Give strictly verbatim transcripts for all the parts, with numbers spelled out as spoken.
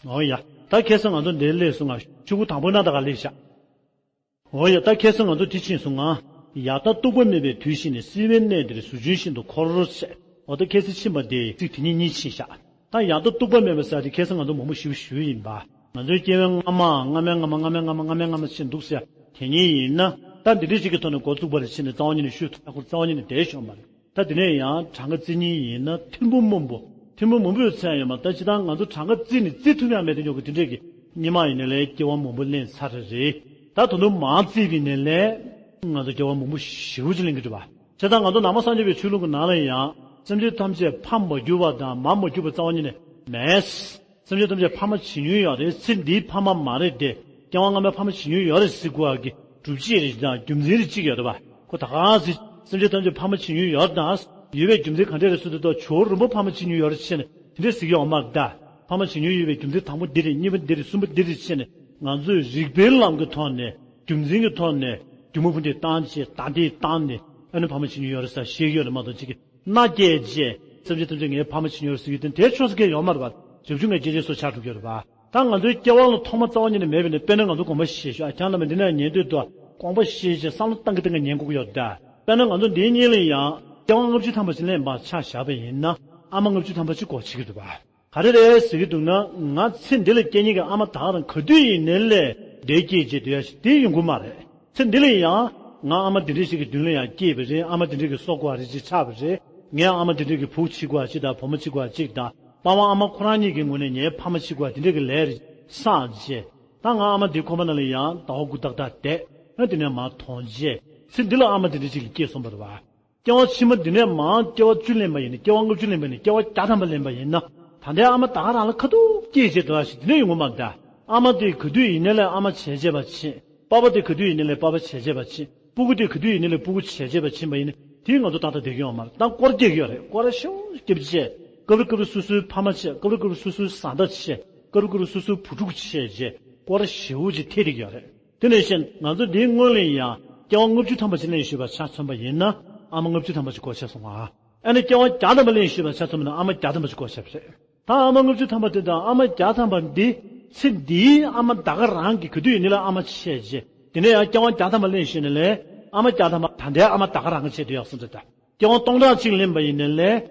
འོ་ཡ། ད་ཁ་སང་ང་ཚོ་འདིར་སླེབས་སོང་ང་། ཆུ་ཁུག་དང་པོ་ན་ད་ག་སླེབས་ཤག་འོ་ཡ། ད་ཁ་སང་ང་ཚོ་དེ་ཕྱིན་སོང་ང་། ཡང་དག་རྟོག་པ་མེད་པའི་དུས་ཤིག་ནས། སྲིད་པའི་གནས་འདིར་ཟུར་ཆེན་ཤིན་ཏུ་འཁོར་ཟེར། འོ་ད་ཁ་སང་ཕྱིན་པ་དེ་ཚིག་དེ་གཉིས་གཉིས་ཕྱིན་ཤག་ད་ཡང་དག་རྟོག་པ་མེད་པ་ཟེར་དེ་ཁ་སང་ང་ཚོ་མང་པོ་ཞེ་པོ་ཞུས་ཡིན་པ། ང་ཚོའི་སྐྱེ་བའི་སྔ་མ། སྔ་མའི་སྔ་མ། སྔ་མའི་སྔ་མ། སྔ་མའི་སྔ་མ་ཕྱིན་འདུག་ཟེར། དེ་གཉིས་ཡིན་ན། ད་འདི་འདྲ་ཞིག་གི་ཐོག་ནས་འགོ་བཙུགས་པ་ལ་ཕྱིན་ནས་རྩ་བ་ཉིད་ནས་ཞུ་ཐུབ་ཡག་པོ་རྩ་བ་ཉིད་ནས་བསྡད་ཤོག་མ་རེད། ད་དེ་ནས་ཡང་གྲངས་ཀ་བརྩི་མཁན་ཡིན་ན་ཐེར་འབུམ་མང་པོ། ཐེར་འབུམ་མང་པོའི་ཚད་ཡོད་མ་རེད། ད་སྤྱིར་བཏང་ང་ཚོ་གྲངས་ཀ་བརྩིས་ནས་བརྩི་ཐུབ་ཡག་མེད་དུ་ཉོ་གི་དེ་འདྲས་ཀྱི་སྔོན་མ་ཡིན་ནའི་ལས་སྐྱེ་བ་མང་པོ་ལེན་ཚར་རེད། ད་ད་དུང་མར་བརྩིས་པ་ཡིན་ནའི་ལས་ང་ཚོ་སྐྱེ་བ་མང་པོ་ཞེ་པོ་ཅིག་ལེན་གྱི་འདུག་པ། བྱས་ཙང་ང་ཚོ་ནང་པ་སངས་རྒྱས་པའི་ཆོས་ལུགས་ཀྱི་ནང་ལ་ཡང་སེམས་ཅན་ཐམས་ཅད་ཕ་མ་མ་གྱུར་པ་དང་མ་མ་གྱུར་པ་རྩ་བ་ཉིད་ནས་མེད། སེམས་ཅན་ཐམས་ཅད་ཕ་མ་བྱེད་མྱོང་ཡོད་རེད། ཚེ་འདིའི་ཕ་མ་མ་རེད་དེ། སྐྱེ་བ་སྔ་མའི་ཕ་མ་བྱེད་མྱོང་ཡོད་རེད་ཟེར་དགོས་པ་གི་སྒྲུབ་བྱེད་རེ་དང་རྒྱུ་མཚན་རེ་གཅིག་ཡོད་རེད་པ། ཁོ་ད་ག་ཟེ། སེམས་ཅན་ཐམས་ཅད་ཕ་མ་བྱེད་མྱོང་ཡོད་རེད་དང་། ཡོད་པའི་རྒྱུ་མཚན་ག་འདྲས་རེད་ཟེར་དུས། ད་ཇོ་བོ་རིན་པོ་ཕ་མ་བྱེད་མྱོང་ཡོད་རེད་ཟེར་ནས་དེ་འདྲས་ཟེར་གྱི་ཡོད་མ་རེད་ད། ཕ་མ་བྱེད་མྱོང་ཡོད་པའི་རྒྱུ་མཚན་དང་པོ་འདི་རེད། གཉིས་པ་འདི་རེད། གསུམ་པ་འདི་རེད་ཟེར་ནས། ང་ཚོས་རིགས་པའི་ལམ་གྱི་ཐོག་ནས། རྒྱུ་མཚན་གྱི་ཐོག་ནས། རྒྱུ་མ་བུ་འདི་བཏང་བྱས། ད་འདི་བཏང་ནས། ཨ་ནི་ཕ་མ་བྱེད་མྱོང་ཡོད་རེད་ཟེར་བཤད་ཀྱི་ཡོད་རེད་མ་གཏོགས། གཅིག་གིས་མནའ་སྐྱེལ་བྱས། སེམས་ཅན་ཐམས་ཅད་ངའི་ཕ་མ་བྱེད་མྱོང་ཡོད་རེད་ཟེར་གྱི་དེ་འདྲའི་ཆོས་ཟེར་མཁན་ཡོད་མ་རེད་པ། བྱབ་ཆུང་ངའི་སྐྱེ་མཆེད་སོགས་ཆགས་འགྲོ་གི་ཡོད་རེད་པ། ད་ང་ཚོའི་སྐྱེ་བ་ལ་ཐོག་མ་རྩ་བ་ཉིད་ནས་མེད་པ་ཡིན་ནའི། དཔེར་ན་ང་ཚོ་དགོངས་པ་བཞེས་ཤོག་ཨ། ཁྱེད་རྣམ་པ་འདི་ནས་ཉན་དུས་དུ། དགོངས་པ་བཞེས་བྱས་བསམ་བློ་བཏང་གི་བཏང་གི་ཉན་དགོས་ཀྱི་ཡོད་ད། དཔེར་ན་ང་ཚོ་འདིའི་གཉིས་ལ་ཡང་སྐྱེ་བ་ལྔ་བཅུ་ཐམ་པ་ཞིག་ལེན་པར་ཆ་བཞག་པ་ཡིན་ན། ཨ་མ་ལྔ་བཅུ་ཐམ་པ་ཅིག་དགོས་བྱེད་ཀྱི་འདུག་པ། ག་རེ་རེད་ཟེར་གྱི་འདུག་ན། ང་ཚེ་འདི་ལ་སྐྱེ་མཁན་གྱི་ཨ་མ་ད་ག་རང་ག་དུས་ཡིན་ནའི་ལས་འདས་སྐྱེས་བྱས་སྡོད་ཡ་ཞིག་དེ་ཡོང་གི་མ་རེད། ཚེ་འདི་ལ་ཡང་ང་ཨ་མ་འདི་འདྲ་ཞིག་གི་མདུན་ལ་ཡང་སྐྱེས་པ་རེད། ཨ་མ་འདི་འདྲ་གི་སྲོག་འགོ་རེ་ཅིག་ཆགས་པ་རེད། ངའི་ཨ་མ་འདི་འདྲ་གི་བུ་གཅིག་དགོས་པ་ཅིག་དང་། བུ་མོ་གཅིག་དགོས་པ་ཅིག་དང་། པ་ཕ་ཨ་མ་ཁོ་རང་གཉིས་ཀྱི་ངོས་ནས་ངའི་ཕ་མ་གཅིག་དགོས་པ་དེ་འདྲ་གི་ལས་རེ་བསགས་བྱས། ད་ང་ཨ་མ་འདི་ཁང་པ་ནང་ལ་ཡང་ཟླ་བ་དགུ་ཏག་ཏག་བསྡད། ཨ་དེ་ནས་མར་དོར་བྱས། ཚེ་འདི་ལ་ཨ་མ་འདི་འདྲ་ཅིག་གིས་སྐྱེས་སོང་བ་རེད་པ། སྐྱེ་བ་ཕྱི་མ་འདི་ནས་མར་སྐྱེ་བ་བཅུ་ལེན་པ་ཡིན་ན། སྐྱེ་བ་ལྔ་བཅུ་ལེན་པ་ཡིན་ན། སྐྱེ་བ་བརྒྱ་ཐམ་པ་ལེན་པ་ཡིན་ན། ད་ལྟའི་ཨ་མ་ད་ག་རང་ལ་ཁ་ཐུག་སྐྱེས་བྱས་འདུག་ཨ་ཞིག་དེ་འདྲ་ཡོང་གི་མ་རེད་ད། ཨ་མ་དེ་ག་དུས་ཡིན་ནའི་ལས་ཨ་མ་བྱས་བྱས་པ་ཕྱིན། པ་ཕ་དེ་ག་དུས་ཡིན་ནའི་ལས་པ་ཕ་བྱས་བྱས་པ་ཕྱིན། སྤུ་གུ་དེ་ག་དུས་ཡིན་ནའི་ལས་སྤུ་གུ་བྱས་བྱས་པ་ཕྱིན་པ་ཡིན་ན། དེ་ང་ཚོ་ཏག་ཏག་བསྡད་ཀྱི་ཡོད་མ་རེད། ད་སྐོར་རྒྱག་གི་ཡོད་རེད། སྐོར་ར་ཞེ་པོ་རྒྱབ་བྱས། སྐབས་རེ་སྐབས་རེ་སོ་སོའི་ཕ་མ་བྱས། སྐབས་རེ་སྐབས་རེ་སོ་སོའི་བཟའ་ཟླ་བྱས། སྐབས་རེ་སྐབས་རེ་སོ་སོའི་བུ་ཕྲུག་བྱས་བྱས། སྐོར་ར་ཞེ་པོ་ཅིག་ཐེབས་བསྡད་ཀྱི་ཡོད་རེད། དེ་ནས་བཤད་ན་ང་ཚོ་འདིའི་སྔོན་ལ་ཡང་སྐྱེ་བ་ལྔ་བཅུ་ཐམ་པ་ཅིག་ལེན་བཞིན་པ་ཆ་མཚོན་པ་ཡིན་ན། ཨ་མ་ལྔ་བཅུ་ཐམ་པ་ཅིག་དགོས་བྱས་སོང་ཨ། ཨ་ནི་སྐྱེ་བ་བརྒྱ་ཐམ་པ་ལེན་བཞིན་པ་ཆ་མཚོན་པ་ན། ཨ་མ་བརྒྱ་ཐམ་པ་ཅིག་དགོས་བྱས་པ་རེད། ད་ཨ་མ་ལྔ་བཅུ་ཐམ་པ་དེ་དང་ཨ་མ་བརྒྱ་ཐམ་པ་འདི། ཚེ་འདིའི་ཨ་མ་ད་ག་རང་གིས་ག་དུས་ཡིན་ནའི་ལས་ཨ་མ་བྱས་བྱས། དེ་ནས་ཡང་སྐྱེ་བ་བརྒྱ་ཐམ་པ་ལེན་བཞིན་ནའི་ལས། ཨ་མ་བརྒྱ་ཐམ་པ་ད་ལྟའི་ཨ་མ་ད་ག་རང་གིས་བྱས་སྡོད་ཡག་སོང་ཙང་ད། སྐྱེ་བ་སྟོང་ཕྲག་གཅིག་ལེན་པ་ཡིན་ནའི་ལས།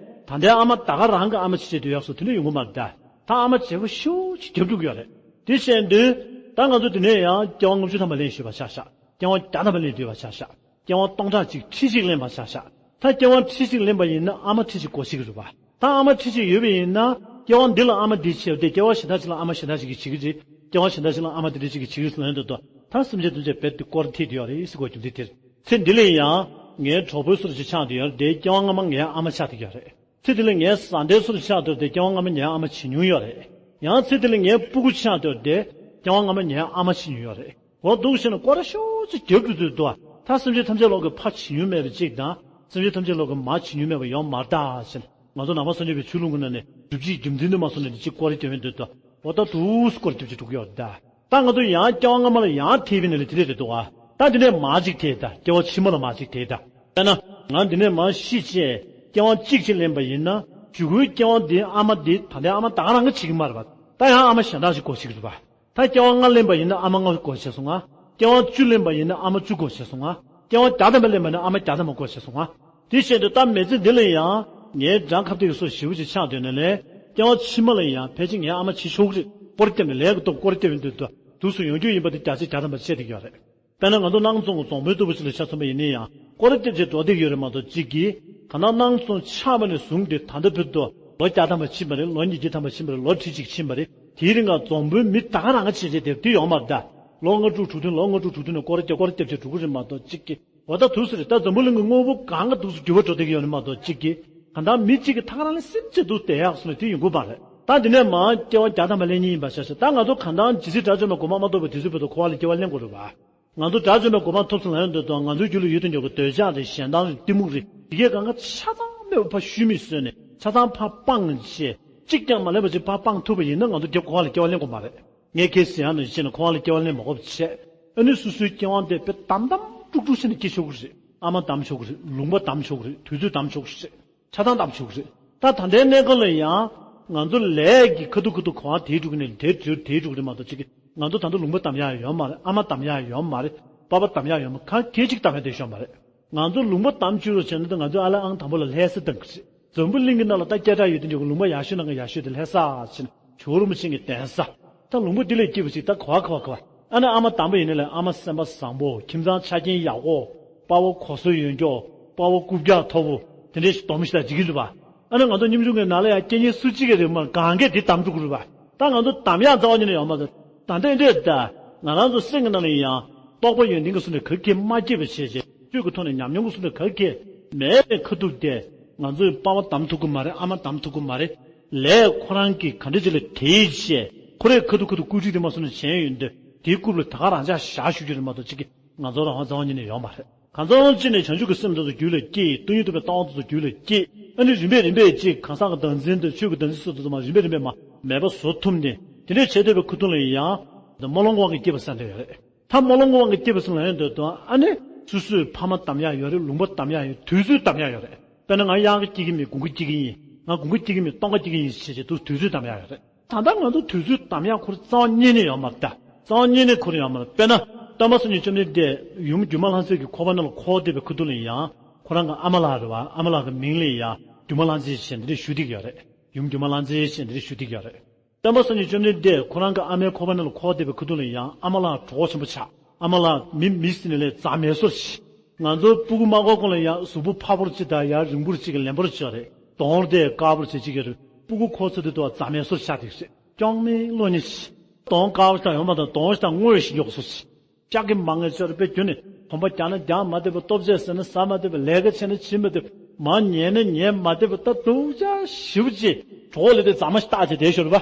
ད་ལྟའི་ཨ་མ་ད་ག་རང་གིས་ཨ་མ་བྱས་བྱས་སྡོད་ཡག་སོང་དེ་འདྲ་ཡོང་གི་མ་རེད་ད། ད་ཨ་མ་བྱེད་པོ་ཞེ་པོ་ཅིག་རྒྱབ་འགྲོ་གི་ཡོད་རེད། དེ་བྱས་དུས། ད་ང་ཚོ་དེ་ནས་ཡང་སྐྱེ་བ་ལྔ་བཅུ་ཐམ་པ་ལེན་བཞིན་པ་ཆ་བཞག་སྐྱེ་བ་བརྒྱ་ཐམ་པ་ལེན་བསྡད་པ་ཆ་བཞག་སྐྱེ་བ་སྟོང་ཕྲག་གཅིག་ཁྲི་གཅིག་ལེན་པ་ཆ་བཞག་ད་སྐྱེ་བ་ཁྲི་གཅིག་ལེན་པ་ཡིན་ན་ཨ་མ་ཁྲི་གཅིག་དགོས་བྱེད་ཀྱི་རེད་པ། ད་ཨ་མ་ཁྲི་གཅིག་ཡོད་པ་ཡིན་ན། སྐྱེ་བ་འདི་ལ་ཨ་མ་འདི་བྱས་ཏེ། སྐྱེ་བ་གཞན་དག་ཅིག་ལ་ཨ་མ་གཞན་དག་ཅིག་གིས་བྱེད་ཀྱི་རེད། སྐྱེ་བ་གཞན་དག་ཅིག་ལ་ཨ་མ་འདི་འདྲ་ཅིག་གིས་བྱེད་ཀྱི་རེད་ཟེར་ལབ་ཡོང་དུས། ད་སེམས་ཅན་ཐམས་ཅད་རྦད་དེ་སྐོར་ཐེབས་བསྡད་ཡོད་རེད་ཟེར་དགོས་རྒྱུ་འདི་དེར། ཚེ་འདི་ལ་ཡང་ངའི་གྲོགས་པོའི་བཟོ་འདྲ་ཅིག་ཆགས་བསྡད་ཡོད་རེད་དེ། སྐྱེ་བ་སྔ་མ་ངའི་ཨ་མ་ཆགས་བསྡད་ཡོད་རེད། ཚེ་འདི་ལ་ངའི་བཟའ་ཟླའི་བཟོ་འདྲ་ཆགས་བསྡད་ཡོད་རེད་དེ། སྐྱེ་བ་སྔ་མ་ངའི་ཨ་མ་བྱེད་མྱོང་ཡོད་རེད། ཡང་ཚེ་འདི་ལ་ངའི་སྤུ་གུ་ཆགས་བསྡད་ཡོད་རེད་དེ། སྐྱེ་བ་སྔ་མ་ངའི་ཨ་མ་བྱེད་མྱོང་ཡོད་རེད། འོ་འདུག་བྱས་ན་སྐོར་ར་ཞེ་པོ་ཅིག་རྒྱབ་འགྲོ་དུས་དུ། ད་སེམས་ཅན་ཐམས་ཅད་ལོག་གི་ཕ་བྱེད་མྱོང་མེད་པ་ཅིག་དང་། སེམས་ཅན་ཐམས་ཅད་ལོག་གི་མ་བྱེད་མྱོང་མེད་པ་ཡོད་མ་རེད་ད་ཟེར། ང་ཚོ་ནང་པ་སངས་རྒྱས་པའི་ཆོས་ལུགས་ཀྱི་ནང་ནས་སྒྲུབ་བྱེད་རྒྱུ་མཚན་དུ་མ་སོང་ནས་འདི་གཅིག་སྐོར་ར་རྒྱབ་ཡོང་དུས་དུ། འོ་ད་འདུག་སེ་སྐོར་ར་རྒྱབ་བྱས་འགྲོ་གི་ཡོད་རེད་ད། ད་ང་ཚོ་ཡང་སྐྱེ་བ་སྔ་མ་ལ་ཡང་ཐེབས་པ་ཡིན་ན་ལས་དེ་འདྲས་རེད་འདུག་ཨ། ད་འདི་ནས་མར་གཅིག་ཐེབས་ད། སྐྱེ་བ་ཕྱི་མ་ལ་མར་གཅིག་ཐེབས་ད། དཔེར་ན། ང་འདི་ནས་མར་ཤི་བྱས། སྐྱེ་བ་གཅིག་གཅིག་ལེན་པ་ཡིན་ན། གཞུག་གུའི་སྐྱེ་བ་འདིའི་ཨ་མ་འདི་ད་ལྟའི་ཨ་མ་ད་ག་རང་གིས་བྱེད་ཀྱི་མ་རེད་པ། ད་ཡང་ཨ་མ་གཞན་དག་ཅིག་དགོས་བྱེད་ཀྱི་རེད་པ། ད་སྐྱེ་བ་ལྔ་ལེན་པ་ཡིན་ན་ཨ་མ་ལྔ་དགོས་བྱས་སོང་ང་། སྐྱེ་བ་བཅུ་ལེན་པ་ཡིན་ན་ཨ་མ་བཅུ་དགོས་བྱས་སོང་ང་། སྐྱེ་བ་བརྒྱ་ཐམ་པ་ལེན་པ་ཡིན་ན་ཨ་མ་བརྒྱ་ཐམ་པ་དགོས་བྱས་སོང་ང་། དེ་བཞིན་དུ་ད་མི་ཚེ་འདི་ལ་ཡང་ངའི་འགྲམ་ཁ་བརྡེག་གི་བཟོ་ཞེ་པོ་ཅིག་ཆགས་སྡོད་ན་ལས། སྐྱེ་བ་ཕྱི་མ་ལ་ཡང་ཕལ་ཆེར་ངའི་ཨ་མ་བྱེད་ཆོག་གི་རེད། སྐོར་ར་བརྒྱབ་ནས་ལས་ཀྱི་སྟོབས་སྐོར་ར་བརྒྱབ་ཡོང་དུས་དུ། དུས་སུ་ཡོང་རྒྱུ་ཡིན་པ་དེ་བརྒྱ་ཆ་བརྒྱ་ཐམ་པ་བཤད་བསྡད་ཀྱི་ཡོད་རེད། དཔེར་ན་ང་ཚོ་སྣང་རྫོང་གི་རྫོང་དཔོན་ལྟ་བུ་ཞིག་ལ་ཆ་མཚོན་པ་ཡིན་ན་ཡང་། སྐོར་ར་བརྒྱབ་བྱས་འགྲོ་བསྡད་ཀྱི་ཡོད་རེད་མ་གཏོགས་གཅིག་གིས། གང་ལྟར་སྣང་རྫོང་ཆགས་པ་ནས་བཟུང་སྟེ་ད་ལྟ་བར་དུ་ལོ་བརྒྱ་ཐམ་པ་ཕྱིན་པ་རེད། ལོ་ཉིས་བརྒྱ་ཐམ་པ་ཕྱིན་པ་རེད། ལོ་ཁྲི་གཅིག་ཕྱིན་པ་རེད། དེའི་རིང་ལ་རྫོང་དཔོན་མི་ད་ག་རང་གིས་བྱས་བྱས་བསྡད་དེ་ཡོད་མ་རེད་ད། ལོ་ལྔ་དྲུག་དྲུག་བདུན། ལོ་ལྔ་དྲུག་དྲུག་བདུན་ནས་སྐོར་ར་རྒྱབ་སྐོར་ར་རྒྱབ་བྱས་འགྲོ་གི་རེད་མ་གཏོགས་གཅིག་གིས། འོ་ད་འདུག་སེ་རེད། ད་འཛམ་བུ་གླིང་གི་དངོས་པོ་གང་ག་འདུག་སེ་འགྱུར་བ་འགྲོ་བསྡད་ཀྱི་ཡོད་རེད་མ་གཏོགས་གཅིག་གིས། གང་ལྟར་མི་གཅིག་གིས་ད་ག་རང་ལ་སེམས་ཅན་འདུག་བསྡད་ཡག་སོང་ནས་དེ་ཡོང་གི་མ་རེད། ད་འདི་ནས་མར་སྐྱེ་བ་བརྒྱ་ཐམ་པ་ལེན་མཁན་ཡིན་པ་ཆ་བཞག་ད་ང་ཚོ་གང་ལྟར་ཇི་སྲིད་དགྲ་བཅོམ་པའི་གོ་འཕང་མ་ཐོབ་པའི་དུས་ཚོད་བར་དུ་འཁོར་བ་ལ་སྐྱེ་བ་ལེན་དགོས་རེད་པ། ང་ཚོ་དགྲ་བཅོམ་པའི་གོ་འཕང་ཐོབ་སོང་ལབ་ཡོང་དུས་དུ། ང་ཚོའི་རྒྱུད་ལ་ཡོད་དུ་འཇོག་གི་འདོད་ཆགས་རེད། ཞེ་སྡང་རེད། གཏི་མུག་རེད། དེ་གས་གང་ག་ཆ་ཚང་མེད་པ་ཕར་ཤུལ་མེད་བཟོས་ནས་ཆ་ཚང་ཕར་སྤངས་བྱས། གཅིག་ཀྱང་མ་ལེན་པ་ཅིག་ཕར་སྤངས་ཐུབ་པ་ཡིན་ན། ང་ཚོ་རྒྱབ་འཁོར་བ་ལ་སྐྱེ་བ་ལེན་དགོས་མ་རེད། ངས་ཁ་སང་ཡང་ནས་བཤད་ན་འཁོར་བ་ལ་སྐྱེ་བ་ལེན་མ་དགོས་པ་བྱས། ཨ་ནི་སོ་སོའི་སྐྱེ་བ་འདི་དཔེ་དམ་དམ་དཀྲུག་དཀྲུག་བྱས་ནས་སྐྱེ་ཆོག་གི་རེད། ཨ་མ་བདམས་ཆོག་གི་རེད། ལུང་པ་བདམས་ཆོག་གི་རེད། དུས་ཚོད་བདམས་ཆོག་གི་རེད། ཆ་ཚང་བདམས་ཆོག་གི་རེད། ད་ད་ལྟའི་གནས་སྐབས་ལ་ཡང་ ང་ཚོ་ལས་ཀྱི་ཁ་ཐུག་ཁ་ཐུག་གང་དེའི་དྲུག་ནས་དེའི་དྲུག་དེའི་དྲུག་རེད་མ་གཏོགས་ཅིག་གི་ང་ཚོ་ད་དུང་ལུང་པ་བདམས་ཡག་ཡོད་མ་རེད། ཨ་མ་བདམས་ཡག་ཡོད་མ་རེད། པ་ཕ་བདམས་ཡག་ཡོད་མ་གང་གལ་ཅིག་བདམས་ཡག་དེ་ཤོར་མ་རེད། ང་ཚོ་ལུང་པ་བདམས་བཅུག་རོགས་བྱས་ན་ད་ང་ཚོའི་ཨ་ལགས་ཨང་དང་པོ་ལ་ལྷ་ས་བཏང་གི་རེད། འཛམ་བུ་གླིང་གི་ནང་ལ་ད་སྐད་གྲགས་ཡོད་དེ་འདྲ་གི་ལུང་པ་ཡག་ཤོས་ནང་གི་ཡག་ཤོས་དེ་ལྷ་ས་ཟེར་ནས་ཇོ་བོ་རིན་པོ་ཆེ་གི་གདན་ས། ད་ལུང་པ་འདི་ལས་སྐྱིད་པ་ཞིག་ད་ག་བ་ག་བ་ག་བ། ཨ་ནི་ཨ་མ་དམ་པ་ཡིན་ན་ལས་ཨ་མ་སེམས་པ་བཟང་པོ། ཁྱིམ་ཚང་ཆ་རྐྱེན་ཡག་པོ། པ་ཕ་གོ་སོ་ཡོན་ཀྱོག་པ་ཕ་རྐུབ་བཀྱག་མཐོ་པོ། དེ་འདྲའི་ཞིག་སྡོམ་ཞིག་ད་འཇིག་གི་རེད་པ། ཨ་ནི་ང་ཚོ་སྙོམ་ཆུང་གི་ནང་ལ་ཡང་སྐྱེ་ཉེ་སུ་གཅིག་གི་རེད་མ་གང་གས་དེ་དམ་འགྲོ་གི་རེད་པ། ད་ང་ཚོ་དམ་ཡག་རྩ་བ་ཉིད་ནས་ཡོད་མ་རེད། ད་ལྟ་འདྲས་ད། ང་རང་ཚོ་སེམས་ཀྱི་ནང་ལ་ཡང་རྟོགས་པ་ཡོན་ཏན་གྱི་ཟུར་ནས་ག་གེ་མ་སྐྱེས་པ་བྱས་བྱས་ཆོས་ཀྱི་ཐོག་ནས་ཉམས་མྱོང་གི་ཟུར་ནས་ག་གེ་མེད་པའི་ཁ་ཐུག་དེ་ང་ཚོའི་པ་ཕ་དམ་ཐུབ་ཀྱི་མ་རེད། ཨ་མ་དམ་ཐུབ་ཀྱི་མ་རེད། ལས་ཁོ་རང་གིས་ག་འདྲ་ཅིག་ལ་དེའི་བྱས་ཁོ་རའི་ཁ་ཐུག་ཁ་ཐུག་བཀོད་སྒྲིག་དེ་མ་སོང་ནས་བྱས་ཡོད་འདུག་དེའི་རྐུབ་ལ་ད་ག་རང་ཅག་བཞག་ཞུ་རྒྱུ་རེད་མ་གཏོགས་ཅིག་གི་ང་ཚོ་རང་དབང་རྩ་བ་ཉིད་ནས་ཡོད་མ་རེད། གང་ཟག་སློབ་སྦྱོང་ནས་བྱང་ཆུབ་ཀྱི་སེམས་དེ་ཚོ་རྒྱུད་ལ་སྐྱེས། སྟོང་ཉིད་རྟོགས་པའི་ལྟ་བ་དེ་ཚོ་རྒྱུད་ལ་སྐྱེས། ཨ་ནི་རིམ་པས་རིམ་པས་ཅིག་གང་ཟག་གི་བདག་འཛིན་དང་ཆོས་ཀྱི་བདག་འཛིན་སོགས་དེ་ཚོ་མར་རིམ་པས་རིམ་པས་མར་མེད་པ་བཟོ་ཐུབ་ནས་དེ་འདྲས་བྱེད་ཐུབ་པའི་ཁུ་ཐུག་ལ་ཡང་རྨོ་ལོང་གི་དབང་གིས་སྐྱེས་པ་ཟེར་འདྲ་ཡོད་རེད། ད་རྨོ་ལོང་གི་དབང་གིས་སྐྱེས་པ་ཟེར་ལབ་ཡོང་དུས་དང་ཨ་ནི་སོ་སོའི་ཕ་མ་དམ་ཡག་ཡོད་རེད། ལུང་པ་དམ་ཡག་ཡོད། དུས་ཚོད་དམ་ཡག་ཡོད་རེད། དཔེར་ན་ང་གཡག་སྐྱེ་གི་མེད། དགུན་ཁ་སྐྱེ་གི་ཡིན། ང་དགུན་ཁ་སྐྱེ་གི་མེད། སྟོན་ཁ་སྐྱེ་གི་ཡིན་ཞེས་བྱས་དུས་དུས་ཚོད་དམ་ཡག་ཡོད་རེད། ད་ལྟ་ང་ཚོ་དུས་ཚོད་དམ་ཡག་ཁུར་རྩ་བ་ཉིད་ནས་ཡོད་མ་རེད། ད་རྩ་བ་ཉིད་ནས་ཁུར་ཡོད་མ་རེད། དཔེར་ན་སྟོན་པ་སངས་རྒྱས་བཅོམ་ལྡན་འདས་ཡུམ་སྒྱུ་མ་ལྷ་མཛེས་ཀྱི་ཁོག་པ་ནང་ལ་འཁོར་བསྡད་པའི་ཁུ་ཐུག་ལ་ཡང་ཁོ་རང་གི་ཨ་མ་ལགས་རེད་བ། ཨ་མ་ལགས་ཀྱི་མིང་ལ་ཡང་སྒྱུ་མ་ལྷ་མཛེས་ཞེས་འདི་འདྲས་ཞུ་བསྡད་ཀྱི་ཡོད་རེད། ཡུམ་སྒྱུ་མ་ལྷ་མཛེས་ཞེས་འདི་འདྲས་ཞུ་བསྡད་ཀྱི་ཡོད་རེད། སྟོན་པ་སངས་རྒྱས་བཅོམ་ལྡན་འདས་ཁོ་རང་གི་ཨ་མའི་ཁོག་པ་ནང་ལ་འཁོར་བསྡད་པའི་ཁུ་ཐུག་ལ་ཡང་ཨ་མ་ལགས་གྲོགས་པོ་ཆེན་པོ་ཆགས། ཨ་མ་ལགས་མི་མི་ཟེར་ནས་ལས་རྫ་མེད་སོར་ཞིག་ང་ཚོ་སྤུ་གུ་མ་འཁོར་གོང་ལ་ཡང་གཟུགས་པོ་ཕ་བོར་ཅིག་དང་ཡང་རིང་པོར་ཅིག་གི་ལེན་པོར་ཅིག་རེད། གདོང་དེ་དཀར་པོར་བྱེད་ཅིག་གི་རེད། སྤུ་གུ་འཁོར་ཚར་དུས་དུ་རྫ་མེད་སོར་ཆགས་དེ་རེད། སྐྱོན་མེད་བློ་ཉེ་ཞིག་གདོང་དཀར་པོ་ཞིག་དང་ཡོང་མ་དང་གདོང་ཞིག་དང་སྔོ་ཡོད་ཞིག་མགྱོགས་སོར་ཞིག་ལྕགས་ཀྱི་མ་ངེས་ཆོར་པའི་རྒྱུ་ནི་གོམ་པ་རྒྱག་ན་རྒྱག་མ་བདེ་བ། ལྟོ་ཆས་ཟ་ན་ཟ་མ་བདེ་བ། ལས་ཀ་བྱས་ན་བྱེད་མ་བདེ་བ། མར་ཉལ་ན་ཉལ་མ་བདེ་བ། ད་སྡུག་ཅག་ཞེ་པོ་ཅིག་གྲོགས་ལས་དེ་རྫ་མ་ཞིག་བཏགས་བྱས་བསྡད་ཤོར་བ།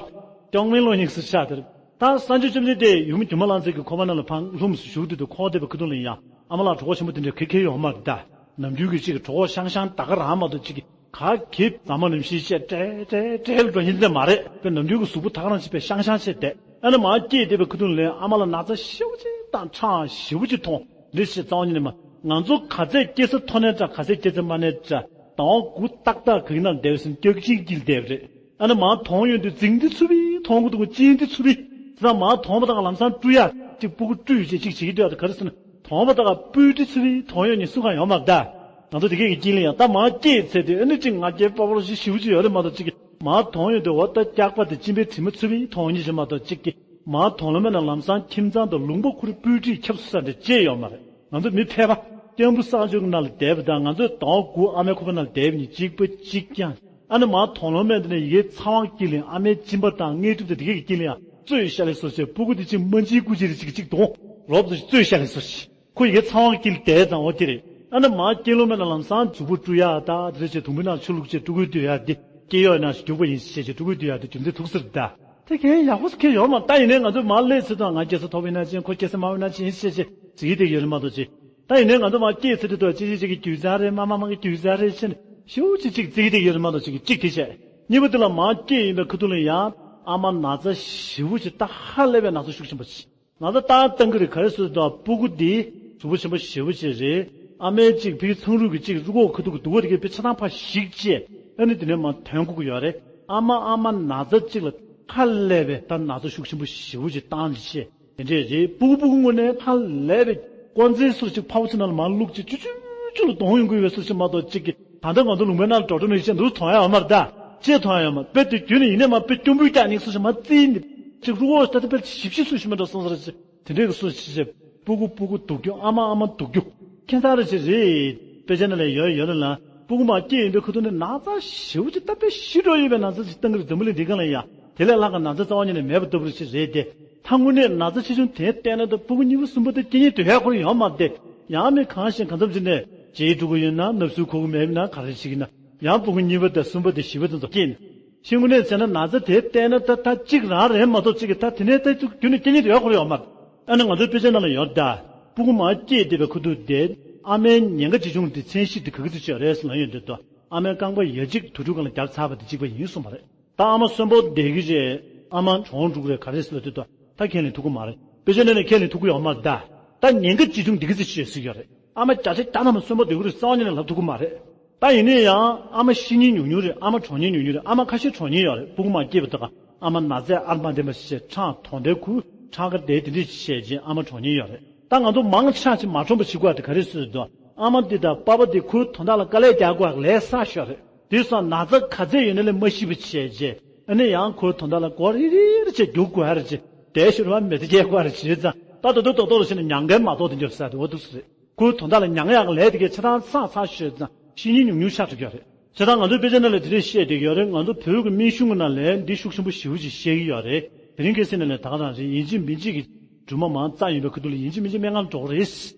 སྐྱོན་མེད་བློ་ཉེ་སུ་ཆགས་དེར། ད་སངས་རྒྱས་བཅོམ་ལྡན་འདས་ཡུམ་སྒྱུ་མ་ལྷ་མཛེས་ཀྱི་ཁོག་པ་ནང་ལ་ཕར་ལྷུམས་སུ་ཞུགས་དུས་དུ་འཁོར་བསྡད་པའི་ཁུ་ཐུག་ལ་ཡང་ཨ་མ་ལགས་གྲོགས་པོ་ཆེན་པོ་དེ་འདྲ་ག་གེ་ཡོད་མ་རེད་ད། ནམ་རྒྱུན་གྱི་ཅིག་གྲོགས་པོ་ཤང་ཤང་ད་ག་རང་མ་གཏོགས་ཅིག་གི་ག་གེ་རྫ་མ་རིམ་བཞིན་བཤད་ཏྲེ་ཏྲེ་ཏྲེ་ལ་འགྲོ་ཉིན་ཙམ་མ་རེད། དཔེར་ནམ་རྒྱུན་གྱི་གཟུགས་པོ་ད་ག་རང་བྱས་པའི་ཤང་ཤང་བྱས་བསྡད། ཨ་ནི་མར་སྐྱེས་བསྡད་པའི་ཁུ་ཐུག་ལ་ཨ་མ་ལགས་ན་ཚ་ཞེ་པོ་ཅིག་དང་ཁྲག་ཞེ་པོ་ཅིག་མཐོང་། འདི་ཞེས་རྩ་བ་ཉིད་ནས་མ། ང་ཚོ་ག་ཚད་སྐྱེ་ས་མཐོ་ནའི་འདྲ། ག་ཚད་སྐྱེ་ས་དམའ་ནའི་འདྲ། ཟླ་བ་དགུ་ཏག་ཏག་གི་ནང་བསྡད་པའི་སེམས་སྐྱག་གཅིག་གིས་བསྡད་པ་རེད། ཨ་ནི་མར་དོང་ཡོང་དུས་རྫིང་འདི་ཚུ་བི་མཐོང་གི་འདུག་ཅིང་འདི་ཚུ་བི། དེ་དང་མར་དོང་པ་དག་ལམ་སང་བཀྲུ་ཡ་ཅིག་སྤུ་གུ་བཀྲུས་བྱས་ཅིག་བྱེད་ཀྱི་འདུག་ད་ག་རེ་ཟེར་ན་དོང་པ་དག་སྤུས་འདི་ཚུ་བི་མཐོང་ཡོང་ནས་སུ་གང་ཡོང་མ་གདའ། ང་ཚོ་དེ་གས་ཀྱི་དཀྱིལ་ལ་ཡང་ད་མར་སྐྱེས་ཚེ་དེ་ཨ་ནི་ཅིག་ང་རྒྱལ་པོ་པོ་ཞིག་ཞེ་པོ་ཅིག་ཡོད་རེད་མ་གཏོགས་ཅིག་གི་མར་དོང་ཡོང་དུས་འོ་ད་སྐྱག་པ་དེ་གཅིན་པའི་དྲི་མ་ཚུ་བི་མཐོང་ཉིན་ཞིག་མ་གཏོགས་ཅིག་གི་མར་དོང་ལོ་མེད་ན་ལམ་སང་ཁྱིམ་ཚང་དང་ལུང་པ་ཁུར་སྤུས་འདྲིས་ཁྱབ་སུ་ས་འདྲ་ཅེས་ཡོད་མ་རེད། ང་ཚོ་མི་ཕལ་པ་སྐྱབས་འགྲོ་གསང་སྤྱོད་ཀྱི་ནང་ལ་བསྡད་པ་དང་ང་ཚོའི་དོང་དགུ་ཨ་མའི་ཁོག་པ་ནང་ལ་བསྡད་པ་གཉིས་གཅིག་པ་གཅིག་རྐྱང་། ཨ་ནི་མར་དོང་ལོ་མེད་འདི་ནས་ཡི་གེ་ཚ་དབང་དཀྱིལ་ལ་ཨ་མའི་གཅིན་པ་དང་དངོས་གྲུབ་དང་དེ་གས་ཀྱི་དཀྱིལ་ལ་ཡང་བཙོས་ཤ་ལས་སོ་ཞེས་སྤུ་གུ་དེ་ཅིག་མ་འཇིག་དགུ་ཅིག་རེ་ཅིག་ཅིག་དོང་རོབ་ཏུ་བཙོས་ཤ་ལས་སོ་ཞེས། ཁོ་ཡི་གེ་ཚ་དབང་དཀྱིལ་བསྡད་ཙང་འོ་དེ་རེད། ཨ་ནི་མར་སྐྱེས་ལོ་མེད་ན་ལམ་སང་གཟུགས་པོ་བཀྲུ་ཡག་ད་དེ་རེད་ཅེས་དུང་བུའི་ནང་ཆུ་བླུགས་ཅེས་བཀྲུ་གུ་སྡོད་ཡག་དེ་སྐྱེས་ཡོད་ན་ཞིག་རྒྱུག་པ་ཡིན་ཞེས་བྱས་བཀྲུ་གུ་སྡོད་ཡག་དེ་རྒྱུ་མཚན་ཐུག་ཟེར་ད། དེ་གན་ཡག་པོ་ཁེ་ཡོད་མ་ད་ཡིན་ནའི་ང་ཚོས་མར་སླེབས་ཚེ་དང་ང་སྐྱེས་ས་མཐོ་པོ་ཡིན་ན་ཅི་ཁོ་སྐྱེས་ས་དམའ་བོ་ཡིན་ན་ཅི་ཡིན་ཞེས་བྱས་རྩིས་ཀྱི་དེ་ཡོད་རེད་མ་གཏོགས་ཅི། ད་ཡིན་ནའི་ང་ཚོ་མར་སྐྱེས་ཚེ་དེ་དུ་ཅི་ཞིག་ཅིག་གི་རྒྱུ་ཆ་རེད། མ་མ་མ་གི་རྒྱུ་ཆ་རེད་ཅེས་ནས་ཞེ་པོ་ཅིག་ཅིག་རྩིས་ཀྱི་དེ་ཡོད་རེད་མ་གཏོགས་ཅིག་གི་གཅིག་དེ་བྱས། གཉིས་པ་དེ་ལ་མར་སྐྱེས་ཡིན་པའི་ཁུ་ཐུག་ལ་ཡང་ཨ་མ་ན་ཚ་ཞེ་པོ་ཅིག་ད་ཧ་ལས་པའི་ན་ཚ་ཤུགས་ཆེན་པོ་ཅིག་ང་ཚོ་ཏག་ཏག་གི་རེད། ག་རེ་ཟེར་དུས་སྤུ་གུ་འདི་གཟུགས་པོ་ཆེན་པོ་ཞེ་པོ་ཅིག་རེད། ཨ་མའི་གཅིག་ཕི་ཚང་རུས་ཀྱི་གཅིག་རུས་ཁོག་ཁ་ཐུག་གི་སྡུག་པ་དེ་གའི་ཕི་ཆ་ཚང་ཕར་ཞིག་བྱས། ཨ་ནི་དེ་ནས་མར་ཐོན་དགོས་ཀྱི་ཡོད་རེད། ཨ་མ་ཨ་མ་ན་ཚ་གཅིག་ལ་ཧ་ལས་པའི་ད་ན་ཚ་ཤུགས་ཆེན་པོ་ཞེ་པོ་ཅིག་བཏང་ལི་བྱས་དེ་འདྲས་རེད། སྤུ་གུ་སྤུ་གུ་དངོས་གནས་ཧ་ལས་པའི་ཀོ་ཛེ་སོར་ཅིག་ཕ་བུ་ཚོ་ནང་ལ་མར་བླུགས་ཅིག་ཅུ་ཅུ་ཅུ་ལ་གདོང་ཡོང་གི་ཡོད་པའི་སོར་ཅིག་མ་གཏོགས་གཅིག་གི་ད་ལྟ་ང་ཚོ་ལུང་པའི་ནང་ལ་འགྲོ་འགྲོ་མི་ཤེས་འདུག་མཐོང་ཡ་ཡོད་མ་རེད་ད། ཅེས་མཐོང་ཡ་ཡོད་མ་རེད། དཔེ་དེ་རྒྱུན་ནས་ཡིན་ནའི་མ་དཔེ་སྐྱོ་པོའི་ཀྱག་ནི་སུ་ཞིག་མ་རྩིས་ནི་ཅིག་རུ་འོ་ད་དེ་དཔེ་ཞིབ་ཞིབ་སུ་ཞིག་མ་འགྲོ་སོང་ཟེར་ཅིག་དེ་འདྲའི་གི་སུ་ཞིག་ཅེས་སྤུ་གུ་སྤུ་གུ་སྡུག་རྒྱུ་ཨ་མ་ཨ་མ་སྡུག་རྒྱུ་ཁྱད་མཚར་རེ་ཅིག་རེད། དཔེ་ཆ་ནང་ལ་ཡོད་ཡོད་ན་ལ་སྤུ་གུ་མ་སྐྱེས་ཡིན་པའི་ཁུ་ཐུག་ནས་ན་ཚ་ཞེ་པོ་ཅིག་ད་དཔེ་ཤི་འགྲོ་ཡིན་པའི་ན་ཚ་ཅིག་བཏང་གི་རེད། འཛམ་བུ་གླིང་འདི་སྒང་ལ་ཡ་དེ་ལས་ལྷག་ག་ན་ཚ་རྩ་བ་ཉིད་ནས་མེད་པ་ལྟ་བུ་རེ་ཅིག་རེད་དེ། ད་དངོས་གནས་ན་ཚ་ཆེ་ཆུང་དེ་བལྟས་ན་ད་སྤུ་གུ་གཉིས་པ་གསུམ་པ་དེ་སྐྱེ་ཉེན་དུ་ཧེ་ཁོར་ཡོད་མ་རེད་དེ། ཡང་མི་གང་ཞིག་གང་འཚམ་ཅིག་ནས་རྗེས་འགྲོ་གི་ཡོད་ན་ནབ་སུ་ཁོ་གི་མེད་ན་ག་རེ་ཞིག་ཡིན་ན། ཡང་སྤུ་གུ་གཉིས་པ་དང་གསུམ་པ་དེ་བཞི་པ་དེ་ཚོ་སྐྱེས་ནས། ཤིང་གུ་ནས་བྱས་ན་ན་ཚ་དེ་བལྟས་ན་ད་ད་གཅིག་རང་རེད་མ་གཏོགས་གཅིག་གི་ད་དེ་ནས་ད་རྒྱུན་ནས་སྐྱེ་ཉེན་དེ་ཡོད་ཁོ་ར་ཡོད་མ་རེད། ཨ་ནི་ང་ཚོའི་དཔེ་ཆ་ནང་ལ་ཡོད་ད། སྤུ་གུ་མར་སྐྱེས་བསྡད་པའི་ཁུ་ཐུག་དེ་ཨ་མའི་ཉེན་ཁ་ཆེ་ཆུང་དེ་མཚན་གཞི་དེ་ག་གི་ཚོད་ཅིག་རེད་ཟེར་ལབ་ཡོང་དུས་ད་ཨ་མའི་རྐང་པ་ཡ་གཅིག་དུར་ཁྲོད་སྒང་ལ་བརྒྱབ་ཚར་བ་དེ་གཅིག་པ་ཡིན་གསུངས་པ་རེད། ད་ཨ་མ་གསོན་པོ་བསྡད་ཀྱི་རེད། ཨ་མ་གྲོངས་འགྲོ་གི་རེད། ག་རེ་ཟེར་ལབ་དུས་ད་ད་ཁས་ལེན་ཐུབ་ཀྱི་མ་རེད། དཔེ་ཆ་ནང་ནས་ཁས་ལེན་ཐུབ་ཀྱི་ཡོད་མ་རེད་ད། ད་ཉེན་ཁ་ཆེ་ཆུང་འདི་གི་ཚོད་ཅིག་ཟེར་གྱི་ཡོད་རེད། ཨ་མ་བརྒྱ་ཆ་བརྒྱ་ཐམ་པ་གསོན་པོ་སྡོད་ཀྱི་རེད་རྩ་བ་ཉིད་ནས་ལབ་ཐུབ་ཀྱི་མ་རེད། ད་ ད་ཡིན་ན་ཡང་ཨ་མ་ཤི་ཉེན་ཉུང་ཉུང་རེད། ཨ་མ་གྲོངས་ཉེན་ཉུང་ཉུང་རེད། ཨ་མ་ཁ་ཤས་གྲོངས་ཉེན་ཡོད་རེད། སྤུ་གུ་མར་སྐྱེས་པ་དག་ཨ་མ་ན་ཚས་ཨར་མ་ལྡན་པ་ཞིག་བྱས། ཁྲག་དོག་འདྲའི་ཁུ་ཁྲག་ཁ་བདེ་དེ་འདྲས་ཞིག་བྱས་རྗེས་ཨ་མ་གྲོངས་ཉེན་ཡོད་རེད། ད་ང་ཚོ་མང་ཆེ་ཅིག་མ་གྲོངས་པ་བྱེད་དགོས་པ་དེ་ག་རེ་སུས་འདུག་ཨ་མ་འདི་དང་པ་ཕ་འདི་ཁོའི་དོན་དག་ལ་དཀའ་ལས་རྒྱག་དགོས་པ་ལས་སླ་ཤོས་རེད། དེ་སོང་ན་ཚ་ག་ཚད་ཡོད་ན་ལས་མ་ཤི་བ་བྱས་རྗེས་ཨ་ནི་ཡང་ཁོའི་དོན་དག་ལ་མགོ་རིལ་རིལ་བྱས་རྒྱུག་དགོས་རེད། བྱས་དེ་ཤོར་བ་མེད་དེ་རྒྱལ་དགོས་རེད། བྱས་ཙང་ད་དོ་དོ་དོ་དོ་ལ་བྱས་ནས་མྱང་འགལ་མ་གཏོགས་དེ་འཇོག་ས་དེ་འོ་འདུག་ས་རེད། ཁོའི་དོན་དག་ལ་མྱང་ཡག་ལས་དེ་གའི་ཆ་ཚང་ཚང་ཚང་ཤོད་ཙང་ཤི་ཉེན་ཉུང་ཉུང་ཆགས་ཐུབ་ཀྱི་ཡོད་རེད། བྱས་ཙང་ང་ཚོའི་དཔེ་ཆ་ནང་ལ་དེ་འདྲས་བཤད་བསྡད་ཀྱི་ཡོད་རེད། ང་ཚོ་བོད་ཀྱི་སྨན་གཞུང་གི་ནང་ལ་འདི་ཤུགས་ཆེན་པོ་ཞེ་པོ་ཅིག་བཤད་ཀྱི་ཡོད་རེད། དེ་རིང་ཁ་སང་ནང་ལ་ད་ག་རང་རེད། ཡིན་གཅིག་མིན་གཅིག་གི་སྦྲུམ་མ་མང་ཙམ་ཡིན་པའི་ཁ་ཐུག་ལ་ཡིན་གཅིག་མིན་གཅིག་སྨན་ཁང་འགྲོ་གི་རེད།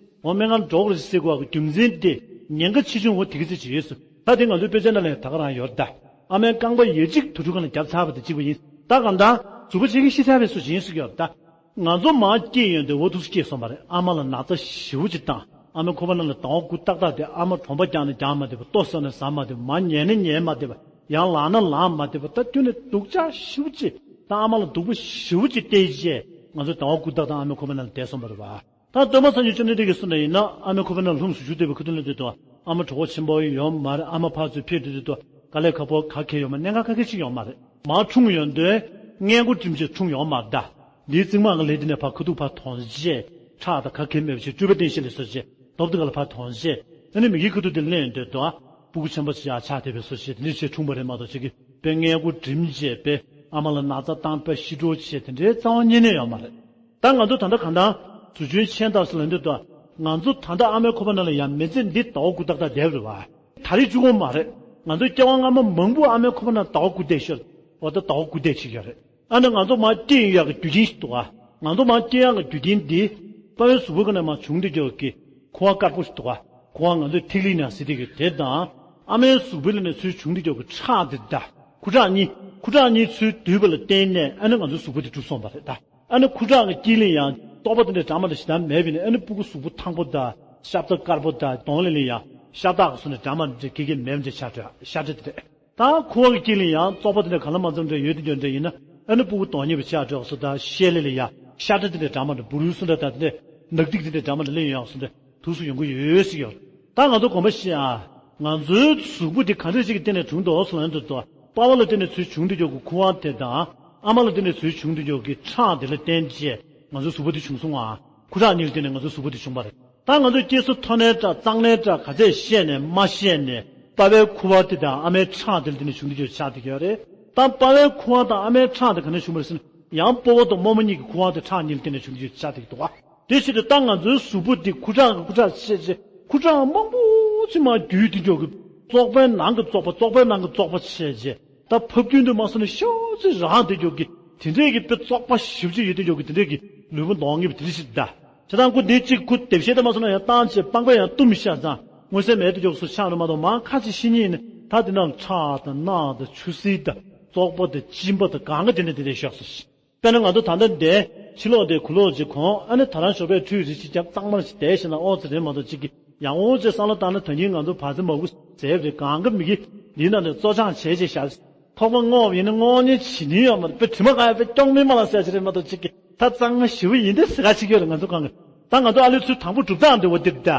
འོ་སྨན་ཁང་འགྲོ་གི་རེད་ཟེར་དགོས་པ་གི་རྒྱུ་མཚན་དེ་ཉེན་ཁ་ཆེ་ཆུང་འོ་དེ་ག་ཚོད་ཅིག་ཡོད་སོང་། ད་དེ་ང་ཚོའི་དཔེ་ཆ་ནང་ལ་ད་ག་རང་ཡོད་རེད་ད། ཨ་མའི་རྐང་པ་ཡ་གཅིག་དུར་ཁྲོད་ཁང་ལ་བརྒྱབ་ཚར་བ་དང་གཅིག་པ་ཡིན། ད་གང་ལྟར་གཟུགས་པོ་ཆེ་གེ་ཤི་ཚར་བའི་སུ་ཞིག་ཡིན་ཟེར་གྱི་ཡོད་རེད་ད། ང་ཚོ་མར་སྐྱེས་ཡོང་དུས་འོ་འདུག་སེ་སྐྱེས་སོང་བ་རེད། ཨ་མ་ལ་ན་ཚ་ཞེ་པོ་ཅིག་བཏང་། ཨ་མའི་ཁོག་པ་ནང་ལ་ཟླ་བ་དགུ་ཏག་ཏག་དེ་ཨ་མ་གྲོད་པ་བརྒྱངས་ནས་བརྒྱངས་མ་བསྡད་པ། ལྟོ་ཟ་ན་ཟ་མ་བསྡད་པ། མར་ཉལ་ན་ཉལ་མ་བསྡད་པ། ཡང་ལངས་ན་ལངས་མ་བསྡད་པ། ད་ཁྱོན་ནས་སྡུག་ཅག་ཞེ་པོ་ཅིག་ད་ཨ་མ་ལ་སྡུག་པོ་ཞེ་པོ་ཅིག་བལྟས་རྗེས་ང་ཚོ་ཟླ་བ་དགུ་ཏག་ཏག་ཨ་མའི་ཁོག་པ་ནང་ལ་བསྡད་སོང་བ་རེད་བ། ད་སྟོན་པ་སངས་རྒྱས་བཅོམ་ལྡན་འདས་ཀྱིས་གསུངས་པ་ཡིན་ན་ཨ་མའི་ཁོག་པའི་ནང་ལ་ལྷུམས་སུ་ཞུགས་བསྡད་པའི་ཁ་ཐུག་ལ་དེ་དང་ཨ་མ་གྲོད་ཁོག་ཆེན་པོ་ཡོད་མ་རེད། ཨ་མ་ཕར་ཚུར་ཕེབས་དུས་དེ་དང་དཀའ་ལས་ཁག་པོ་ག་གེ་ཡོད་མ་རེད། གནད་འགག་ག་གེ་ཅིག་ཡོད་མ་རེད། མར་འཁྲུངས་ཡོང་དུས་མངལ་སྒོ་འགྲིམ་བྱས་འཁྲུངས་ཡོད་མ་རེད་ད། འདིའི་རྩིབ་མ་གི་ལས་དེ་ནས་ཕར་ཁ་ཐུག་ཕར་མཐོང་རྗེས་ཁྲག་དང་ག་གེ་མེད་པ་བྱས་སྤྲུལ་པ་བསྟན་བཞིན་ལ་སོགས་བྱས་རྡོབ་དེ་ག་ལ་ཕར་མཐོང་རྗེས་ཨ་ནི་མིག་གི་ཁ་ཐུག་དེ་ལེན་དུས་དང་སྤུ་གུ་ཆེན་པོ་ཅིག་ཡར་ཆགས་བསྡད་པའི་སོགས་བྱས་དེ་འདྲ་བྱས་འཁྲུངས་པ་རེད་མ་གཏོགས་ཅིག་གི་དཔེ་མངལ་སྒོ་འགྲིམ་བྱས་དཔེ་ཨ་མ་ལ་ན་ཚ་བཏང་དཔེ་ཤི་འགྲོ་བྱས་དེ་འདྲའི་རྩ་བ་ཉིད་ནས་ཡོད་མ་རེད། ད་ང་ཚོ་ད་ལྟ་གང་ལྟར་དུས་རྒྱུན་ཆེན་དང་ཟེར་ལབ་འདོད་དོ། ང་ཚོ་ད་ལྟ་ཨ་མའི་ཁོག་པ་ནང་ལ་ཡང་མི་ཚེ་འདི་ཟླ་བ་དགུ་ཏག་ཏག་བསྡད་པ་རེད་བ། ད་རེས་གཅིག་པོ་མ་རེད། ང་ཚོ་སྐྱེ་བ་སྔ་མ་མང་པོ་ཨ་མའི་ཁོག་པ་ནང་ཟླ་བ་དགུ་བསྡད་ཤག་འོ་ད་ཟླ་བ་དགུ་བསྡད་ཅིག་ཡོད་རེད། ཨ་ནི་ང་ཚོ་མར་སྐྱེ་ཡོང་ཡག་གི་རྒྱུ་རྐྱེན་ཞིག་འདུག་ག་ང་ཚོ་མར་སྐྱེ་ཡག་གི་རྒྱུ་རྐྱེན་འདི་ཕ་མའི་གཟུགས་པོ་གི་ནང་མར་བྱུང་བསྡད་ཡོད་ཀྱི་ཁུ་བ་དཀར་པོ་ཞིག་འདུག་ག་ཁུ་བ་ང་ཚོས་ཐིག་ལེ་ནང་ཟེར་བསྡད་ཀྱི་དེ་དང་། ཨ་མའི་གཟུགས་པོའི་ལ་ནས་ཚུར་བྱུང་བསྡད་ཡོད་ཀྱི་ཁྲག་འདི་ད། ཁུ་ཁྲག་གཉིས། ཁུ་ཁྲག་གཉིས་ཚུར་བསྡུས་པ་ལ་བརྟེན་ནས་ཨ་ནི་ང་ཚོའི་གཟུགས་པོ་དེ་གྲུབ་སོང་བ་རེད་ད། ཨ་ནི་ཁུ་ཁྲག་གི་དཀྱིལ་ལ་ཡང་བཙོག་པ་དེ་འདྲ་འདྲ་མ་འདྲ་ཞེ་དྲག་མེད་པས་ནི་ཨ་ནི་སྤུ་གུ་གཟུགས་པོ་ཐང་པོ་དང་ཤ་ཚ་དཀར་པོ་དང་གདོང་ལ་ལ་ཡང་ཤ་སྟག་གི་བཟོ་ནས་འདྲ་མ་འདྲ་གི་གི་མེད་འདྲ་ཆགས་འགྲོ་ཤ་འདྲ་དེ་རེད། ད་ཁུ་བ་གི་དཀྱིལ་ལ་ཡང་བཙོག་པ་དེ་འདྲ་གང་ལ་མ་འཛོམས་འདྲ་ཡོད་དེ་འདྲ་འདྲ་ཡིན་ན་ཨ་ནི་སྤུ་གུ་གདོང་ཉེས་པ་ཆགས་འགྲོ་སོ། ད་ཤ་ལ་ལ་ཡང་ཤ་འདྲ་དེ་འདྲ་འདྲ་མ་འདྲ་བུ་རུ་སུ་འདྲ་ད་དེ་འདྲ་ནག་ཐིག་དེ་འདྲ་འདྲ་མ་འདྲ་ལ་ཡོང་ཡག་སོ་འདྲ། དུས་སུ་ཡོང་གི་ཡོད་ཟེར་ཡོད། ད་ང་ཚོ་དགོངས་པ་བཞེས་ཨ། ང་ཚོའི་གཟུགས་པོ་འདི་ག་འདྲ་ཞིག་གི་སྟེང་ནས་བྱུང་འདུག་ཟེར་ན་འདུག་དོ། པ་ཕ་ལ་བརྟེན་ནས་ཚུར་བྱུང་འདུག་ཡོད་ཀྱི་ཁུ་བ་དེ་དང་། ཨ་མ་ལ་བརྟེན་ནས་ཚུར་བྱུང་འདུག་ཡོད་ཀྱི་ཁྲག་དེ་ལ་བརྟེན་བྱས་ང་ཚོའི་གཟུགས་པོ་འདི་བྱུང་སོང་ཨ། ཁུ་ཁྲག་གཉིས་ལ་བརྟེན་ནས་ང་ཚོའི་གཟུགས་པོ་འདི་བྱུང་བ་རེད། ད་ང་ཚོ་སྐྱེས་སོ་ཐོ་ནའི་སྐྲ་གཙང་ནའི་སྐྲ་ག་ཚད་བཤད་ནས་མ་བཤད་ནས་པ་ཕའི་ཁུ་བ་དེ་དང་ཨ་མའི་ཁྲག་དེ་ལ་བརྟེན་ནས་བྱུང་འདུག་ཡོད་ཆགས་བསྡད་ཀྱི་ཡོད་རེད། ད་པ་ཕའི་ཁུ་བ་དང་ཨ་མའི་ཁྲག་དེ་ག་ནས་བྱུང་བ་རེད་ཟེར་ན་ཡང་སྤོ་བོ་དང་རྨོ་མོ་གཉིས་ཀྱི་ཁུ་བ་དེ་ཁྲག་གཉིས་ལ་བརྟེན་ནས་བྱུང་འདུག་ཡོད་ཆགས་བསྡད་ཀྱི་འདུག་ཨ། དེ་བྱེད་དུས་ད་ང་ཚོའི་གཟུགས་པོ་འདི་ཁུ་ཁྲག་གི་ཁུ་ཁྲག་བཤད་བྱས་ཁུ་ཁྲག་མང་པོ་ཅིག་མར་བརྒྱུད་དེ་འཇོག་གི་བཙོག་པའི་ནང་གི་བཙོག་པ་བཙོག་པའི་ནང་གི་བཙོག་པ་བྱས་བྱས་ད་ཕབ་རྒྱུན་དུ་མ་སོང་ནས་ཤོག་ཅིག་རང་དེ་འཇོག་གི་དེ་འདྲས་ཀྱི་དཔེ་བཙོག་པ་ཞེ་པོ་ཅིག་ཡོད་དེ་འཇོག་གི་དེ་འདྲས་ཀྱི་ལུས་པོ་གདོང་ངེས་པ་དེ་འདྲ་ཞིག་ད། བྱས་ཙང་ཁོ་འདི་གཅིག་ཁོ་དེབ་བཤད་དུ་མ་སོང་ན་ཡང་བཏང་བྱས་པང་པ་ཡང་བཏུམས་བཞག་ཙང་མངོན་གསལ་མེད་དུ་འཇོག་སུ་ཆགས་རུ་མ་གཏོགས་མང་ཁ་ཅིག་ཤི་ཉེན་ནི་ད་དེ་ནང་ཁྲག་དང་རྣག་དང་ཆུ་སེར་དང་བཙོག་པ་དང་གཅིན་པ་དང་གང་ག་དེ་འདྲ་དེ་འདྲ་ཤོག་སོ། དཔེར་ན་ང་ཚོ་ད་ལྟ་འདས་ཕྱི་ལོགས་དེ་གུ་ལོག་ཅིག་གོང་ཨ་ནི་ད་རང་ཞོགས་པའི་ཁྲུས་རེ་ཞིག་བརྒྱབ་གཙང་མར་ཞིག་བསྡད་ཤེ་ན་ཨོ་ཙི་རེད་མ་གཏོགས་ཅིག་གི་ཡང་ཨོ་ཙི་བསམ་བློ་བཏང་ན་ད་ཉིན་ང་ཚོ་བར་ཙི་མ་གུ་ཟེར་བ་རེད་གང་གི་མི་གི་འདི་ན་ནས་བཙོ་སྦྱང་བྱས་བྱས་བཞག་ཐོག་མ་སྔོག་ཡིན་ན་སྔོག་ཉེན་བྱེད་ནི་ཡོད་མ་རེད་དཔེ་དྲི་མ་གང་ཡང་དཔེ་སྐྱོང་མི་མ་ལ་ཟེར་ཅི་རེད་མ་གཏོགས་ཅིག་གི་ད་གཙང་མ་ཞེ་པོ་ཡིན་ཏེ་ཟེར་ག་ཅིག་ཡོད་རེད་ང་ཚོ་གང་གི་ད་ང་ཚོ་ཨ་ལུ་ཚོའི་དང་པོ་གྲུབ་སྟངས་འདི་བ་འདིར་ད་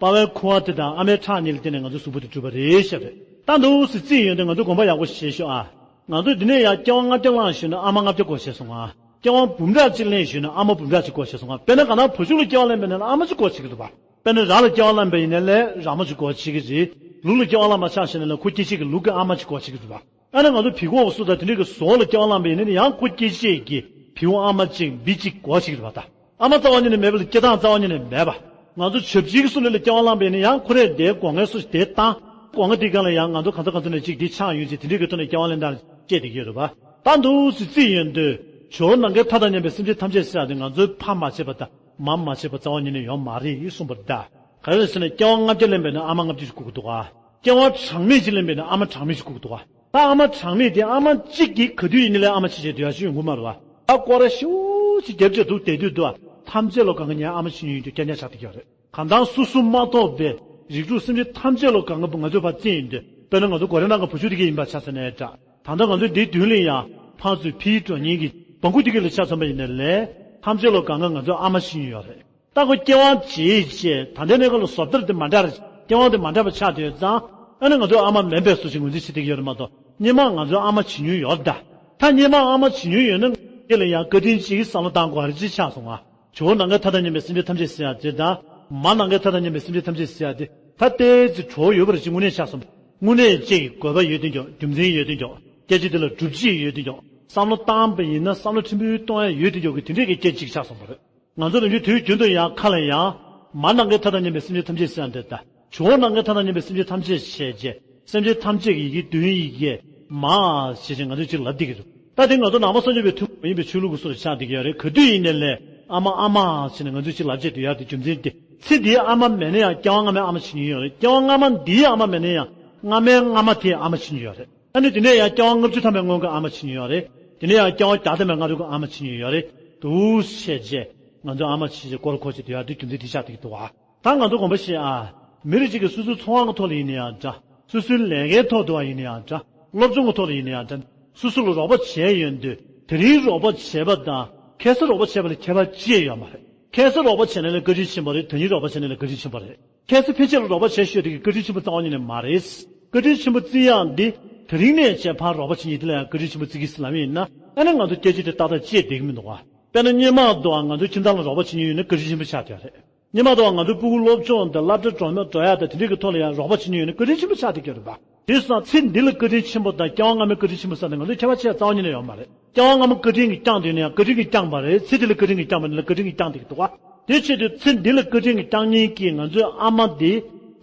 པ་ཕའི་ཁུ་བ་དེ་དང་ཨ་མའི་ཁྲག་གཉིས་ལ་བརྟེན་ནས་ང་ཚོའི་གཟུགས་པོ་དེ་གྲུབ་པ་རེད་ཤག་རེད་ད་འདུག་སེ་རྩིས་ཡོང་དུས་ང་ཚོ་དགོངས་པ་ཡག་པོ་བཞེས་ཤོག་ཨ། ང་ཚོས་འདི་ནས་ཡང་སྐྱེ་བ་ལྔ་བརྒྱ་བླངས་ཞུས་ན་ཨ་མ་ལྔ་བརྒྱ་སྐོར་བྱས་སོང་ང་། སྐྱེ་བ་འབུམ་ཕྲག་གཅིག་ལེན་ཞུས་ན་ཨ་མ་འབུམ་ཕྲག་གཅིག་སྐོར་བྱས་སོང་ང་། དཔེར་ན་གང་ལྟར་བུ་ཆུང་ལ་སྐྱེ་བ་ལེན་པ་ཡིན་ན་ཨ་མ་གཅིག་སྐོར་བྱེད་ཀྱི་འདུག་པ། དཔེར་ན་ར་ལ་སྐྱེ་བ་ལེན་པ་ཡིན་ན་ལས་ར་མ་གཅིག་སྐོར་བྱེད་ཀྱི་རེད། ལུག་ལ་སྐྱེ་བ་ལེན་པ་ཆགས་ཞེ་ན་ལས་ཁོ་སྐྱེ་མཆེད་ཀྱི་ལུག་གི་ཨ་མ་གཅིག་སྐོར་བྱེད་ཀྱི་འདུག་པ། ཨ་ནི་ང་ཚོ་བི་ཁོག་སུ་དང་དེ་འདྲས་ཀྱི་ཟོག་ལ་སྐྱེ་བ་ལེན་པ་ཡིན་ན་ཡང་ཁོ་སྐྱེ་མཆེད་ཀྱི་བིའུ་ཨ་མ་གཅིག་འབི་གཅིག་སྐོར་བྱེད་ཀྱི་འདུག་པ་ད། ཨ་མ་རྩ་བ་ཉིད་ནས་མེད་པ་ལ་སྐྱེ་སྟངས་རྩ་བ་ཉིད་ནས་མེད་པ། ང་ཚོ་བྱབ་ཆེའི་སུ་ལ་ལ་སྐྱེ་བ་བླངས་པ་ཡིན་ན་ཡང་ཁོ་རས་དེའི་སྒོ་ངའི་སུ་ཞིག་དེ་བཏང་། སྒོ་ང་དེའི་སྒང་ལ་ཡང་ང་ཚོ་གང་ཚ་གང་ཚ་ནས་ཅིག་དེ་ཆགས་ཡོད་ཅིག་དེ་འདྲའི་གི་ཐོག་ནས་སྐྱེ་བ་ལེན་སྟངས་སྐྱེ་བསྡད་ཀྱི་ཡོད་རེད་པ། ད་འདུག་སེ་རྩིས་ཡོང་དུས་ཇོ་བོ་ནམ་མཁའི་མཐའ་དང་མཉམ་པའི་སེམས་ཅན་ཐམས་ཅད་ཟེར་ཡག་དེ་ང་ཚོའི་ཕ་མ་བྱས་པ་དང་མ་མ་བྱས་པ་རྩ་བ་ཉིད་ནས་ཡོད་མ་རེད་གསུངས་པ་རེད་ད། ག་རེ་ཟེར་ན་སྐྱེ་བ་ལྔ་བརྒྱ་ལེན་པ་ཡིན་ན་ཨ་མ་ལྔ་བརྒྱ་ཞིག་སྐུ་གི་འདུག་ག་སྐྱེ་བ་གྲངས་མེད་ཅིག་ལེན་པ་ཡིན་ན་ཨ་མ་གྲངས་མེད་ཞིག་སྐུ་གི་འདུག་ག་ད་ཨ་མ་གྲངས་མེད་དེ་ཨ་མ་གཅིག་གིས་ག་དུས་ཡིན་ནའི་ལས་ཨ་མ་བྱེད་བྱེད་དུ་ཡག་ཤོས་ཡོང་གི་མ་རེད་བ། ད་སྐོར་ར་ཞེ་པོ་ཅིག་རྒྱབ་བྱས་འདུག་བསྡད་དུས་འདུག་བ། ཐམས་ཅད་ལོ་གང་གི་ཉལ་ཨ་མ་ཤི་ཉེན་ཡོད་དུས་སྐྱ་ཉལ་ཆགས་བསྡད་ཀྱི་ཡོད་རེད། གང་ལྟར་སོ་སོ་མ་གཏོགས་པའི་རིགས་དྲུག་སེམས་ཅན་ཐམས་ཅད་ལོ་གང་གི་ང་ཚོའི་བར་རྩིས་ཡིན་དུས་དཔེར་ན་ང་ཚོ་གོ་རེ་ནང་གི་བུ་ཆུང་དེ་གས་ཡིན་པ་ཆ་ཚང་ནས་འདྲ། ད་ལྟ་ང་ཚོའི་འདིའི་མདུན་ལ་ཡང་ཕར་ཚུར་ཕྱིའི་འགྲོ་མཁན་གྱི་བང་ཁུ་དེ་གས་ལ་ཆ་མཚོན་པ་ཡིན་ནའི་ལས་ཐམས་ཅད་ལོ་གང་གི་ང་ཚོའི་ཨ་མ་ཤི་ཉེན་ཡོད་རེད། ད་ཁོ་སྐྱེ་བ་བྱེད་བྱས་ད་ལྟའི་གནས་སྐབས་ལ་བཟོ་ལྟ་དེ་མ་འདྲ་རེད། སྐྱེ་བ་དེ་མ་འདྲ་བ་ཆགས་དུས་ཙང་ ཨ་ནི་ང་ཚོའི་ཨ་མ་མིན་པའི་བཟོ་ཞིག་ངོས་འཛིན་བྱེད་བསྡད་ཀྱི་ཡོད་རེད་མ་གཏོགས། སྔོན་མ་ང་ཚོའི་ཨ་མ་བྱེད་མྱོང་ཡོད་རེད་ད། ད་སྔོན་མ་ཨ་མ་བྱེད་མྱོང་ཡོད་ན་དེ་ལ་ཡང་བཀའ་དྲིན་གཅིག་བསམ་བློ་བཏང་དགོས་རེད་ཅེས་ཆགས་སོང་ང་། ཇོ་བོ་ནམ་མཁའི་མཐའ་དང་མཉམ་པའི་སེམས་ཅན་ཐམས་ཅད་ཟེར་ཡ་དེ་དང་། མ་ནམ་མཁའི་མཐའ་དང་མཉམ་པའི་སེམས་ཅན་ཐམས་ཅད་ཟེར་ཡ་དེ། ད་ལྟའི་ཅིག་གྲོགས་ཡོད་པ་རེད་ཅེས་དངོས་གནས་ཆགས་སོང་། དངོས་གནས་ཅིག་དགོས་པ་ཡོད་དུས་ཀྱང་རྒྱུ་མཚན་ཡོད་དུས་ཀྱང་སྐད་ཆ་དེ་ལ་སྒྲུབ་བྱེད་ཡོད་དུས་ཀྱང་བསམ་བློ་བཏང་བ་ཡིན་ན་བསམ་བློ་ཕྲན་བུ་གཏོང་ཡ་ཡོད་དུས་ཀྱང་གི་དེ་འདྲས་ཀྱི་སྐད་ཅིག་ཆགས་སོང་བ་རེད། ང་ཚོ་རང་ཚོའི་དུས་རྒྱུན་དུ་ཡང་ཁ་ལ་ཡང་། མ་ནམ་མཁའི་མཐའ་དང་མཉམ་པའི་སེམས་ཅན་ཐམས་ཅད་ཟེར་ཡ་འདི་ལྟ། ཇོ་བོ་ནམ་མཁའི་མཐའ་དང་མཉམ་པའི་སེམས་ཅན་ཐམས་ཅད་ཞེས་བྱས། སེམས་ཅན་ཐམས་ཅད་ཀྱི་ཡི་གེ་བདུན་ཡི་གེ་མ་ཞེས་བྱས་ང་ཚོས་ཅིག་ལབ་བསྡད་ཀྱི་འདུག་ད་དེ་ང་ཚོ་ནང་པ་སངས་རྒྱས་པའི་ཐུན་མོང་མ་ཡིན་པའི་ཆོས་ལུགས་ཀྱི་སྲོལ་ཆགས་བསྡད་ཀྱི་ཡོད་རེད། ག་དུས་ཡིན་ནའི་ལས་ཨ་མ་ཨ་མ་ཞེས་ནས་ང་ཚོས་ཅིག་ལབ་བྱས་སྡོད་ཡ་དེ་རྒྱུ་མཚན་དེ། ཚེ་འདིའི་ཨ་མ་མེད་ན་ཡང་སྐྱེ་བ་སྔ་མའི་ཨ་མ་བྱེད་ཀྱི་ཡོད་རེད། སྐྱེ་བ་སྔ་མ་འདིའི་ཨ་མ་མེད་ན་ཡང་སྔ་མའི་སྔ་མ་དེའི་ཨ་མ་བྱེད་ཀྱི་ཡོད་རེད། ཨ་ནི་དེ་ནས་ཡང་སྐྱེ་བ་ལྔ་བཅུ་ཐམ་པའི་སྔོན་གྱི་ཨ་མ་བྱེད་ཀྱི་ཡོད་རེད། དེ་ནས་ཡང་སྐྱེ་བ་བརྒྱ་ཐམ་པའི་སྔ་དྲོ་གི་ཨ་མ་བྱེད་ཀྱི་ཡོད་རེད། འདུག་བྱས་རྗེས་ང་ཚོ་ཨ་མ་བྱས་རྗེས་སྐོར་འཁོར་བྱས་སྡོད་ཡ་དེ་རྒྱུ་མཚན་དེ་ཆགས་བསྡད་ཀྱི་འདུག་བ། ད་ང་ཚོ་དགོངས་པ་བཞེས་ཨ། མི་རིགས་གཅིག་གི་སོ་སོའི་འཚོ་བ་གི་ཐོག་ལ་ཡིན་ན་ཡང་འདྲ། སོ་སོའི་ལས་ཀའི་ཐོག་ཏུ་བ་ཡིན་ན་ཡང་འདྲ། སློབ་སྦྱོང་གི་ཐོག་ལ་ཡིན་ན་ཡང་འདྲ། སོ་སོ་ལ་རོགས་པ་བྱས་ཡོང་དུས་དེ་རིང་རོགས་པ་བྱས་པ་དང་ཁ་སང་རོགས་པ་བྱས་པ་ལ་ཁྱད་པར་ཅི་ཡང་ཡོད་མ་རེད། ཁ་སང་རོགས་པ་བྱས་ན་ལ་བཀའ་དྲིན་ཆེན་པོ་རེད། དེ་རིང་རོགས་པ་བྱས་ན་ལ་བཀའ་དྲིན་ཆེན་པོ་རེད། ཁ་སང་ཕལ་ཆེར་ལ་རོགས་པ་བྱས་ཤོད་དེ་གི་བཀའ་དྲིན་ཆེན་པོ་རྩ་བ་ཉིད་ནས་མ་རེད། བཀའ་དྲིན་ཆེན་པོ་བརྩི་ཡག་འདི་དེ་རིང་ནས་བྱས་ཕར་རོགས་པ་བྱེད་མཁན་དེ་ལ་ཡང་བཀའ་དྲིན་ཆེན་པོ་བརྩི་གི་ཟེར་ལབ་ཡིན་ན། ཨ་ནི་ང་ཚོ་སྐད་ཆ་དེ་ཏག་ཏག་བརྗེད་བསྡད་ཀྱི་མི་འདུག་བ། དཔེར་ན་སྔོན་མ་དུའང་ང་ཚོའི་ཁྱིམ་ཚང་ལ་རོགས་པ་བྱེད་མཁན་ཡོད་ན་བཀའ་དྲིན་ཆེན་པོ་ཆགས་བསྡད་ཡོད་རེད། སྔོན་མ་དུའང་ང་ཚོའི་སྤུ་གུ་སློབ་སྦྱོང་དང་སློབ་གྲྭ་འགྲོ་མ་འགྲོ་ཡག་དང་དེ་འདྲའི་གི་ཐོག་ལ་ཡང་རོགས་པ་བྱེད་མཁན་ཡོད་ན་བཀའ་དྲིན་ཆེན་པོ་ཆགས་བསྡད་ཀྱི་ཡོད་རེད་པ། དེ་སོང་ཚེ་འདི་ལ་བཀའ་དྲིན་ཆེན་པོ་དང་སྐྱེ་བ་སྔ་མའི་བཀའ་དྲིན་ཆེན་པོ་ཟེར་ནས་ང་ཚོའི་ཁྱད་པར་ཆེ་རྩ་བ་ཉིད་ནས་ཡོད་མ་རེད། སྐྱེ་བ་སྔ་མ་བཀའ་དྲིན་གྱིས་བསྐྱངས་བསྡད་ཡོད་ན་ཡང་བཀའ་དྲིན་གྱིས་བསྐྱངས་པ་རེད། ཚེ་འདི་ལ་བཀའ་དྲིན་གྱིས་བསྐྱངས་པ་ཡིན་ན་བཀའ་དྲིན་གྱིས་བསྐྱངས་བསྡད་ཀྱི་འདུག་བ། དེ་བྱེད་དུས་ཚེ་འདི་ལ་བཀའ་དྲིན་གྱིས་བསྐྱངས་མཁན་གྱིས་ང་ཚོའི་ཨ་མ་འདི་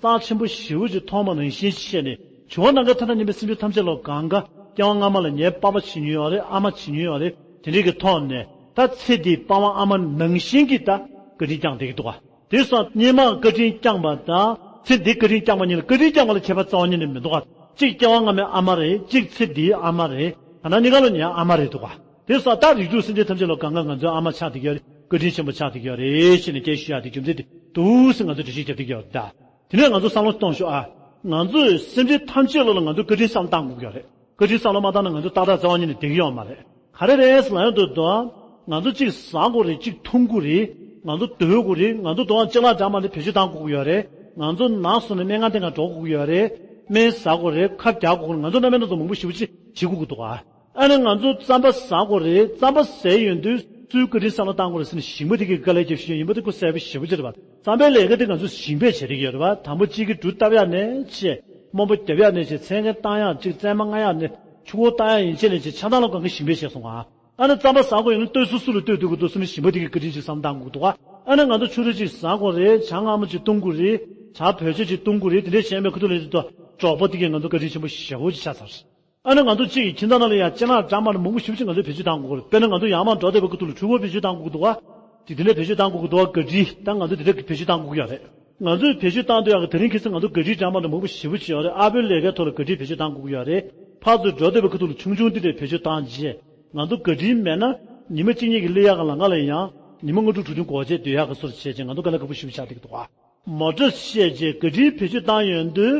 རྩ་ཆེན་པོ་ཞེ་པོ་ཅིག་མཐོང་བ་ནང་བཞིན་བྱས་ནས། ཇོ་བོ་ནམ་མཁའི་མཐའ་དང་མཉམ་པའི་སེམས་ཅན་ཐམས་ཅད་ལ་གང་ག་སྐྱེ་བ་སྔ་མ་ལ་ངའི་པ་ཕ་བྱེད་མྱོང་ཡོད་རེད། ཨ་མ་བྱེད་མྱོང་ཡོད་རེད། དེ་འདྲའི་གི་ཐོག་ནས་ད་ཚེ་འདིའི་པ་ཕ་ཨ་མ་ནང་བཞིན་གྱི་ད་བཀའ་དྲིན་བསྐྱངས་བསྡད་ཀྱི་འདུག་ག། དེ་སོང་སྔོན་མ་བཀའ་དྲིན་བསྐྱངས་པ་དང་ཚེ་འདི་བཀའ་དྲིན་བསྐྱངས་པ་གཉིས་ལ་བཀའ་དྲིན་བསྐྱངས་པ་ལ་ཁྱད་པར་རྩ་བ་ཉིད་ནས་མི་འདུག་ག། གཅིག་སྐྱེ་བ་སྔ་མའི་ཨ་མ་རེད། གཅིག་ཚེ་འདིའི་ཨ་མ་རེད། ད་ནང་གཉིས་ཀ་ལ་ངའི་ཨ་མ་རེད་འདུག་ག། དེ་སོང་ད་རིགས་དྲུག་སེམས་ཅན་ཐམས་ཅད་ལ་གང་ག་ང་ཚོའི་ཨ་མ་ཆགས་བསྡད་ཀྱི་ཡོད་རེད། བཀའ་དྲིན་ཆེན་པོ་ཆགས་བསྡད་ཀྱི་ཡོད་རེད་ཞེས་ནས་སྐད་ཞུ་ཡག་དེ་རྒྱུ་མཚན་དེ་འདུག་ཟེར་ང་ཚོས་འགྲེལ་བཤད་རྒྱབ་བསྡད་ཀྱི་ཡོད་རེད་ད། དེ་ནས་ང་ཚོ་བསམ་བློ་གཏོང་ཤོག་ཨ། ང་ཚོས་སེམས་ཅན་ཐམས་ཅད་ལ་ལ་ང་ཚོས་བཀའ་དྲིན་བསམ་བློ་བཏང་དགོས་ཀྱི་ཡོད་རེད། བཀའ་དྲིན་བསམ་བློ་མ་བཏང་ན་ང་ཚོ་ཏག་ཏག་རྩ་བ་ཉིད་ནས་བསྡད་ཀྱི་ཡོད་མ་རེད། ག་རེ་རེད་ཟེར་ལབ་ཡོང་དུས་དུ། ང་ཚོ་གཅིག་ཟ་དགོས་རེད། གཅིག་འཐུང་དགོས་རེད། ང་ཚོ་སྡོད་དགོས་རེད། ང་ཚོ་དུའང་ཅ་ལག་འདྲ་མི་འདྲ་བེད་སྤྱོད་བཏང་དགོས་ཀྱི་ཡོད་རེད། ང་ཚོ་ན་སོང་ནས་སྨན་ཁང་དེ་ག་འགྲོ་དགོས་ཀྱི་ཡོད་རེད། སྨན་ཟ་དགོས་རེད། ཁབ་རྒྱག་དགོས་རེད། ང་ཚོ་གནའ་མི་སྣ་ཚོ་མང་པོ་ཞེ་པོ་ཅིག་བྱེད་དགོས་ཀྱི་འདུག་ཨ། ཨ་ནི་ང་ཚོ་རྩམ་པ་ཟ་དགོས་རེད། རྩམ་པ་ཟས་ཡོང་དུས་སུའི་བཀའ་དྲིན་བསམ་བློ་བཏང་དགོས་རེད་ཟེར་ནས་ཞིང་པ་དེ་གའི་དཀའ་ལས་རྒྱབ་བཞིན་ཡོད། ཡིན་པ་དེ་ཁོ་གསལ་པོ་ཞེ་པོ་ཅིག་རེད་པ། རྩམ་པའི་ལས་ཀ་དེ་ང་ཚོ་ཞིང་པས་བྱེད་ཀྱི་ཡོད་རེད་པ། དང་པོ་གཅིག་གི་འབྲུ་བཏབ་ཡག་ནས་བྱས། རྨོན་པ་རྒྱབ་ཡག་ནས་བྱས། ཚད་ངན་བཏང་ཡག་གཅིག་བཙན་མ་མངག་ཡག་ནས་ཆུ་འཁོར་བཏང་ཡག་ཡན་ཆད་ནས་བྱས། ཆ་ཚང་ལ་གང་ག་ཞིང་པས་བྱས་སོང་ང་། ཨ་ནི་རྩམ་པ་ཟ་དགོས་ཡོད་ན་ལྟོས་སུ་སུ་ལ་ལྟོས་སྡོད་དགོས་འདུག་ཟེར་ནས་ཞིང་པ་དེ་གའི་བཀའ་དྲིན་ཅིག་བསམ་བཏང་དགོས་འདུག་ཨ། ཨ་ནི་ང་ཚོ་ཕྱུ་ར་ཅིག་ཟ་དགོས་རེད། ཇ་མངར་མོ་ཅིག་བཏུང་དགོས་རེད། ཇ་བོད་ཇ་ཅིག་བཏུང་དགོས་རེད། དེ་འདྲས་བྱས་མེད་ཁ་ཐུག་ལ་ཅིག་ཏོ་འབྲོག་པ་དེ་གའི་ང་ཚོ་བཀའ་དྲིན་ཆེན་པོ་ཞེ་པོ་ཅིག་ཆགས་ཚར། ཨ་ནི་ང་ཚོ་གཅིག་གི་ཁྱིམ་ཚང་ནང་ལ་ཡང་ཅ་ལག་འདྲ་མི་འདྲ་མང་པོ་ཞེ་པོ་ཅིག་ང་ཚོས་བེད་སྤྱོད་བཏང་དགོས་རེད། དཔེར་ན་ང་ཚོ་ཡར་མར་འགྲོ་བསྡད་པའི་ཁ་ཐུག་ལ་འཕྲུལ་འཁོར་བེད་སྤྱོད་བཏང་དགོས་འདུག་བ། དེ་དེ་འདྲས་བེད་སྤྱོད་བཏང་དགོས་འདུག་བ། ག་ཌི་ད་ང་ཚོ་དེ་འདྲས་བེད་སྤྱོད་བཏང་དགོས་ཀྱི་ཡོད་རེད། ང་ཚོས་བེད་སྤྱོད་བཏང་འདོད་ཡག་གི་དེ་རིང་ཁ་སང་ང་ཚོ་ག་ཌི་འདྲ་མི་འདྲ་མང་པོ་ཞེ་པོ་ཅིག་ཡོད་རེད། ཨ་ཕའི་ལས་ཀའི་ཐོག་ལ་ག་ཌི་བེད་སྤྱོད་བཏང་དགོས་ཀྱི་ཡོད་རེད། ཕར་ཚུར་འགྲོ་བསྡད་པའི་ཁ་ཐུག་ལ་ཆུང་ཆུང་དེ་འདྲས་བེད་སྤྱོད་བཏང་རྗེས་ང་ཚོ་ག་ཌི་མེད་ན་ཉི་མ་གཅིག་གཉིས་ཀྱི་སླེབས་ཡག་གི་ལམ་ཁ་ལ་ཡང་ཉི་མ་ལྔ་དྲུག་དྲུག་ཅུ་འགོར་བྱས་སྡོད་ཡག་གི་བཟོ་འདྲ་བྱས་བྱས་ང་ཚོ་དཀའ་ལས་ཁག་པོ་ཞེ་པོ་ཆགས་བསྡད་ཀྱི་འདུག་བ། མོ་ཊ་བཤད་རྗེས་ག་ཌི་བེད་སྤྱོད་བཏང་ཡོང་དུས་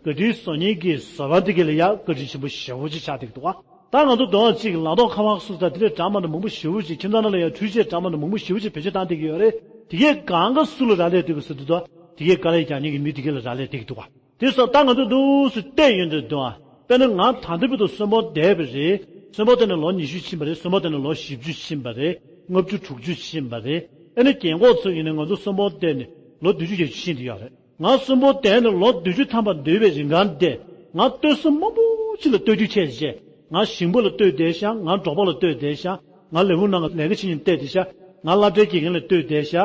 ག་ཌི་བཟོ་མཁན་གྱི་བཟོ་པ་འདི་ག་ལ་ཡ་བཀའ་དྲིན་ཆེན་པོ་ཞེ་པོ་ཅིག་ཆགས་བསྡད་ཀྱི་འདུག་བ། ད་ང་ཚོ་དོན་གཅིག་ལག་ཐོག་ཁ་པར་སོགས་དང་དེ་འདྲས་འདྲ་མི་འདྲ་མང་པོ་ཞེ་པོ་ཅིག་ཁྱིམ་ཚང་ནང་ལ་ཡ་འཕྲུལ་ཆས་འདྲ་མི་འདྲ་མང་པོ་ཞེ་པོ་ཅིག་བེད་སྤྱོད་བཏང་བསྡད་ཀྱི་ཡོད་རེད། དེ་གས་གང་ག་སུ་ལ་རག་ལས་བསྡད་ཀྱི་ཟེར་དུས་དོ། དེ་གས་དཀའ་ལས་རྒྱག་མཁན་གྱི་མི་དེ་གས་ལ་རག་ལས་བསྡད་ཀྱི་འདུག་བ། དེ་སོགས་ད་ང་ཚོ་འདུག་སེ་བལྟས་ཡོང་དུས་འདུག་བ། དཔེར་ན་ང་ད་ལྟ་བར་དུ་གསོན་པོ་བསྡད་པ་རེད། གསོན་པོ་བསྡད་ནས་ལོ་ཉི་ཤུ་ཕྱིན་པ་རེད། གསོན་པོ་བསྡད་ནས་ལོ་བཞི་བཅུ་ཕྱིན་པ་རེད། ལྔ་བཅུ་དྲུག་ཅུ་ཕྱིན་པ་རེད། ཨ་ནི་རྒན་གོག་ཚོ་ཡིན་ན་ང་ཚོ་གསོན་པོ་བསྡད་ནས་ལོ་བདུན་ཅུ་བརྒྱད་ཅུ་ཕྱིན་བསྡད་ཡོད་རེད། ང་གསོན་པོ་བསྡད་ནས་ལོ་བདུན་ཅུ་ཐམ་པ་སྡོད་པའི་རིང་གང་དེ། ང་ལྟོས་ས་མང་པོ་ཅིག་ལ་ལྟོས་རྒྱུ་ཆེ་ཆེ། ང་ཞིང་པ་ལ་ལྟོས་བསྡད་ཤག་ང་འབྲོག་པ་ལ་ལྟོས་བསྡད་ཤག་ང་ལས་ཁུངས་ནང་ལས་ཀ་བྱེད་མཁན་ལ་ལྟོས་བསྡད་ཤག་ང་སློབ་གྲྭའི་དགེ་རྒན་ལ་ལྟོས་བསྡད་ཤག་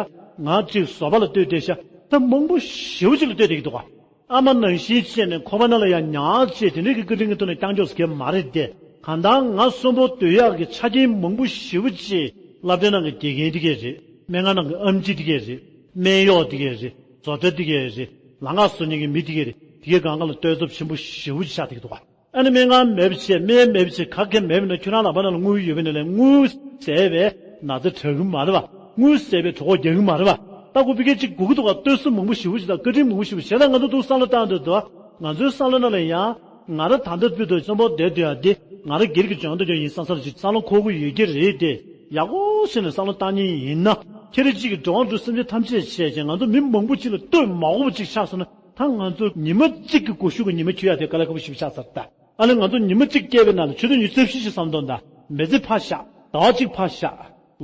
ང་གཅིག་བཟོ་པ་ལ་ལྟོས་བསྡད་ཤག་ད་མང་པོ་ཞེ་པོ་ཅིག་ལ་ལྟོས་བསྡད་ཀྱི་འདུག་ག། ཨ་མ་ནང་བཞིན་བྱས་ནས་ཁོ་པ་ན་ལ་ཡང་ཉག་བྱས་དེ་འདྲའི་གི་བཀའ་དྲིན་གྱི་ཐོག་ནས་བསྐྱངས་ཆོག་ཟེར་མཁན་མ་རེད་དེ། གང་ལྟར་ང་གསོན་པོ་སྡོད་ཡག་གི་ཆ་རྐྱེན་མང་པོ་ཞེ་པོ་ཅིག་སློབ་གྲྭའི་ནང་གི་དགེ་རྒན་དེ་གས་རེད། སྨན་ཁང་ནང་གི་ཨེམ་ཆི་དེ་གས་རེད། སྨན་གཡོག་དེ་གས་རེད། བཟོ་གྲྭ་དེ་གས་རེད། ལམ་ཁ་བཟོ་མཁན་གྱི་མི་དེ་གས་རེད། དེ་གས་གང་ག་ལ་ལྟོས་ཚབས་ཆེན་པོ་ཞེ་པོ་ཅིག་ཆགས་བསྡད་ཀྱི་འདུག་ག། ཨ་ནི་སྨན་ཁང་མེད་པ་བྱས། སྨན་མེད་པ་བྱས། ག་གེ་མེད་པ་ན་ཁྱོད་རང་ལག་པ་ནང་ལ་དངུལ་ཡོད་པ་ཡིན་ན་ལས་དངུལ་ཟད་པའི་ན་ཚ་དྲག་གི་མ་རེད་པ། དངུལ་ཟད་པའི་གྲོད་ཁོག་རྒྱག་གི་མ་རེད་པ། ད་ཁོ་ཕ་གི་གཅིག་དགོས་ཀྱི་འདུག་ག། ལྟོས་ས་མང་པོ་ཞེ་པོ་ཅིག་དང་བཀའ་དྲིན་མང་པོ་ཞེ་པོ་ཞིག་ད་ང་ཚོ་འདུག་བསམ་བློ་བཏང་འདོད་འདུག་ང་ཚོའི་བསམ་བློ་ནང་ལ་ཡང་ང་རང་ད་ལྟ་བར་དུ་གསོན་པོ་བསྡད་སྡོད་ཡ་འདི་ང་རང་སྒེར་གྱི་འཇོན་ཐང་ཡོད་ཡིན་བསམ་བསམ་ཅིག་བསམ་བློ་འཁོར་གྱི་ཡོད་ཀྱི་རེད་དེ། ཡག་པོ་བྱས་ནས་བསམ་བློ་བཏང་མཁན་ཡིན་ན་ཁྱེད་རང་གཅིག་གིས་འགྲོ་བ་འགྲོ་སེམས་ཅན་ཐམས་ཅད་བྱས་བྱས་ང་ཚོ་མི་མང་པོ་གཅིག་ལ་ལྟོས་མ་དགོས་པ་ཅིག་ཆགས་སོང་ན། ད་ང་ཚོ་ཉི་མ་གཅིག་གི་གོ་ཤུགས་ཀྱི་ཉི་མ་འཁྱོལ་ཡ་དེ་དཀའ་ལས་ཁག་པོ་ཞེ་པོ་ཆགས་ཚར་ད། ཨ་ནི་ང་ཚོ་ཉི་མ་གཅིག་སྐྱེལ་བའི་ནང་ལ་ཆུ་ཚོད་ཉི་ཤུ་རྩ་བཞི་ཞིག་བསམ་བློ་གཏོང་ད། མི་ཚེ་ཕར་བཞག་ཟླ་བ་གཅིག་ཕར་བཞག་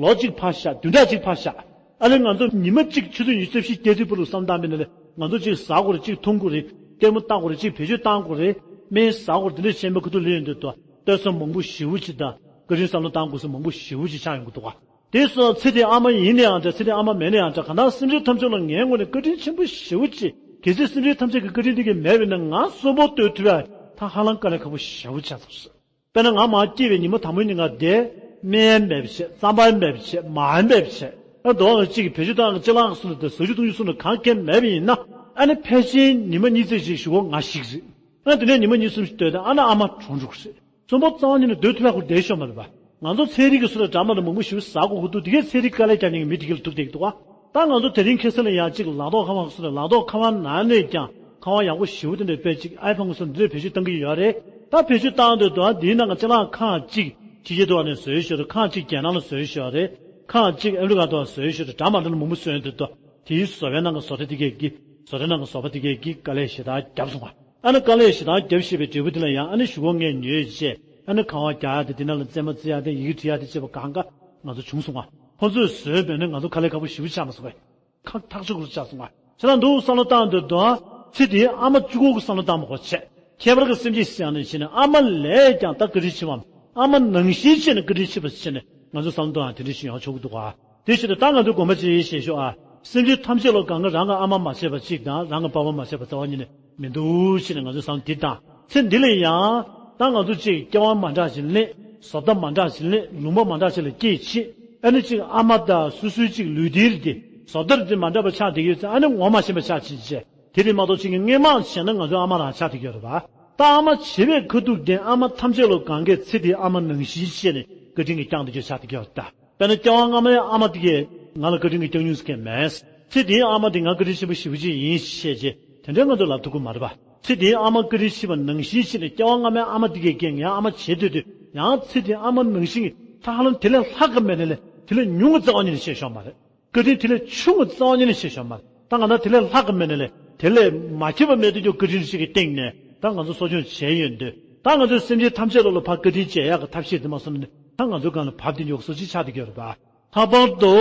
ལོ་གཅིག་ཕར་བཞག་བདུན་ཕྲག་གཅིག་ཕར་བཞག་ཨ་ནི་ང་ཚོ་ཉི་མ་གཅིག་ཆུ་ཚོད་ཉི་ཤུ་རྩ་བཞི་སྐྱེལ་དུས་བུ་རུ་བསམ་བློ་བཏང་བའི་ནང་ལ་ང་ཚོ་གཅིག་ཟ་དགོས་རེད། གཅིག་འཐུང་དགོས་རེད། ལྟད་མོ་ལྟ་དགོས་རེད། གཅིག་བེད་སྤྱོད་བཏང་དགོས་རེད། སྨན་ཟ་དགོས་རེད། འདི་འདྲ་བྱས་པའི་ཁ་ཐུག་ལས་ཡོང་དུས་དུ་ལྟོས་ས་མང་པོ་ཞེ་པོ་ཅིག་དང་བཀའ་དྲིན་བསམ་བློ་བཏང་དགོས་ས་མང་པོ་ཞེ་པོ་ཅིག་ཆགས་ཡོང་གི་འདུག་ག་དེ་སོགས་ཚེ་འདིའི་ཨ་མ་ཡིན་ན་ཡང་འདྲ། ཚེ་འདིའི་ཨ་མ་མེད་ན་ཡང་འདྲ། གང་ལྟར་སེམས་ཅན་ཐམས་ཅད་ལ་ངའི་ངོས་ནས་བཀའ་དྲིན་ཆེན་པོ་ཞེ་པོ་ཅིག་གལ་སྲིད་སེམས་ཅན་ཐམས་ཅད་ཀྱི་བཀའ་དྲིན་འདི་གས་མེད་པ་ཡིན་ན་ང་གསོན་པོ་སྡོད་ཐུབ་ཡ་ད་ཧ་ལམ་དཀའ་ལས་ཁག་པོ་ཞེ་པོ་ཆགས་ཚར་སོང་། དཔེར་ན་ང་མར་སྐྱེས་པའི་ཉི་མ་དང་པོའི་ཉིན་ང་དེ་སྨན་མེད་པ་བྱས། རྩམ་པ་མེད་པ་བྱས། མར་མེད་པ་བྱས། ཨ་རྡོ་ལ་གཅིག་གི་བེད་སྤྱོད་བཏང་གི་ལྕེ་ལག་གསུམ་ལ་དང་ཟ་རྒྱུ་འཐུང་རྒྱུ་གསུམ་ལ་གང་གལ་མེད་པ་ཡིན་ན། ཨ་ནི་ཕལ་ཆེར་ཉི་མ་གཉིས་ཙམ་ཞིག་གཞུག་གུ་ང་ཤི་གི་རེད། ཨ་དེ་ནས་ཉི་མ་གཉིས་གསུམ་ཞིག་སྡོད་དུས་ཨ་ནི་ཨ་མ་གྲོངས་འགྲོ་གི་རེད། གསོན་པོ་རྩ་བ་ཉིད་ནས་སྡོད་ཐུབ་ཡག་ཁུར་བསྡད་ཤོག་མ་རེད་པ། ང་ཚོ་ཚན་རིག་གི་སུ་ལ་འདྲ་མ་འདྲ་མང་པོ་ཞིག་ཟ་དགོས་ཀྱི་འདུག་དེ་གས་ཚན་རིག་དཀའ་ལས་རྒྱག་མཁན་གྱི་མི་དེ་གས་ལ་ཐུག་བསྡད་ཀྱི་འདུག་ག་ད་ང་ཚོ་དེ་རིང་ཁ་སང་ལ་ཡང་གཅིག་ལག་ཐོག་ཁ་པར་ཟེར་ནས་ལག་ཐོག་ཁ་པར་ནང་ནས་ཀྱང་ཁ་པར་ཡག་པོ་ཞེ་པོ་དེ་འདྲ་དཔེ་གཅིག་ཨའི་ཕོན་སོགས་འདི་འདྲ་བེད་སྤྱོད་གཏང་གི་ཡོད་རེད། ད་བེད་སྤྱོད་བཏང་དུས་དུ་ཨ་འདིའི་ནང་གི་ཅ་ལག་ཁག་གཅིག་ཕྱི་རྒྱལ་དུ་བ་ནས་བཟོས་ཤོག་རེད། ཁག་གཅིག་རྒྱ་ནག་ལ་བཟོས་ཤོག་རེད། ཁག་གཅིག་ཨ་མི་རི་ཀ་དུ་བ་བཟོས་ཤོག་རེད། འདྲ་མ་འདྲ་ལ་མང་པོ་བཟོས་དུས་དུ་དེའི་བཟོ་པའི་ནང་གི་བཟོ་གྲྭ་དེ་གས་ཀྱིས་བཟོ་གྲྭ་ནང་གི་བཟོ་པ་དེ་གས་ཀྱིས་དཀའ་ལས་ཞེ་དྲག་བརྒྱབ་སོང་བ། ཨ་ནི་དཀའ་ལས་ཞེ་དྲག་བརྒྱབ་ཤེས་པའི་འབྲས་བུ་དེ་ལ་ཡང་ཨ་ནི་གཞུག་གུ་ངས་ཉོས་བྱས་ཨ་ནི་ཁ་པར་རྒྱག་ཡ་དེ་དེ་ནང་ལ་རྩེད་མོ་རྩེ་ཡ་དེ་ཡི་གེ་འབྲི་ཡ་དེ་བྱས་པ་གང་ག་ང་ཚོ་བྱུང་སོང་བ། ཁོ་ཚོས་བཟོས་པས་ནི་ང་ཚོ་དཀའ་ལས་ཁག་པོ་ཞེ་པོ་ཆགས་མ་སོང་བས། ཁག་ཐག་ཆོད་པོ་ཆགས་སོང་བ། ཁྱེད་རང་འདུག་བསམ་བློ་བཏང་དུས་དུ་ཚེ་འདིའི་ཨ་མ་གཅིག་པོ་གི་བསམ་བློ་བཏང་མ་དགོས་བྱས། ཁྱད་པར་གྱི་སེམས་ཅན་ཟེར་ཡང་ནས་བྱས་ནས་ཨ་མ་ལས་ཀྱང་ད་བཀའ་དྲིན་ཆེ་བའམ་ཨ་མ་ནང་བཞིན་བྱས་ནས་བཀའ་དྲིན་ཆེ་བ་བྱས་ནས་ང་ཚོ་བསམ་བློ་གཏོང་ཡང་དེ་འདྲ་ཞིག་ཡོང་ཆོག་གི་འདུག་ག་དེ་བཞིན་དུ་ད་ང་ཚོ་དགོངས་པ་ཅིག་བཞེས་ཤོག་ཨ། སེམས་ཅན་ཐམས་ཅད་ལ་གང་གི་རང་གི་ཨ་མ་མ་བྱས་པ་གཅིག་དང་རང་གི་པ་ཕ་མ་མ་བྱས་པ་རྩ་བ་ཉིད་ནས་མི་འདུག་ཅེས་ནས་ང་ཚོས་བསམ་འདི་དང་ཚེ་འདི་ལ་ཡང་ད་ང་ཚོ་གཅིག་སྐྱེ་བ་མ་འདྲ་ཞིག་ལེན། བཟོ་ལྟ་མ་འདྲ་ཞིག་ལེན། ལུང་པ་མ་འདྲ་ཞིག་ལ་སྐྱེས་ཕྱིན་ཨ་ནི་གཅིག་ཨ་མ་དང་སོ་སོའི་གཅིག་ལུས་རྟེན་རེད་དེ་བཟོ་ལྟ་རེད་དེ་མ་འདྲ་བ་ཆགས་བསྡད་ཡོད་ཚེ་ཨ་ནི་ངོ་མ་ཤེས་པ་ཆགས་ཕྱིན་ཆད་དེ་རེད་མ་གཏོགས་གཅིག་གི་སྔས་མ་བྱས་ན་ང་ཚོའི་ཨ་མ་རང་ཆགས་བསྡད་ཡོད་རེད་པ། ད་ཨ་མ་བྱེད་པའི་ཁ་ཐུག་དེ་ཨ་མ་ཐམས་ཅད་ལ་གང་གས་ཚེ་འདིའི་ཨ་མ་ནང་བཞིན་བྱས་ནས་བཀའ་དྲིན་གྱི་བསྐྱངས་བསྡད་ཡོད་ཆགས་བསྡད་ཡོད་རེད་ད། དཔེར་ན་སྐྱེ་བ་སྔ་མའི་ཨ་མ་དེ་གས་ང་ལ་བཀའ་དྲིན་གྱི་བསྐྱངས་མྱོང་ཟེར་མཁན་མེད། ཚེ་འདིའི་ཨ་མ་དེ་ང་བཀའ་དྲིན་ཆེན་པོ་ཞེ་པོ་ཅིག་ཡིན་ཞེས་བྱས་དེ་འདྲའི་ང་ཚོ་ལབ་ཐུབ་ཀྱི་མ་རེད་པ། ཚེ་འདིའི་ཨ་མ་བཀའ་དྲིན་ཆེ་བ་ནང་བཞིན་བྱས་ནས་སྐྱེ་བ་སྔ་མའི་ཨ་མ་དེ་གས་ཀྱིས་ངའི་ཨ་མ་བྱེད་སྡོད་དུས་ཡང་ཚེ་འདིའི་ཨ་མ་ནང་བཞིན་གྱི་ད་ཧ་ལམ་དེ་ལས་ལྷག་གི་མེད་ནས་ལས་དེ་ལས་ཉུང་གི་རྩ་བ་ཉིད་ནས་བྱས་ཤོག་མ་རེད། བཀའ་དྲིན་དེ་ལས་ཆུང་གི་རྩ་བ་ཉིད་ནས་བྱས་ཤོག་མ་རེད། ད་ང་ད་དེ་ལས་ལྷག་གི་མེད་ནས་ལས་དེ་ལས་མ་ཁྱབ་པ་མེད་དུ་ཀྱང་བཀའ་དྲིན་ཞིག་གི་སྟེང་ནས་ད་ང་ཚོ་གསོ་སྐྱོང་བྱས་ཡོད་འདོད་ད་ང་ཚོའི་སེམས་ཅན་ཐམས་ཅད་ལ་ལ་ཕར་བཀའ་དྲིན་འཇལ་ཡག་གི་ཐབས་ཤེས་དེ་མ་སོང་ནས་ད་ང་ཚོ་སྒང་ལ་བབས་ཏེ་ཉོག་སོ་ཅིག་ཆགས་བསྡད་ཀྱི་ཡོད་རེད་པ། ལྷག་པར་དུ་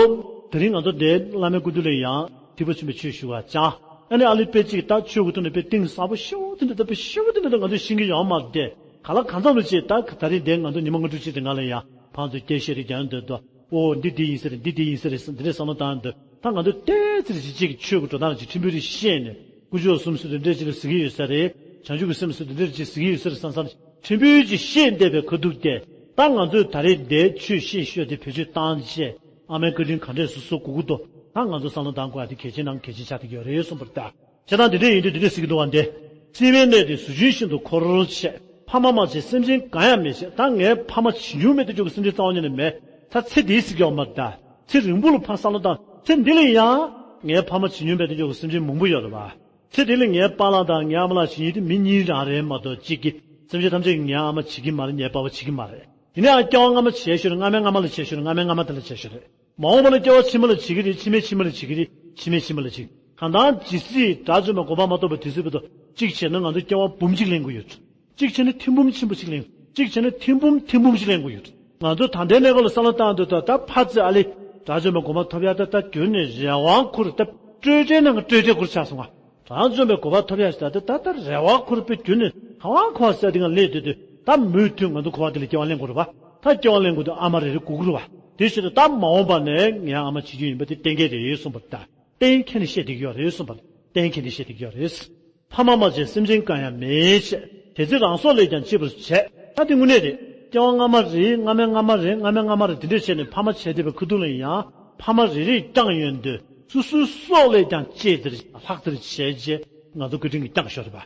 དེ་རིང་ང་ཚོ་འདིར་བླ་མའི་སྐུ་མདུན་ལ་ཡང་ཐེག་པ་ཆེན་པོའི་ཆོས་ཞུ་བར་བཅར། ཨ་ནི་ཨ་ལི་དཔེ་གཅིག་ད་ཆོས་ཀྱི་ཐོག་ནས་དཔེ་གཏིང་ཟབ་པོ་ཞེ་པོ་དེ་འདྲ་ད་དཔེ་ཞེ་པོ་དེ་འདྲ་ད་ང་ཚོས་ཤེས་ཀྱི་ཡོད་མ་རེད་དེ་ག་ལ་གང་འཚམ་ལ་ཅིག་ད་ད་རིང་འདིར་ང་ཚོ་ཉི་མ་ལྔ་དྲུག་ཅིག་དེ་སྒང་ལ་ཡང་ཕར་ཚུར་སྐད་ཆ་རེ་རྒྱག་འདོད་དོ། ཨོ་འདི་འདི་ཡིན་ས་རེད། འདི་འདི་ཡིན་ས་རེད་ཟེར་འདི་འདྲའི་བསམ་བློ་བཏང་འདོད་ད་ང་ཚོས་ཏོག་ཙམ་ཅིག་ཅིག་ཆོས་ཀྱི་འགྲོ་སྟངས་ཅིག་ཕྲན་བུ་རེ་ཤེས་ནས་དཀོན་མཆོག་གསུམ་སུ་འདི་འདྲ་ཅིག་ལ་གཟིགས་ཀྱི་ཡོད་ས་རེད། བྱང་ཆུབ་ཀྱི་སེམས་སུ་འདི་འདྲ་ཅིག་གཟིགས་ཀྱི་ཡོད་ས་རེད་བསམ་བསམ། ཕྲན་བུ་ཅིག་ཤེས་བསྡད་པའི་ཁ་ཐུག་དེ་ད་ང་ཚོས་ད་རེས་འདིར་ཆོས་བཤད་ཤོས་དེ་བེད་སྤྱོད་བཏང་བྱས་ཨ་མའི་བཀའ་དྲིན་ག་འདྲས་སུ་གསོ་དགོས་ཀྱི་འདུག་ད་ང་ཚོ་བསམ་བློ་གཏང་དགོས་ཡ་དེ་གལ་ཆེན་ནང་གལ་ཆེན་ཆགས་བསྡད་ཀྱི་ཡོད་རེད་གསུངས་པ་རེད་ད། བྱས་ཙང་འདི་འདྲས་ཡིན་དུས་འདི་འདྲས་ཟེར་གྱི་འདུག་བ་འདི། སྲིད་པའི་གནས་འདི་གཟུགས་ཅན་ཤིན་ཏུ་འཁོར་བྱས། ཕ་མ་མ་བྱས་སེམས་ཅན་གང་ཡང་མེད་ཅེས། ད་ངའི་ཕ་མ་བྱེད་མྱོང་མེད་དུ་འཇོག་གི་སེམས་ཅན་རྩ་བ་ཉིད་ནས་མེད། ད་ཚེ་འདིའི་ཟེར་གྱི་ཡོད་མ་རེད་ད། ཚེ་རིང་པོ་ལ་ཕར་བསམ་བློ་བཏང་ཚེ་འདི་ལ་ཡང་ངའི་ཕ་མ་བྱེད་མྱོང་མེད་དུ་འཇོག་གི་སེམས་ཅན་མང་པོ་ཡོད་རེད་བ། ཚེ་འདི་ལ་ངའི་པཱ་ལགས་དང་ངའི་ཨ་མ་ལགས་བྱེད་མྱོང་དེ་མི་གཉིས་རང་རེད་མ་གཏོགས་གཅིག་གིས་སེམས་ཅན་ཐམས་ཅད་ཀྱིས་ངའི་ཨ་མ་བྱེད་ཀྱི་མ་རེད། ངའི་པཱ་ཕ་བྱེད་ཀྱི་མ་རེད། ཡིན་ནའང་སྐྱེ་བ་སྔ་མ་བྱས་ཤོར། སྔ་མའི་སྔ་མ་དེ་ལ་བྱས་ཤོར། མ་འོངས་པ་ལ་སྐྱེ་བ་ཕྱི་མ་ལ་བྱེད་ཀྱི་རེད། ཕྱི་མའི་ཕྱི་མ་ལ་བྱེད་ཀྱི་རེད། ཕྱི་མའི་ཕྱི་མ་ལ་བྱེད། གང་ལྟར་ཇི་སྲིད་དགྲ་བཅོམ་པའི་གོ་འཕང་མ་ཐོབ་པ་དུས་ཚོད་བར་དུ་གཅིག་བྱས་ན་ང་ཚོ་སྐྱེ་བ་འབུམ་གཅིག་ལེན་དགོས་ཡོད། གཅིག་བྱས་ན་ཐེར་འབུམ་ཆེན་པོ་གཅིག་ལེན། གཅིག་བྱས་ན་ཐེར་འབུམ་ཐེར་འབུམ་གཅིག་ལེན་དགོས་ཡོད། ང་ཚོ་ད་ལྟའི་གནས་སྐབས་ལ་བསམ་བློ་བཏང་དུས་ད་ད་ཕར་ཚུར་ཨ་ལེ་དགྲ་བཅོམ་པའི་གོ་འཕང་ཐོབ་ཡ་ད་ད་ཁྱོན་ནས་རེ་བ་འཁུར། ད་སྤྲོས་བྲལ་ནང་གི་སྤྲོས་བྲལ་འཁུར་ཆགས་སོང་ང་། དགྲ་བཅོམ་པའི་གོ་འཕང་ཐོབ་ཡ་ཞིག་ད་ད་ད་རེ་བ་འཁུར་པའི་རྒྱུ་ནི་ག་བ་ག་བ་ཟེར་དེ་ང་སླེབས་དུས་དུས་ད་མུ་མཐུད་ང་ཚོ་འཁོར་བ་དེ་ལ་སྐྱེ་བ་ལེན་དགོས་རེད་བ། ད་སྐྱེ་བ་ལེན་དགོས་དུས་ཨ་མ་རེ་རེ་སྒུག་དགོས་རེད་བ། དེ་བཞིན་དུ་ད་མ་འོངས་པ་ནས་ངའི་ཨ་མ་བྱེད་རྒྱུ་ཡིན་པ་དེ་གཏན་འཁེལ་རེད་གསུངས་པ་རེད་ད། གཏན་འཁེལ་ནས་བཤད་བསྡད་ཀྱི་ཡོད་རེད་གསུངས་པ་རེད། གཏན་འཁེལ་ནས་བཤད་བསྡད་ཀྱི་ཡོད་རེད། ཕ་མ་མ་བྱས་སེམས་ཅན་གང་ཡང་མེད་ཅེས། དེ་ཚེ་རང་སྲོག་ལས་ཀྱང་གཅེས་པར་བྱས། ད་དེ་དངོས་གནས་རེད། སྐྱེ་བ་སྔ་མ་རེད། སྔ་མའི་སྔ་མ་རེད། སྔ་མའི་སྔ་མ་རེད། དེ་འདྲས་བྱས་ནས་ཕ་མ་བྱས་བསྡད་པའི་ཁ་ཐུག་ལ་ཡང་ཕ་མ་རེ་རེས་བསྐྱངས་ཡོང་དུས་སོ་སོའི་སྲོག་ལས་ཀྱང་གཅེས་དེར་ལྷག་དེར་བྱས་རྗེས་ང་ཚོ་བཀའ་དྲིན་གྱིས་བསྐྱངས་ཤོར་བ།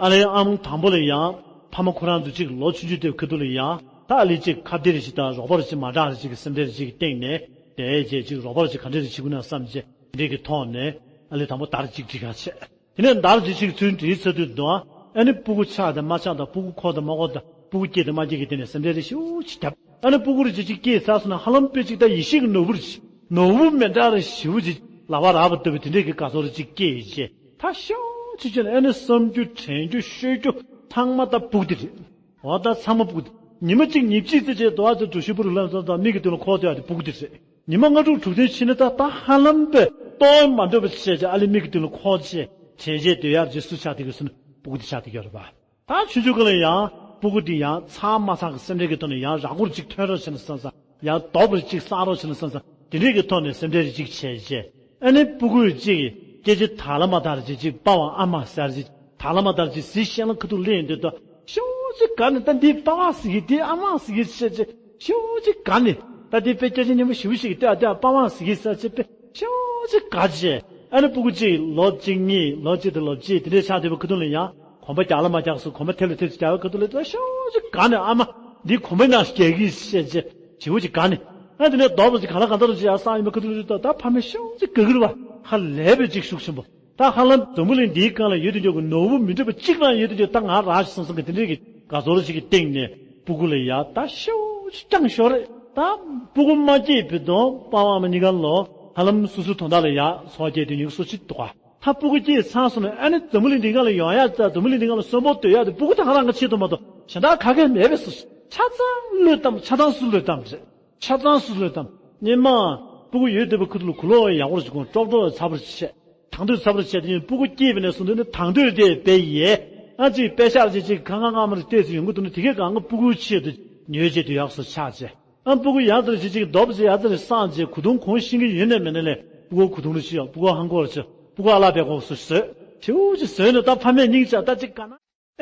ཨ་ལའི་ཨམ་དང་པོ་ལ་ཡང་ཕ་མ་ཁོ་རང་ཚོ་གཅིག་ལོ་ཆུང་ཆུང་དེའི་ཁ་ཐུག་ལ་ཡང་ད་ཨ་ལི་གཅིག་ཁ་བདེ་རེ་ཞིག་དང་རོགས་པ་རེ་ཞིག་མ་འདྲ་རེ་ཞིག་གི་སེམས་ཁྲལ་རེ་ཞིག་གི་སྟེང་ནས་དེའི་རྗེས་གཅིག་རོགས་པ་རེ་ཞིག་ག་འདྲ་རེ་བྱེད་དགོས་ན་བསམ་རྗེས་དེ་འདྲས་ཀྱི་ཐོག་ནས་ཨ་ལི་དང་པོ་དར་གཅིག་བྲིས་ག་བྱས། དེ་ནས་དར་གཅིག་བྱས་ཚུལ་བྲིས་ཚར་དུས་དུ་ཨ་ནི་སྤུ་གུ་ཆགས་དང་མ་ཆགས་དང་སྤུ་གུ་འཁོར་དང་མ་འཁོར་དང་སྤུ་གུ་སྐྱེས་དང་མ་སྐྱེས་ཀྱི་སྟེང་ནས་སེམས་ཁྲལ་རེ་ཞིག་བྱས། ཨ་ནི་སྤུ་གུ་རེ་གཅིག་གཅིག་སྐྱེས་ཚར་སོང་ན་ཧ་ལམ་དཔེ་གཅིག་ད་ཡིད་ཤེས་ཀྱི་ནོར་བུ་རེ་ཞིག་ནོར་བུ་མེ་འདྲ་རེ་ཞེ་པོ་ཅིག་ལག་པ་རག་པ་ལྟ་བུའི་དེ་འདྲས་ཀྱི་དགའ་ཚོར་རེ་གཅིག་སྐྱེས་རྗེས་ད་ཤོག་ ཅིག་བྱས་ནས་ཨ་ནི་བསམ་རྒྱུ་དྲན་རྒྱུ་ཤོད་རྒྱུ་ཚང་མ་ད་སྤུ་གུ་དེ་རེད། འོ་ད་ཚང་མ་སྤུ་གུ་དེ། ཉི་མ་གཅིག་ཉིན་གཅིག་ཙམ་བྱས་དུ་ཨ་ཙི་འགྲོ་ཤུལ་པུ་རུ་ལ་ཙང་ཙང་མིག་གི་མདུན་ལ་འཁོར་སྡོད་ཡ་དེ་སྤུ་གུ་དེ་རེད། ཉི་མ་ལྔ་དྲུག་དྲུག་བདུན་ཕྱིན་ན་ད་ད་ཧ་ལམ་པས་ལྟོ་མ་འདོད་པ་བྱས་བྱས་ཨ་ལི་མིག་གི་མདུན་ལ་འཁོར་བྱས་བྱས་བྱས་སྡོད་ཡ་རྗེས་སུ་ཆགས་དེ་གི་སུ་ནི་སྤུ་གུ་དེ་ཆགས་དེ་གི་ཡོད་རེད་པ། ད་ཆུང་ཆུང་སྒང་ལ་ཡང་སྤུ་གུ་འདི་ཡང་ཚང་མ་ཚང་གི་སེམས་ཁྲལ་གྱི་ཐོག་ནས་ཡང་ར་སྐོར་གཅིག་ཐོན་རོགས་བྱས་ན་བསམ་བསམ། ཡང་རྡོབ་རེ་གཅིག་བསགས་རོགས་བྱས་ན་བསམ་བསམ། དེ་འདྲས་ཀྱི་ཐོག་ནས་སེམས་ཁྲལ་རེ་གཅིག་བྱས་རྗེས། ཨ་ནི་སྤུ་གུ་གཅིག་སྐད་ཆ་དག་ལ་མ་དག་རེ་གཅིག་གཅིག་པ་ཝང་ཨ་མ་ཟེར་རེ་གཅིག་དག་ལ་མ་དག་རེ་གཅིག་ཟི་ཤེས་ལ་ཁ་ཐུག་ལེན་འདོད་དོ། ཤོག་ཅིག་ག་ནས་ད་འདི་པ་ཝང་ཟེར་གི་འདི་ཨ་མ་ཟེར་གི་བཤད་རྗེས་ཤོག་ཅིག་ག་ནས་ད་འདི་དཔེ་སྐད་ཆ་སྙན་པོ་ཞེ་པོ་ཞིག་གི་ལྟོས་ཨ་འདི་ཨ་པ་ཝང་ཟེར་གི་ཟེར་རྗེས་དཔེ། ཤོག་ཅིག་ག་བྱས། ཨ་ནི་སྤུ་གུ་གཅིག་ལོ་གཅིག་གཉིས་ལོ་གཅིག་དང་ལོ་གཅིག་དེ་འདྲའི་ཆགས་བསྡད་པའི་ཁ་ཐུག་ལ་ཡང་གོམ་པ་རྒྱག་ལ་མ་རྒྱག་སོ་གོམ་པ་ཐེབས་ལ་ཐེབས་སུ་རྒྱག་པའི་ཁ་ཐུག་ལ་ད་ཤོག་ཅིག་ག་ནས་ཨ་མ་འདི་གོམ་པ་ནང་རྒྱག་གི་བཤད་རྗེས་ཞེ་པོ་ཅིག་ག་ནས། ཨ་དེ་ནས་རྡོབ་པ་ཅིག་ག་ལ་ག་འདྲ་རུ་ཅིག་ཡར་སང་ཡིན་པའི་ཁ་ཐུག་ལ་ད་ད་ཕ་མས་ཤོག་ཅིག་ག་གི་རུ་བ་ཧ་ལས་པའི་ཅིག་ཤུགས་ཆེན་པོ། ད་ཧ་ལམ་འཛམ་བུ་གླིང་འདིའི་སྒང་ལ་ཡོད་དུ་འཇོག་གི་ནོར་བུ་མི་འདྲ་བ་གཅིག་རང་ཡོད་དུ་འཇོག་ད་ང་རག་ཤི་སོང་སོང་གི་དེ་འདྲའི་གི་དགའ་ཚོར་ཅིག་གི་སྟེང་ནས་སྤུ་གུ་ལ་ཡ་ད་ཤོག་ཅིག་ཀྱང་ཤོར་རེད། ད་སྤུ་གུ་མ་སྐྱེས་པའི་དོན་པ་ཝང་ཨ་མ་གཉིས་ཀ་ལོ་ཧ་ལམ་སོ་སོའི་དོན་དག་ལ་ཡ་སོ་སྐྱེས་དེ་ཉིན་སོ་ཅིག་འདུག་ག་ད་སྤུ་གུ་སྐྱེས་ཚར་སོང་ན་ཨ་ནི་འཛམ་བུ་གླིང་འདི་སྒང་ལ་ཡོང་ཡ་ད་འཛམ་བུ་གླིང་འདི་སྒང་ལ་གསོན་པོ་སྡོད་ཡ་དེ་སྤུ་གུ་ད་ང་རང་གི་ཆེད་དུ་མ་གཏོགས་གཞན་དག་ག་གེ་མེད་པས་སོ། ཆ་ཚང་བློས་བཏང་ཆ་ཚང་སུ་བློས་བཏང་རེད། ཆ་ཚང་སུ་ལ་དམ། སྙེ་མ། སྤུ་གུ་ཡོད་བསྡད་པ་ཁུ་ཐུ་ལ་གུ་ལོག་ཡག་པོ་ཞིག་དགོངས་ཀྲོག་ཀྲོག་ལ་ཚ་པོ་ཞིག་བྱས། དང་དུས་ཚ་པོ་བྱས་དེ་ཡིན་སྤུ་གུ་སྐྱེས་པ་ནས་བཟུང་དུས་ནི་དང་དུས་དེ་དཔེ་ཡས། ཨ་ཅིག་དཔེ་ཤག་ཅིག་ཅིག་ཁ་ང་ང་མར་བལྟས་སུ་ཡོང་གི་འདུག་ན་དེ་གས་གང་གི་སྤུ་གུའི་ཆེད་དུ་ཉོས་བྱས་དུ་ཡག་སོ་ཆགས་བྱས། ཨ་སྤུ་གུ་ཡག་ཙམ་ཞིག་ཅིག་རྡོབ་ཅིག་ཡག་ཙམ་ཞིག་སངས་བྱས་གུ་དུང་གོང་ཤིང་གི་ཡོད་ནས་མེད་ནས་ལས་སྤུ་གུ་གུ་དུང་རུ་ཤི་ཡོང་སྤུ་གུ་ཧང་གོ་རུ་ཤི་སྤུ་གུ་ཨ་ལག་པའི་གོག་སུ་བཟོས། ཐེའུ་ཅིག་བཟོས་ནས་ད་ཕ་མས་སྙིང་རྗེ་ད་ཅིག་དཀའ་ན།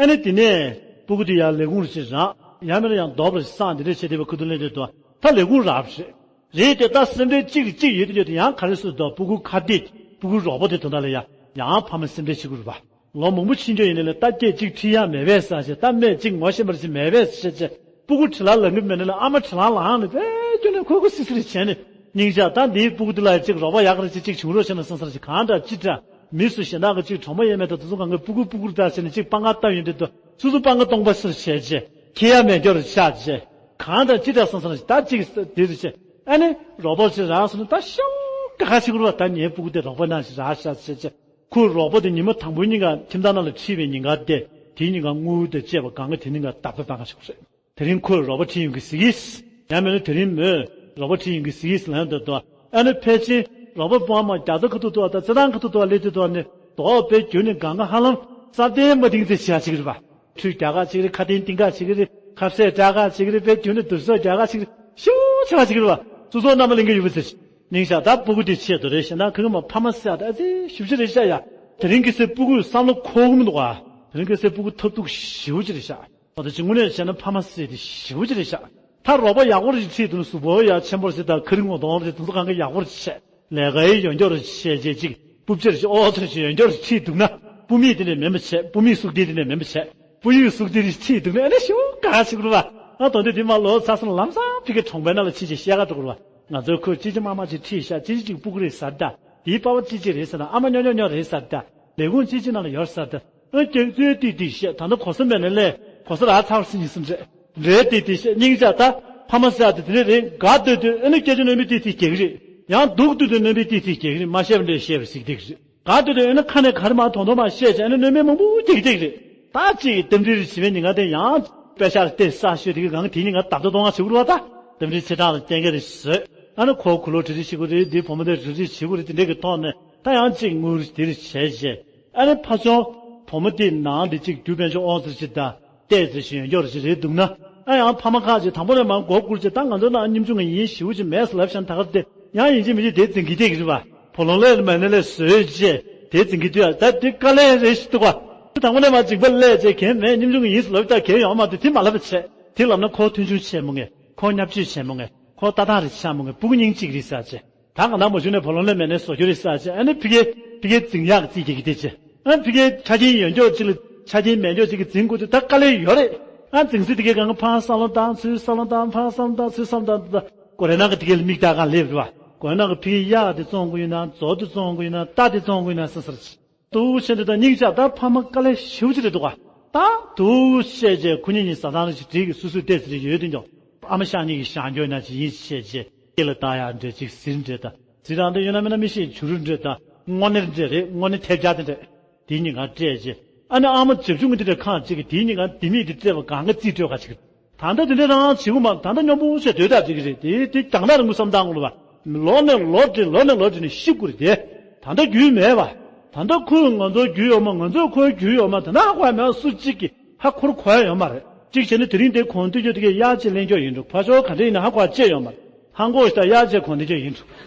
ཨ་ནི་དེ་ནས་སྤུ་གུ་དེ་ཡར་ལས་ཁུངས་རེ་ཅིག་རག་ཡང་མིན་ན་ཡང་རྡོབ་རེ་སངས་དེ་འདྲས་བྱས་བསྡད་པའི་ཁུ་ཐུ་ལེན་དེ་དོ་ད་ལས་ཁུངས་རག་རེད། རེད་དེ་ད་སེམས་ཁྲལ་གཅིག་རེ་གཅིག་ཡོད་དེ་ཡོད་དེ་ཡང་ག་རེ་སུ་དོ་སྤུ་གུ་ཁ་གཏད་སྤུ་གུ་རོགས་པ་དེ་དོ་ད་ལ་ཡ་ཡང་ཕ་མ་སེམས་ཁྲལ་བྱེད་དགོས་རེད་པ། ལོ་མང་པོ་ཕྱིན་རྒྱུ་ཡིན་ནའི་ལས་ད་སྐད་གཅིག་ཁྲིད་ཡ་མེད་པས་ཟེར་བྱས་ད་སྨད་གཅིག་ངོ་ཤེས་པར་ཅིག་མེད་པས་ཟེར་བྱས་སྤུ་གུ་བྲེལ་ལ་ལངས་གི་མེད་ནའི་ལས་ཨ་མ་བྲེལ་ལ་ལངས་ནས་བེད་སྐྱོན་ནས་ཁོ་ཁོ་སི་སི་རེ་བྱས་ནས་སྙིང་རྗེ་ད་འདིའི་སྤུ་གུ་འདི་ལ་ཡ་གཅིག་རོགས་པ་ཡག་རེ་ཅིག་ཅིག་བྱུང་རོགས་བྱས་ན་བསམ་ས་རེ་ཅིག་གང་འདྲ་ཅི་འདྲ། མི་སུ་གཞན་དག་གི་གཅིག་གྲོགས་མོ་ཡས་མེད་དུ་དེ་ཚོ་གང་གི་སྤུ་གུ་སྤུ་གུར་ལྟ་བྱས་ནས་གཅིག་པང་ཁ་བཏབ་ཡོང་དུས་དུ་སུ་སུ་པང་ཁ་སྟོང་པ་སུར་བྱས་རྗེས་ཁྱེད་ཡ་མེད་སྐྱོ་རུ་ཆགས་རྗེས་གང་དང་ཅི་འདྲ་སོང་སོང་ད་གཅིག་དེ་རུ་བྱས་ཨ་ནི་རོགས་པ་ཞིག་རག་སོང་ན་ད་ཤོག་ག་ཁ་ཕྱི་གུར་བ་ད་ངའི་སྤུ་གུ་དེ་རོགས་པ་ནང་ཞིག་རག་ཤག་བྱས་རྗེས་ཁོས་རོགས་པ་དེ་ཉི་མ་དང་པོའི་ཉིན་ག་ཁྱིམ་ཚང་ནང་ལ་ཁྲིད་པའི་ཉིན་ག་དེ་དེའི་ཉིན་ག་དངུལ་དང་བཅས་པ་གང་གི་དེ་ཉིན་ག་བདག་པོ་བཏང་ག་ཞིག་རེད། དེ་རིང་ཁོས་རོགས་པ་ཁྲིད་ཡོང་གི་ཟིག་ཡིས། ཡང་མིན་ན་དེ་རིང་མོས་རོགས་པ་ཁྲིད་ཡོང་གི་ཟིག་ཡིས་ལན་འདི་དོ། ཨ་ནི་ཕལ་ཆེར་རོགས་པ་སྤོང་མ་རྒྱ་མཚོ་ཁ་ཐུག་ཏུ་བ་དང་རྩེ་ཐང་ཁ་ཐུག་ཏུ་བ་སླེབས་དུས་དོ་ནི་རྡོ་དཔེ་རྒྱུ་ནི་གང་ག་ཧ་ལམ་ས་གདན་མ་ཏིང་ཙེ་བྱ་ཅིག་རེད་པ། ཁྲུས་རྒྱ་ག་ཅིག་རེད། ཁ་ཏིང་ཏིང་ག་ཅིག་རེད། ཁ་ཟས་རྒྱ་ག་ཅིག་རེད། དཔེ་རྒྱུ་ནི་དུར་སོ་རྒྱ་ག་ཅིག་རེད། ཤུ་ཆ་ག་ཅིག་རེད་པ། སོ་སོ་རྣམ་པ་ལེན་གི་ཡོད་པ་ཟེར། སྙིང་ཤ་ད་སྤུ་གུ་དེ་ཆེད་དུ་རེད་ཤ་ན་ཁ་ཁ་མ་ཕ་མ་ཟེར་ད་ཨ་ཙི་ཞིབ་ཅིག་རེད་ཤ་ཡ། དེ་རིང་གི་སེ་སྤུ་གུའི་བསམ་བློ་འཁོར་གི་མི་འདུག་ཨ། དེ་རིང་གི་སེ་སྤུ་གུ་ཐབས་སྡུག་ཞེ་པོ་ཅིག་རེད་ཤ། ཨོ་ད་ཅི་དངོས་གནས་བྱས་ན་ཕ་མ་ཟེར་དེ་ཞེ་པོ་ཅིག་རེད་ཤག་ད་རོགས་པ་ཡག་པོ་རེ་ཁྲིད་འདུག་ན་གཟུགས་པོ་ཡ་ཆེན་པོ་རེད་ད་ཁ་རི་ངོ་གདོང་རེད་དེ་ཚོ་གང་ག་ཡག་པོ་རེ་བྱས། ལས་ཀ་ཡི་ཡོན་སྐྱོར་རེ་བྱས་རྗེས་ཅིག་སྤུབ་ཆེར་ཞིག་ཨོ་ཚོར་ཞིག་ཡོན་སྐྱོར་རེ་ཁྲིད་འདུག་ན་སྤུ་མིག་དེ་ནས་མེད་མ་བྱས། སྤུ་མིག་གཟུགས་དེ་དེ་ནས་མེད་མ་བྱས། སྤུ་ཡུག་གཟུགས་དེ་རེ་ཁྲིད་འདུག་ན་ཨ་ནི་ཞེ་པོ་ག་ཞིག་རེད་བ། ང་དོན་དེ་དེ་མ་ལོ་ཚ་སོང་ལམ་སང་ཕི་ཀའི་གྲོང་པའི་ནང་ལ་ཕྱིན་ཅིག་བཤད་ག་འགྲོ་དགོས་རེད་བ། ང་ཚོའི་ཁོས་ཅི་ཅི་མ་མ་ཅིག་ཁྲིད་ཤག་ཅི་ཅི་ཅིག་སྤུ་གུ་རེད་ཟེར་ད། དེའི་པ་ཕ་ཅི་ཅི་རེད་ཟེར་ན་ཨ་མ་ཉོ་ཉོ་ཉོ་རེད་ཟེར་ད། ལས་ཁུངས་ཅི་ཅི་ནང་ལ་ཡོད་ཟེར་ད། ཨ་རྒྱག་ཚུལ་ཏིག་ཏིག་བཤད་ད་ནི་གོ་ས་མེད་ན་ལས་གོ་ས་རག་ཚར་སྲིད་ཉིན་གསུམ་རེད། འདྲེ་ཏིག་ཏིག་བཤད་སྙིང་རྗེ་ད་ཕ་མ་ཟེར་ཡ་དེ་དེ་འདྲ་རེད་དགའ་སྡོད་དུས་ཨ་ནི་སྐད་ཆ་རྣོན་པོ་ཏིག་ཏིག་རྒྱག་གི་རེད། ཡང་སྡུག་སྡུག་དུས་རྣོན་པོ་ཏིག་ཏིག་རྒྱག་གི་རེད། མ་བཤད་པ་འདྲ་བཤད་པ་ཟིག་ཏིག་རེད། དགའ་སྡོད་དུས་ཨ་ནི་ཁ་ནས་ག་རེ་མ་དོན་དོན་མ་བཤད་ཅིག་ཨ་ནི་རྣོན་པོ་མང་པོ་རྒྱག་གི་རེད། ད་ཅིག་རྟེན་འབྲེལ་རེ་བྱེད་པའི་ཉིན་ག་དེ་ཡང་དཔེ་ཤག་སྟེ་ས་ཤོད་དེ་གི་གང་དེ་ཉིན་ག་ད་ལྟ་གཏོང་བ་བྱེད་དགོས་རེད་བ། ད་རྟེན་འབྲེལ་ཆེ་དྲགས་ལ་རྐྱེན་ག་རེ་བཟོས་ཨ་ནི་ཁོ་གུ་ལོ་དྲི་རི་བྱེད་དགོས་རེད། དེ་བུ་མོ་དེ་རི་རི་བྱེད་དགོས་རེད། དེ་འདྲ་གི་ཐོག་ནས་ད་ཡང་ཅིག་དངུལ་དེ་རེ་བྱས་རྗེས། ཨ་ནི་ཕ་ཆུང་བུ་མོ་དེ་ནང་དེ་གཅིག་རྒྱུ་དཔལ་འབྱོར་དབང་ཟེར་ཅིག་དང་བལྟས་ཟེར་ཞིག་ཡོན་སྐྱོར་ཅིག་རེད་འདུག་ན། ཨ་ཡང་ཕ་མ་ཁག་ཅིག་དང་པོ་ནས་མར་མགོ་བསྐུར་ཅིག་ད་ང་ཚོ་ནང་སྙིང་ཆུང་ངེ་ཡིན་ཞེ་པོ་ཅིག་མེད་ཟེར་ལབ་ཤག་ད་ག་དེ་ཡང་ཡིན་གཅིག་མིན་གཅིག་དེ་འཛིན་གྱི་བསྡད་ཀྱི་རེད་བ། བུ་ལོན་ལས་མེད་ན་ལས་བཟོས་རྗེས་དེ་འཛིན་གྱི་འདུག་ཡ། ད་དེ་དཀའ་ལས་རེད་ཞིག་འདུག་བ། དེ་དང་པོ་ནས་མར་འཇིགས་པ་སླེབས་རྗེས་གན་མེད་སྙིང་ཆུང་ངེ་ཡིན་ཟེར་ལབ་ད་གན་ཡོང་མ་འདུག་དེ་མ་ལབ་པ་བྱས། དེ་ལབ་ན་ཁོ་མཐོང་ཆུང་ཆེ་མོ་ངེ་ཁོ་བརྙས་བཅོས་ཆེ་མོ་ངེ་ཁོ་ལྟ་སྟངས་རེ་ཆ་མོ་ངེ་སྤུ་གུ་སྙིང་གཅིག་རེད་ཟེར་བྱས། ད་ག་ནང་མ་བྱུང་ནས་བུ་ལོན་ལས་མེད་ནས་བཟོ་རྒྱུ་རེད་ཟེར་བྱས། ཨ་ནི་ཕི་གེ་ཕི་གེ་འཛིང་ཡག་རྩིས་རྒྱག་གི་དེ་བྱས། ཨ་ནི་ཕི་གེ་ཆ་རྐྱེན་ཡོད་མགྱོགས་ཅིག་ལ་ཆ་རྐྱེན་མེད་མགྱོགས་ཅིག་གི་འཛིང་དགོས་དུས་ད་དཀའ་ལས་ཡོད་རེད། ཨ་འཛིང་ཚུལ་དེ་གས་གང་གི་ཕར་བསམ་བློ་བཏང་ཚུར་བསམ་བློ་བཏང་ཕར་བསམ་བློ་བཏང་ཚུར་བསམ་བློ་བཏང་ད་སྒོ་རའི་ནང་གི་དེ་གས་ལ་མིག་ལྟ་གང་སླེབས་རེད་བ། སྒོ་རའི་ནང་གི་ཕི་གེ་གཡག་དེ་བཙོང་དགོས་ཡིན་ན་མཛོ་དེ་བཙོང་དགོས་ཡིན་ན་རྟ་དེ་བཙོང་དགོས་ཡིན་ན་ཟེར་ཟེར། དུ་བཤད་འདི་ད་སྙིང་རྗེ་ད་ཕ་མ་དཀའ་ལས་ཞེ་པོ་ཅིག་རེད་འདུག་ག་ད་དུ་བཤད་རྗེས་ཁོ་གཉིས་གཉིས་བཟའ་ཚང་རེ་ཞིག་བསྒྲིགས་གི་སོ་སོའི་ལྟས་ཟེར་ཡོད་དེ་འཇོག་ཨ་མ་ཤག་གཉིས་ཀྱི་ཤག་འགྱོད་ན་ཅིག་ཡིན་བཤད་རྗེས་སྐེ་ལ་བཏགས་ཡག་འདྲ་ཅིག་ཟིལ་འདྲ་ད་ཟིལ་རང་འདྲ་ཡོད་ན་མེད་ན་མི་ཤེས་བྱུ་རུ་འདྲ་ད་དངོས་གནས་འདྲ་རེད། དངོས་གནས་ཐལ་རྒྱག་དེ་འདྲ། དེ་གཉིས་ཀ་སྤྲད་རྗེས། ཨ་ནི་ཨ་མ་བྱབ་ཆུང་གི་དེ་འདྲ་ཁང་གཅིག་གི་དེ་གཉིས་ཀ་ལྡེ་མིག་དེ་སྤྲད་པ་གང་ག་རྩིས་སྤྲོད་ག་ཅིག་ད་ལྟ་དེ་འདྲ་རང་བྱེད་དགོས་མ། ད་ལྟ་སྙོམས་པོ་བྱས་སྡོད་ད་ཅིག་རེད། དེ་དེ་རྒྱང་ཐག་རིང་པོ་བསམ་སྟངས་དགོས་ལ་བ། ལོ་ནས་ལོ་བགྲེས་ལོ་ནས་ལོ་བགྲེས་ནས་ཤི་དགོས་རེད་དེ། ད་ལྟ་རྒྱུས་མེད་བ། ད་ལྟ་ཁོས་ང་ཚོ་རྒྱུས་ཡོད་མ། ང་ཚོས་ཁོའི་རྒྱུས་ཡོད་མ། ད་ལྟ་ཧ་གོ་ཡ་མེད་བ། སུ་གཅིག་གིས་ཧ་ཁོར་གོ་ཡ་ཡོད་མ་རེད། གཅིག་བྱས་ན་དེ་རིང་དེ་གོང་དུ་ཡོད་དེ་གའི་གཡག་ཅིག་ལེན་རྒྱུ་ཡིན་འགྲོ། ཕར་ཕྱོགས་ག་འདྲ་ཡིན་ན་ཧ་གོ་བྱས་ཡོད་མ་རེད། ཧ་གོ་ཞིག་ད་གཡག་ཅིག་གོང་དུ་ཡོད་ཡིན་འགྲོ།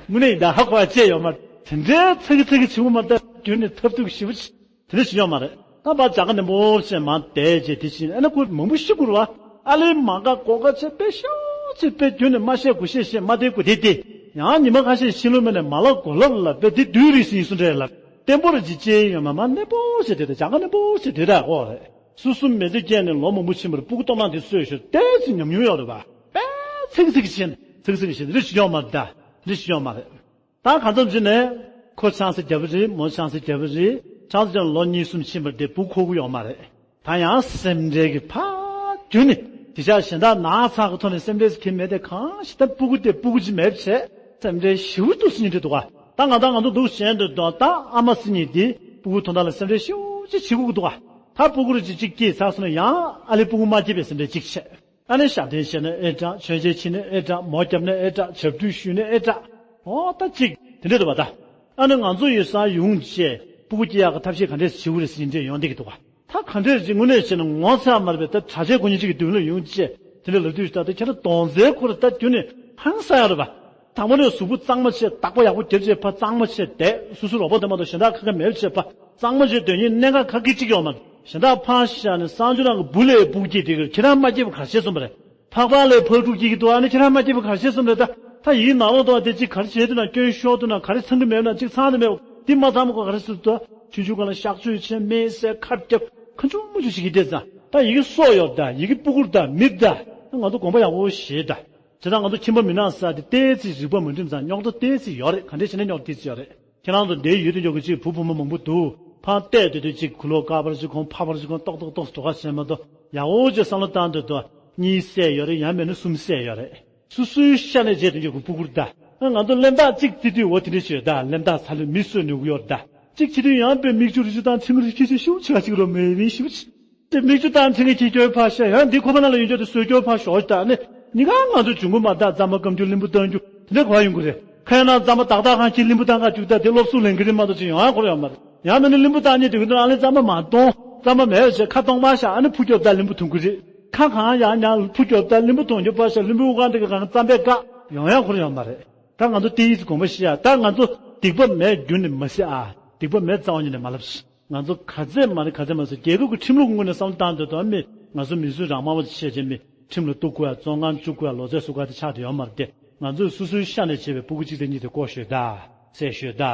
དངོས་གནས་ཡིན་ད་ཧ་གོ་བྱས་ཡོད་མ་རེད། དེ་འདྲའི་ཚ་གི་ཚ་གི་བྱེད་དགོས་མ་རེད། ད་རྒྱུན་ནས་ཐབས་སྡུག་ཞེ་པོ་ཅིག་དེ་འདྲ་ཞིག་ཡོད་མ་རེད། ད་ཕར་ཇ་ཁང་ནས་འབོར་ཞེས་མར་བསྡད་རྗེས་དེ་བཞིན་ཨ་ནི་ཁོ་མང་པོ་ཤི་དགོས་རེད་བ། ཨ་ལེ་མ་དགའ་མགོ་དགའ་བྱས་དཔེ་ཤོག་ཅིག་དཔེ་རྒྱུན་ནས་མ་བཤད་དགོས་བཤད་བཤད་མ་བསྡད་དགོས་བསྡད་དེ། ཡང་ཉི་མ་ཁ་ཤས་ཕྱིན་ལོ་མ་ནས་མ་ལབ་གོ་ལབ་ལ་དཔེ་དེ་བདུད་རིགས་ཟིན་སུ་འདྲ་ལ་བརྟན་པོ་རེ་ཅིག་ཅེས་ཡོད་མ་མ་གནས་པོ་བྱས་དེ་དང་ཇ་ཁང་གནས་པོ་བྱས་དེ་དག་གོ་རེད། སོ་སོ་མི་ཚེ་སྐྱེལ་ནས་ལོ་མང་པོ་ཕྱིན་པར་སྤུ་གུ་སྟོབས་ནག་དེ་གསོས་ཞོར་ཏོག་ཙམ་ཉམས་མྱོང་ཡོད་རེད་བ། དཔེ་ཚིག་ཚིག་བྱས་ནས་ཚིག་ཚིག་བྱས་ནས་རེ་ཞིག་ཡོང་མ་རེད་ད། རེ་ཞིག་ཡོང་མ་རེད། ད་གང་འཚམ་ཅིག་ནས་ཁོ་ཆང་ས་རྒྱབ་པ་རེད། མོ་ཆང་ས་རྒྱབ་པ་རེད། ཆང་ས་རྒྱབ་ནས་ལོ་གཉིས་གསུམ་ཕྱིན་པར་དེ་སྤུ་གུ་འཁོར་གི་ཡོད་མ་རེད། ད་ཡང་སེམས་ཁྲལ་གྱི་ཕ་རྒྱུད་ནས་དེ་ཆ་གཞན་དག་ན་ཚ་གི་ཐོག་ནས་སེམས་ཁྲལ་ཟེར་གྱི་མེད་དེ། གང་ཞིག་ད་སྤུ་གུ་དེ་སྤུ་གུ་ཅིག་མེད་བྱས་སེམས་ཁྲལ་ཞེ་པོ་འདུག་སེ་ཉིན་དུ་འདུག་ག་ད་ང་ད་ང་ཚོ་འདུག་གཞན་དུ་འདུག་ད་ཨ་མ་སེ་ཉིད་དེ་སྤུ་གུ་དོན་དག་ལ་སེམས་ཁྲལ་ཞེ་པོ་ཅིག་བྱེད་དགོས་ཀྱི་འདུག་ག་ད་སྤུ་གུ་རུ་ཅིག་ཅིག་སྐྱེས་ཚར་སོང་ན་ཡང་ཨ་ལེ་སྤུ་གུ་མ་སྐྱེས་པའི་སེམས་ཁྲལ་ཅིག་བྱས། ཨ་ནི་ཞབས་བརྟན་བྱས་ན་ཨེ་དྲག་མཆོད་མཇལ་ཕྱིན་ན་ཨེ་དྲག་མོ་བརྒྱབ་ན་ཨེ་དྲག་ཞབས་བྲོ་ཞུས་ན་ཨེ་དྲག་འོ་ད་ཅིག་དེ་འདྲ་འདུག་བ་ད། ཨ་ནི་ང་ཚོ་ཡོད་སར་ཡོང་བྱས་སྤུ་གུ་སྐྱེ་ཡག་གི་ཐབས་ཤེས་ག་འདྲས་བྱེད་དགོས་རེད་ཟེར་འདྲས་ཡོང་བསྡད་ཀྱི་འདུག་བ། ད་ག་འདྲས་ཅིག་དངོས་གནས་བྱས་ན་ངོ་ཚ་མ་རེད་པས། ད་གྲྭ་ཆས་གོན་ཉིན་གཅིག་གི་མདུན་ལ་ཡོང་བྱས་དེ་འདྲ་ལབ་དུས་ད་ལྟ་ཁྱེད་རང་གདོང་རྩའི་ཁོ་ར་ད་རྒྱུན་ནས་ཧང་སང་ཡག་རེད་པ། དང་པོ་ནས་གཟུགས་པོ་གཙང་མ་བྱས། བདག་པོ་ཡག་པོ་རྒྱབ་བྱས་ཕར་གཙང་མ་བྱས་བསྡད། སོ་སོའི་རོགས་པ་དེ་མ་གཏོགས་གཞན་དག་ཁ་ཁ་མེད་བྱས་ཕར་གཙང་མ་བྱས་སྡོད་ཉིན་གནད་འགག་ཁ་ཁ་གཅིག་ཡོད་མ་རེད། གཞན་དག་ཕར་བཞག་ནས་གསང་སྤྱོད་ནང་གི་བུ་ལས་སྤུ་གུ་སྐྱེས་དེ་གི་ཁྱེད་རང་མ་སྐྱེས་པ་ག་རེ་བྱས་སོང་བ་རེད། ཕག་པ་ལས་ཕག་ཕྲུག་སྐྱེས་ཀྱི་འདུག་ཨ་ནི་ཁྱེད་རང་མ་སྐྱེས་པ་ག་རེ་བྱས་སོང་རེད། ད་ད་ཡིག་ནང་ལོགས་དུ་བ་དེ་གཅིག་ག་རེ་བྱས་འདུག་ན་སྐྱོན་ཤོར་འདུག་ན་ག་རེ་ཚང་གི་མེད་ན་གཅིག་ཚང་དུ་མེད་པ་དེ་མ་ཚང་མ་ག་རེ་ཟེར་འདུག་ཆུང་ཆུང་སྒང་ལ་གཤག་བཅོས་བྱས་མེ་བསད་ཁ་རྒྱབ་ཁ་ཆུང་མུ་ཆུ་ཞིག་གིས་བལྟས་ཙང་ད་ཡི་གེ་སྲོག་ཡོད་ད། ཡི་གེ་སྤུ་གུར་ད་མིར་ད། ང་ཚོ་དགོངས་པ་ཡག་པོ་བཞེས་ད། དེ་དང་ང་ཚོ་ཁྱིམ་པ་མི་ནག་ས་དེ་ཏོག་ཙམ་རིག་པ་མ་འགྲིམ་ཙང་རྙོག་དྲ་ཏོག་ཙམ་ཡོད་རེད། ག་འདྲས་བྱས་ན་རྙོག་དྲ་ཏོག་ཙམ་ཡོད་རེད། ཁྱེད་རང་ཚོ་འདིར་ཡོད་དུས་ཀྱང་གཅིག་བུ་བུ་མོ་མང་པོ་འདུག་ཕར་བལྟས་དུས་དུས་གཅིག་གུ་ལོག་དཀར་པར་གཅིག་གོན་ཕ་པར་གཅིག་གོན་ཏོག་ཏོག་ཏོག་འགྲོ་ཁ་བྱས་མ་གཏོགས་ཡག་པོ་ཅིག་བསམ་བློ་བཏང་དུས་དུ་གཉིས་བསད་ཡོད་རེད། ཡང་མིན་ན་གསུམ་བསད་ཡོད་རེད། སོ་སོའི་ཤ་ནས་བྱས་དུས་ཀྱང་གུ་སྤུ་གུར་ད། ང་ཚོ་གླེན་རྟགས་གཅིག་བརྩི་དུས་འོ་དེ་འདྲ་ཞིག་ཡོད་ད། གླེན་རྟགས་ཚ་ལུས་མི་གསོད་ནུས་ཀྱི་ཡོད་ད། གཅིག་བྱེད་དུས་ཡང་དཔེ་མིག་ཆུ་རུ་ཆུ་དང་ཚིག་རུ་ཆུ་ཆུ་ཤུགས་ཆེ་བ་གཅིག་རོ་མེ་རིང་ཤུགས་ཆེ། དེ་མིག་ཆུ་དང་མཚན་གྱི་ཁྱི་སྐྱོ་ཕར་བཤད། ཡང་འདི་ཁོ་པ་ན་ལ་ཡོད་འཇོག་དེ་སོས་སྐྱོ་ཕར་ཞོག་ད་ནི་ཉི་ག་ང་ཚོ་འབྱུང་པོ་མ་དག་གཙང་མ་སྐམ་རྒྱུ་གླིང་བུ་བཏང་རྒྱུ་དེ་འདྲ་གོ་ཡོང་གི་རེད། ཁ་ཡ་ན་གཙང་མ་དག་དག་ཁང་གི་གླིང་བུ་བཏང་ག་བཅུག་ད་དེ་སློབ་གསོ་ལེན་གི་རེད་མ་གཏོགས་ཅི་ཡོང་ཡ་ཁོ་ར་ཡོད་མ་རེད། ཡང་མིན་ན་གླིང་བུ་བཏང་ཉིན་དེ་གི་ནང་ཨ་ལེ་གཙང་མ་མ་གཏོང་། གཙང་མ་མེད་བྱས་ཁ་གཏོང་མ་བཞག་ཨ་ནི་ཕུ་སྐྱོབ་ད་གླིང་བུ་འཐུང་གི་རེད། ཁ་གང་ཡང་ཡང་ཕུ་སྐྱོབ་ད་གླིང་བུ་འཐུང་རྒྱུ་ཕར་བཞག་གླིང་བུ་དབུ་གང་དེ་གི་གང་གཙང་པས་བཀག་ཡོང་ཡ་ཁོ་ར་ཡོད་མ་རེད། ད་ང་ཚོ་དེ་ཡིས་དགོངས་པ་བཞེས་ཡ། ད་ང་ཚོ་སྡིག་པ་མེད་རྒྱུ་ནི་མ་ཟེར་ཨ། སྡིག་པ་མེད་རྩ་བ་ཉིད་ནས་མ་ལབ་ཤིག་ང་ཚོ་ག་ཚད་མ་རེད་ག་ཚད་མ་རེད་ཟེར་རྒྱལ་ཁབ་ཀྱི་ཁྲིམས་ལུགས་ཀྱི་ངོས་ནས་བསམ་བློ་བཏང་དུས་དོན་མི་ང་ཚོ་མི་སུ་རང་དམར་པོ་ཆེ་ཆེ་མི་ཁྲིམས་ལ་གཏུག་དགོས་ཡ་བཙོན་ཁང་བཅུག་དགོས་ཡ་ལོ་ཚད་སུ་ག་དེ་ཆགས་དུ་ཡོད་མ་རེད་དེ། ང་ཚོས་སོ་སོའི་ཤ་ནས་བྱས་པའི་སྤུ་གུ་གཅིག་དང་གཉིས་དེ་བཀོག་ཤོད་ད། བསད་ཤོད་ད།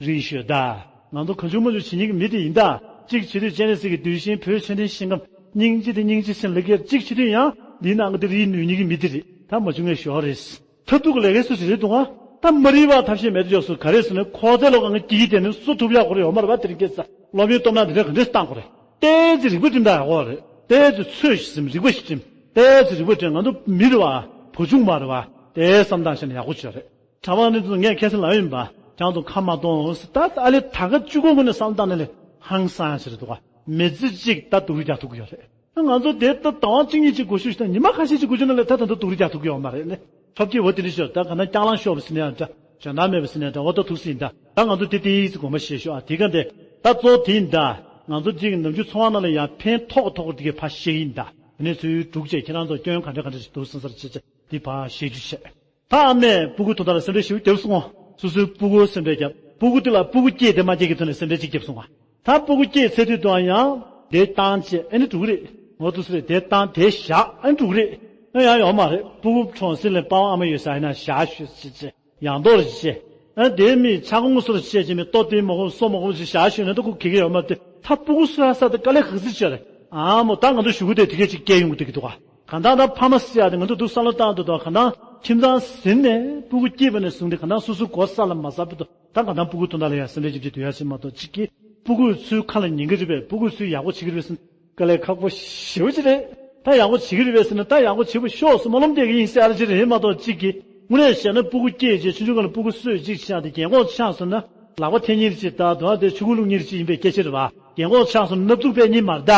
རིལ་ཤོད་ད། ང་ཚོ་གང་བྱུང་མང་བྱུང་བྱེད་མཁན་གྱི་མི་དེ་ཡིན་ད། གཅིག་བྱེད་དུས་སྤྱན་རས་གཟིགས་ཀྱི་གདུལ་ཞིང་བོད་ཆོས་ལྡན་ཞིང་ཁམས་སྙིང་རྗེ་དེ་སྙིང་རྗེ་ཞིང་ལ་སྐྱེར་གཅིག་བྱེད་དུས་ཡང་འདིའི་ནང་གི་དེ་རིལ་ནུས་མཁན་གྱི་མི་དེ་རེད། ད་མ་བྱུང་ངས་ཞོར་རེད། ཐབས་སྡུག་གི་ལས་ཀའི་སུ་ཞིག་རེད་འདུག་ཨ། ད་མ་རིག་པ་ཐབས་ཤེས་མེད་དུ་ཡོད་སུ་ག་རེ་ཟེར་ན་ཁོ་ཚོའི་ལོ་གང་གི་སྐྱིད་དེ་ནི་སུ་ཐུབ་ཡག་ཁོ་རེ་ཡོད་མ་རེད་པ། དེ་རིང་ཁ་སང་སློབ་ཡོན་སྟོབས་ན་དེ་འདྲ་ག་འདྲས་བཏང་ཁོ་རེ། ཏོག་ཙམ་རིག་པ་སྒྲིམ་ད་ཡག་པོ་རེད། ཏོག་ཙམ་ཚོད་ཞིག་ཟིན་རིག་པ་ཞིག་སྒྲིམ། ཏོག་ཙམ་རིག་པ་སྒྲིམ། ང་ཚོ་མི་རེད་བ། བུ་ཆུང་མ་རེད་བ། དེ་བསམ་སྟངས་བྱས་ན་ཡག་པོ་བྱས་རེད། གྲྭ་པ་ནི་ཚོ་ངས་ཁ་སང་ལབ་ཡིན་པ། ཁྱེད་ཚོ་ཁ་མ་གཏོང་ཟེར། ད་ཨ་ལེ་ད་ག་བཅུ་དགུ་ངོས་ནས་བསམ་སྟངས་ནི་ལས་ཧང་སང་ཞིག་རེད་འདུག་ག་མི་ཚེ་གཅིག་ད་སྡུག་རུས་རྒྱག་ཐུབ་ཀྱི་ཡོད་རེད། ང་ཚོ་དེ་ལྟ་ཟླ་བ་གཅིག་གཉིས་ཅིག་སྒུག་ཤོག་ཞིག་དང་ཉི་མ་ཁ་ཤས་ཅིག་སྒུག་ཤོག་ན་ལས་ད་ད་ལྟ་སྡུག་རུས་རྒྱག་ཐུབ་ཀྱི་ཡོད་མ་རེད་ནི། ཐོབ་སྐྱེ་བོ་དེ་འདྲ་ཤོག་ད་ག་ན་སྐྱག་ལང་ཤོར་བ་ཟིན་ན་ཡང་འདྲ། ཞོན་ཐང་མེད་པ་ཟིན་ན་ཡང་འདྲ། འོ་ད་ཐུག་སྲིད་ཡིན་ད། ད་ང་ཚོ་དེ་དེ་ཡིས་དགོངས་པ་བཞེས་ཤོག་ཨ། དེ་ག་འདི་ད་གཙོ་བོ་དེ་ཡིན་ད། ང་ཚོ་གཅིག་ནམ་རྒྱུན་འཚོ་བ་ནང་ལ་ཡང་ཕན་ཐོགས་ཐོགས་དེ་གའི་ཕར་བཤད་ཡིན་ད། དེ་ནས་ཚུར་འབྲུག་བཅས་ཁྱེད་རང་ཚོ་སྐྱོན་ག་འདྲ་ག་འདྲ་ཞིག་འདུག་བསམ་སར་བྱེད་ཆེད་དེ་ཕར་བཤད་རྒྱུ་བྱས། ད་ཨ་མས་སྤུ་གུ་ཐོག་ཐག་ལ་སེམས་ཁྲལ་ཞེ་པོ་བརྒྱབ་སོང་ངོ་། སོ་སོའི་སྤུ་གུ་སེམས་ཁྲལ་བརྒྱབ། སྤུ་གུ་དེ་ལ་སྤུ་གུ་སྐྱེས་དེ་མ་སྐྱེས་ཀྱི་ཐོག་ནས་སེམས་ཁྲལ་གཅིག་བརྒྱབ་སོང་ང་། ད་སྤུ་གུ་སྐྱེས་ཚེ་དུས་དུའང་ཡང་དེ་བཏང་བྱས་ཨེ་ནི་འགྲོ་གི་རེད། ངོ་ཐུག་སུ་རེད། དེ་བཏང་དེ་བཞག་ཨེ་ནི་འགྲོ་གི་རེད། ཨེ་ཡང་ཡོང་མ་རེད། སྤུ་གུ་གྲོང་གསེབ་ལ་པ་ཝང་ཨ་མ་ཡོད་ས་ཡིན་ན་བཞག་ཤོད་ཅེས་ཅེས་ཡང་དོར་བྱས། ཨེ་དེ་མི་ཆ་གོང་སོར་བཤད་ཀྱི་མི་ལྟོ་དེ་མ་གོ་སོ་མ་གོ་ཅིག་བཞག་ཤོད་ན་ད་ཁོ་གི་གི་ཡོད་མ་རེད། ད་སྤུ་གུ་གསོ་ཡ་ས་དེ་དཀའ་ལས་ཁག་ཟིག་ཆེ་རེད། ཨ་མོ་ད་ང་ཚོ་གཞུག་གུ་དེ་དེ་གས་ཅིག་སྐྱེ་ཡོང་གི་འདུག་གི་འདུག་ག་གང་ལྟར་ད་ཕ་མ་ཟེར་ཡ་དེ་ང་ཚོ་འདུག་བསམ་བློ་བཏང་འདུག་དོ། གང་ལྟར་ཁྱིམ་ཚང་ཟིན་ནས་སྤུ་གུ་སྐྱེས་པ་ནས་བཟུང་སྟེ་གང་ལྟར་སོ་སོའི་སྒོ་ས་ལ་མ་ཟ་བར་དུ་ད་གང་ལྟར་སྤུ་གུ་དོན་དག་ལ་ཡང་སེམས་ཁྲལ་ཅིག་ཅིག་དུ་ཡ་ཞིག་མ་གཏོགས་གཅིག་གིས་སྤུ་གུ་ཚོའི་ཁ་ལ་ཉན་གི་རེད་པས། སྤུ་གུ་ཚོས་ཡག་པོ་བྱེད་ཀྱི་རེད་པས་ཟེར་དཀའ་ལས་ཁག་པོ་ཞེ་པོ་ཅིག་རེད། ད་ཡག་པོ་བྱེད་ཀྱི་རེད་པས་ཟེར་ན་ད་ཡག་པོ་བྱེད་པོ་ཤོག་སུ་སྨོན་ལམ་འདེབས་ཀྱི་ཡིན་ཟེར་ཡ་ཅིག་རེད་མ་གཏོགས་གཅིག་གིས་དངོས་གནས་བཤད་ན་སྤུ་གུ་སྐྱེས་རྗེས་ཆུང་ཆུང་སྒང་ལ་སྤུ་གུ་གསོས་ཅིག་བྱས་ཏེ་རྒན་གོག་ཆགས་སོང་ན། ལག་པ་འཐེན་མཁན་གཅིག་དང་དོན་དེ་ཆུ་ཁུ་བླུགས་མཁན་གཅིག་ཡིན་པའི་སྐད་ཆ་རེད་བ། རྒན་གོག་ཆགས་སོང་ན་སྣབས་ཚུགས་པའི་གཉིད་མ་རེད་ད།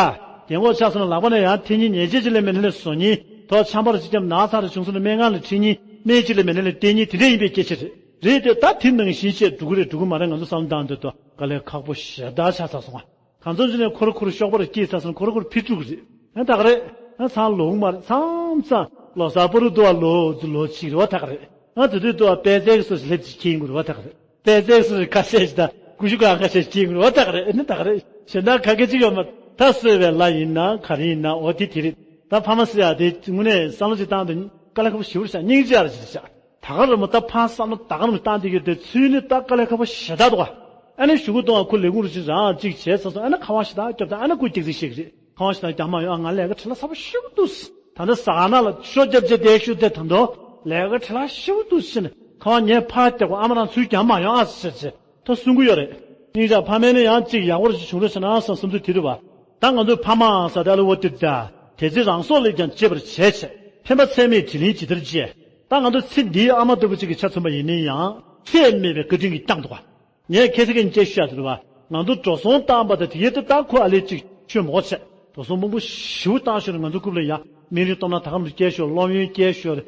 རྒན་གོག་ཆགས་སོང་ན་ལག་པ་ནས་ཡང་འཐེན་མཁན་ཉེས་ཆད་ཅིག་ལེན་པའི་ནང་ལ་བཟོ་མཁན། ཐོག་ཆམ་པར་ཅིག་བརྒྱབ་ན་ཚ་རུ་བྱུང་སོང་ན་སྨན་ཁང་ལ་ཁྲིད་མཁན། སྨན་ཅིག་ལེན་པའི་ནང་ལ་བསྟེན་མཁན་དེ་འདྲ་ཡིན་པའི་སྐད་ཆ་རེད། རེད་དེ་ད་དེ་ནང་བཞིན་བྱས་འགྲོ་གི་རེད་འགྲོ་གི་མ་རེད། ང་ཚོ་བསམ་བློ་བཏང་དུས་ད་དཀའ་ལས་ཁག་པོ་ཞེ་དྲག་ཆགས་ཚར་སོང་ང་། གང་འཚམ་ཅིག་ནས་ཁོ་ར་ཁོ་ར་གཤོག་པ་ར་སྐྱེས་ཚར་སོང་ཁོ་ར་ཁོ་ར་ཕི་དཀྲུག་གི་རེད། ཨ་ད་ག་རེད། ཨ་ཚང་ལོ་མ་རེད། མཚམས་མཚམས་ལོ་གསར་པོ་རུ་དུ་བ་ལོ་ཚོ་ལོ་གཅིག་རེད་བ། ད་ག་རེད། ཨ་དེ་དུས་དུ་བ་དཔལ་བརྩེགས་སོ་ཞིག་སླེབས་ཀྱི་ཁྱེད་ཡིན་དགོས་རེད་བ། ད་ག་རེད། དཔལ་བརྩེགས་སོ་ཞིག་ཁ་ཤས་ཤིག་དང་ཀུ་ཤུ་གང་ཁ་ཤས་ཤིག་ཁྱེད་ཡིན་དགོས་རེད་བ། ད་ག་རེད། ཨ་ནི་ད་ག་རེད། གཞན་དག་ག་གེ་ཅིག་ཡོད་མ། ད་གསོས་པའི་ལ་ཡིན་ན་ག་རེ་ཡིན་ན་འོ་དེ་དེ་རེད། ད་ཕ་མ་ཟེར་ཡ་དེ་དངོས་གནས་བསམ་བློ་ཅིག་བཏང་དུས་དཀའ་ལས་ཁག་པོ་ཞེ་པོ་ཤག་སྙིང་རྗེ་ཡ་ར་ཅིག་རེད་ཤག་ད་ག་རེད་མོ། ད་ཕར་བསམ་བློ་ད་ག་རེ་མོ་བཏང་དེ་གི་དེ་ཚུལ་ནི་ད་དཀའ་ལས་ཁག་པོ་ཞེ་དྲག་འདུག་ག་ཨ་ནི་གཞུག་གུ་གཏོང་བ་ཁོ་ལས་ཁུངས་རུ་ཅིག་རང་གཅིག་བྱས་ཚར་སོང་། ཨ་ནི་ཁ་པར་ཞེ་དྲག་རྒྱབ་ད་ཨ་ནི་ཁོ་སྐྱག་རྫུན་བཤད་གི་རེད། ཁ་པར་ཞེ་དྲག་རྒྱབ་མ་ཡོང་། ཨ་ང་ལས་ཀ་བྲེལ་བ་ཚ་པོ་ཞེ་པོ་འདུག་ད་ལྟ་ཟ་ཁང་ནང་ལ་ཤོ་རྒྱབ་བྱས་བསྡད་ཤུ་དེ་ད་དུང་ལས་ཀ་བྲེལ་བ་ཞེ་པོ་འདུག་ཟེར་ནས་ཁ་པར་ངས་ཕར་རྒྱབ་གོ་ཨ་མ་རང་ཚུར་རྒྱབ་མ་ཡོང་ཨ་ཟེར་བྱས་ད་གསུང་གི་ཡོད་རེད། སྙིང་རྗེ་ཕ་མས་ནི་ཡང་གཅིག་ཡག་པོ་རེ་ཞིག་བྱུང་རོགས་བྱས་ན་བསམ་བསམ་ཚུལ་དེ་རེད་བ། ད་ང་ཚོའི་ཕ་མའང་ས་དེ་ལ་འོ་དེ་ད་དེ་ཚེ་རང་སྲོག་ལས་ཀྱང་གཅེས་པར་བྱས་བྱས་ཕན་པ་ཚད་མེད་དྲིན་ལན་ཇི་ལྟར་འཇལ། ད་ང་ཚོ་ཚེ་འདིའི་ཨ་མ་ལྟ་བུ་གཅིག་གི་ཆ་མཚོན་པ་ཡིན་ན་ཡང་ཚད་མེད་པའི་བཀའ་དྲིན་གྱིས་བསྐྱངས་འདུག་ག་ངས་ཁ་སང་ཁ་ཉིན་བཤད་ཤག་ཟེར་བ། ང་ཚོ་འགྲོ་སོང་བཏང་པ་དང་དེ་ཡས་དེ་ད་ཁོ་ཨ་ལས་ཅིག་ཆོས་མོ་བྱས། འགྲོ་སོང་མང་པོ་ཞེ་པོ་བཏང་ཤོར་རེད། ང་ཚོ་རྐུབ་ལ་ཡ་སྨན་རིན་སྟོབས་ན་ད་གམ་རུ་སྐྱེལ་ཤོར། སློབ་ཡོན་སྐྱེལ་ཤོར་རེད།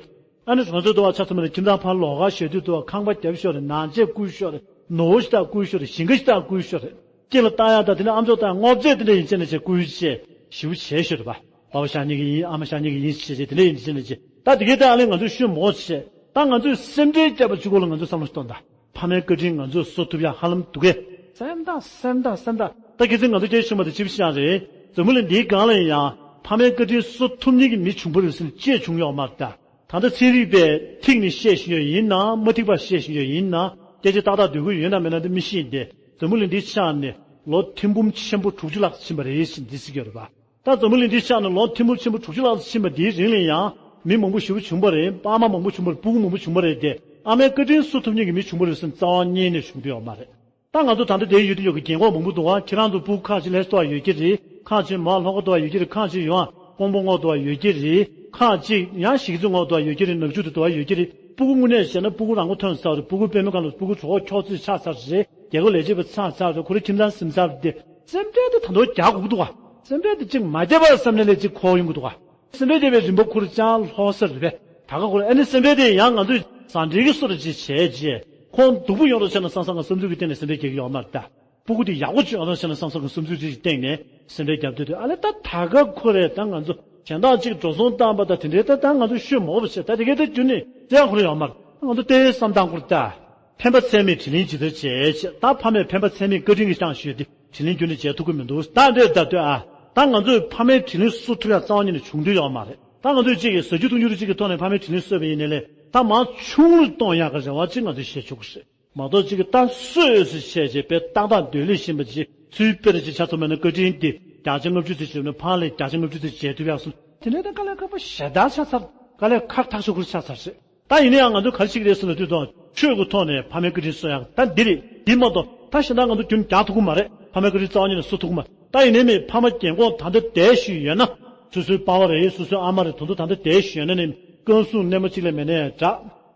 ཨ་ནི་ང་ཚོ་དུ་བ་ཆ་ཚང་མ་ནས་ཁྱིམ་ཚང་ཕར་ལོགས་ཀ་བཞག་དུས་དུ་བ་ཁང་པ་བརྒྱབ་ཤོར་རེད། ནང་ཆས་བརྐུས་ཤོར་རེད། ནོར་བུ་ཞིག་དག་བརྐུས་ཤོར་རེད། ཞིང་ཁ་ཞིག་དག་བརྐུས་ཤོར་རེད། སྐྱེ་ལ་བཏང་ཡག་དང་དེ་ནས་ཨམ་ཅོག་དང་སྔོ་ཚལ་དེ་འདྲ་ཡིན་ཅེ་ནས་ཅེ་བརྐུས་ཅེ་ཞེ་པོ་བྱས་ཤོར་རེད་པ། པ་ཕ་ཤ་ཉེ་གི་ཡིན། ཨ་མ་ཤ་ཉེ་གི་ཡིན་ཞེས་ཅེ་དེ་འདྲ་ཡིན་ཅེ་ནས་ཅེ། ད་དེ་གའི་ད་ཨ་ལས་ང་ཚོས་ཤུ་མོ་བྱས། ད་ང་ཚོས་སེམས་ཁྲལ་བརྒྱབ་པ་གཅིག་པོ་ལ་ང་ཚོས་བསམ་བློ་གཏོང་ད། ཕ་མའི་བཀའ་དྲིན་ང་ཚོས་གསོ་ཐུབ་ཡ་ཧ་ལམ་འདུག་གས། སེམས་ཐག་སེམས་ཐག་སེམས་ཐག་ད་གལ་སྲིད་ང་ཚོ་སྐྱེས་ཆུང་མ་དེ་ཅིབ་ཤང་རེད། འཛམ་བུ་གླིང་འདིའི་སྒང་ལ་ཡང་ཕ་མའི་བཀའ་དྲིན་གསོ་ཐུབ་མཁན་གྱི་མི་བྱུང་བ་རེད་ཟེར་ནས་ཅེས་བྱུང་ཡོད་མ་རེད་ད། ད་ལྟ་ཚན་རིག་པས་ཐིག་ནས་བཤད་བཞིན་ཡོད་ཡིན་ན་མ་ཐིག་པ་བཤད་བཞིན་ཡོད་ཡིན་ན་སྐད་ཆ་ཏག་ཏག་སྡོད་ཀྱི་ཡོད་ན་མེད་ན་འདི་མི་ཤེས་ཏེ། འཛམ་བུ་གླིང་འདིའི་ཆ་ནས་ལོ་ཐེར་འབུམ་ཆེན་པོ་དྲུག་ཅུ་ལྷག་ཕྱིན་པ་རེད་ཟེར་འདི་ཟེར་གྱི་ཡོད་རེད་པ། ད་འཛམ་བུ་གླིང་འདིའི་ཆ་ནས་ལོ་ཐེར་འབུམ་ཆེན་པོ་དྲུག་ཅུ་ལྷག་ཕྱིན་པ་འདིའི་རིང་ལ་ཡང་མི་མང་པོ་ཞེ་པོ་བྱུང་པ་རེད། ཕ་མ་མང་པོ་བྱུང་པ་རེད། སྤུ་གུ་མང་པོ་བྱུང་པ་རེད་དེ། ཨ་མའི་བཀའ་དྲིན་གསོ་ཐུབ་མཁན་གྱི་མི་བྱུང་པ་རེད་ཟེར་ནས་རྩ་བ་ཉིད་ནས་བྱུང་འདོད་ཡོད་མ་རེད། ད་ང་ཚོ་ད་ལྟ་དེ་ཡུལ་དུ་ཡོད་ཀྱི་རྒན་གོག་མང་པོ་འདུག་ག་ཁྱེད་རང་ཚོ་སྤུ་གུ་ཁག་ཅིག་ལྷ་ས་ཐོག་ཡོད་ཀྱི་རེད། ཁག་ཅིག་མར་ལྷོ་ཁ་ཐོག་ཡོད་ཀྱི་རེད། ཁག་ཅིག་ཡོང་ཀོང་པོ་ངོགས་ཐོག་ཡོད་ཀྱི་རེད། ཁག་ཅིག་ཡང་གཞིས་ཀ་རྩེ་ངོགས་ཐོག་ཡོད་ཀྱི་རེད། ནག་ཆུ་དུ་ཐོག་ཡོད་ཀྱི་རེད། སྤུ་གུ་དངོས་གནས་བྱས་ན་སྤུ་གུ་རང་མགོ་ཐོན་ཚར་རེད། སྤུ་གུ་དཔེ་མི་སྒང་ལ་སྤུ་གུ་གྲོགས་ཁྱོག་ཚོད་ཆགས་ཚར་རེད། རྒྱལ་ཁབ་ལས་བྱེད་པ་ཚར་ཚར་རེད། ཁོ་རའི་ཁྱིམ་ཚང་ཟིན་ཚར་རེད་དེ། སེམས་ཁྲལ་དེ་ད་དུང་རྒྱག་དགོས་ཀྱི་འདུག་ག་སེམས་ཁྲལ་དེ་ཅིག་མ་བརྒྱབ་པ་བསམ་ནས་ལས་ཅིག་འཁོར་ཡོང་གི་འདུག་ག་སེམས་ཁྲལ་བརྒྱབ་པའི་རིམ་པ་ཁོ་ར་ཅང་ལྷོད་ས་རེད་པས། ད་ག་ཁོ་ར་ཨ་ནི་སེམས་ཁྲལ་དེ་ཡང་ང་ཚོས་བཟང་འབྲེལ་གྱི་སོ་རེ་ཅིག་བྱས་རྗེས་ཁོང་སྡུག་པོ་ཡོང་རོགས་བྱས་ན་བསམ་བསམ་གི་བསམ་ཚུལ་གྱི་སྟེང་ནས་སེམས་ཁྲལ་རྒྱག་གི་ཡོད་མ་རེད་ད། སྤུ་གུ་དེ་ཡག་པོ་བྱུང་ཡོང་རོགས་བྱས་ན་བསམ་བསམ་གི་བསམ་ཚུལ་ཅིག་སྟེང་ནས་སེམས་ཁྲལ་རྒྱབ་སྡོད་དུས་ཨ་ལས་ད་ད་ག་ཁོ་རས་ད་ང་ཚོ་གཞན་དག་ཅིག་འགྲོ་སོང་བཏང་པ་ད་དེ་འདྲའི་ད་ད་ང་ཚོ་ཤོད་མོ་བ་བྱས་ད་དེ་གའི་ད་རྒྱུ་ནི་དེ་ཡང་ཁོ་ར་ཡོད་མ་རེད། ང་ཚོ་ལྟའི་བསམ་སྟངས་ཁོ་ར་ད། ཕན་པ་ཚད་མེད་དྲིན་ལན་ཇི་ལྟར་འཇལ་བྱེད། ད་ཕ་མས་ཕན་པ་ཚད་མེད་བཀའ་དྲིན་གྱིས་བསྐྱངས་ཞུས་ཏེ་དྲིན་ལན་རྒྱུན་དུ་འཇལ་ཐུབ་ཀྱི་མི་འདུག་ད་འདྲས་ད་ལྟོས་ཨ། ད་ང་ཚོས་ཕ་མའི་དྲིན་ལན་གསོ་ཐུབ་ཡ་རྩ་བ་ཉིད་ནས་བྱུང་འདོད་ཡོད་མ་རེད། ད་ང་ཚོས་གཅིག་གིས་ཟ་རྒྱུ་འཐུང་རྒྱུ་རེ་གཅིག་གི་ཐོག་ནས་ཕ་མའི་དྲིན་ལན་གསོས་པ་ཡིན་ནའི་ལས་ད་མང་ཆུང་རུ་གཏོང་ཡག་གི་རེ་བ་གཅིག་ང་ཚོས་བཞེས་ཆོག་གི་རེད། མ་གཏོགས་གཅིག་གིས་ད་གསོས་ཟེར་བཤད་བྱས་དཔེ་ཏག་ཏག་སྡོད་ལས་བཞིན་པ་ཅིག་ཚུལ་དཔེ་རེ་ཅིག་ཆ་ཚང་མ་ནི་བཀའ་དྲིན་དེ་བརྒྱ་ཆ་ལྔ་བཅུ་ཙམ་བྱས་ན་ཕ་ལས་བརྒྱ་ཆ་ལྔ་བཅུ་ཙམ་འཇལ་ཐུབ་ཡག་སོང་དེ་འདྲའི་ད་དཀའ་ལས་ཁག་པོ་ཞེ་དྲག་ཆགས་ཚར། དཀའ་ལས་ཁག་ཐག་ཆོད་ཁུར་ཆགས་ཚར་རེད། ད་ཡིན་ན་ཡང་ང་ཚོས་ག་རེ་བྱེད་ཀྱི་རེད་ཟེར་ན་དུས་དང་ཆོས་ཀྱི་ཐོག་ནས་ཕ་མའི་བཀའ་དྲིན་གསོ་ཡག་ད་འདི་རེད། འདི་མ་གཏོགས་ད་གཞན་དག་ང་ཚོ་རྒྱུན་རྒྱག་ཐུབ་ཀྱི་མ་རེད། ཕ་མའི་བཀའ་དྲིན་རྩ་བ་ཉིད་ནས་གསོ་ཐུབ་ཀྱི་མ་རེད། ད་ཡིན་ནའི་མེད་ཕ་མ་རྒན་གོག་ད་ལྟ་བསྡད་བཞིན་ཡོད་ན། སོ་སོའི་པ་ཕ་རེད། སོ་སོའི་ཨ་མ་རེད། དེ་ཚོ་ད་ལྟ་བསྡད་བཞིན་ཡོད་ན་ནི་བསྐང་གསོ་རྣལ་མ་གཅིག་ལས་མེད་ནའི་འདྲ།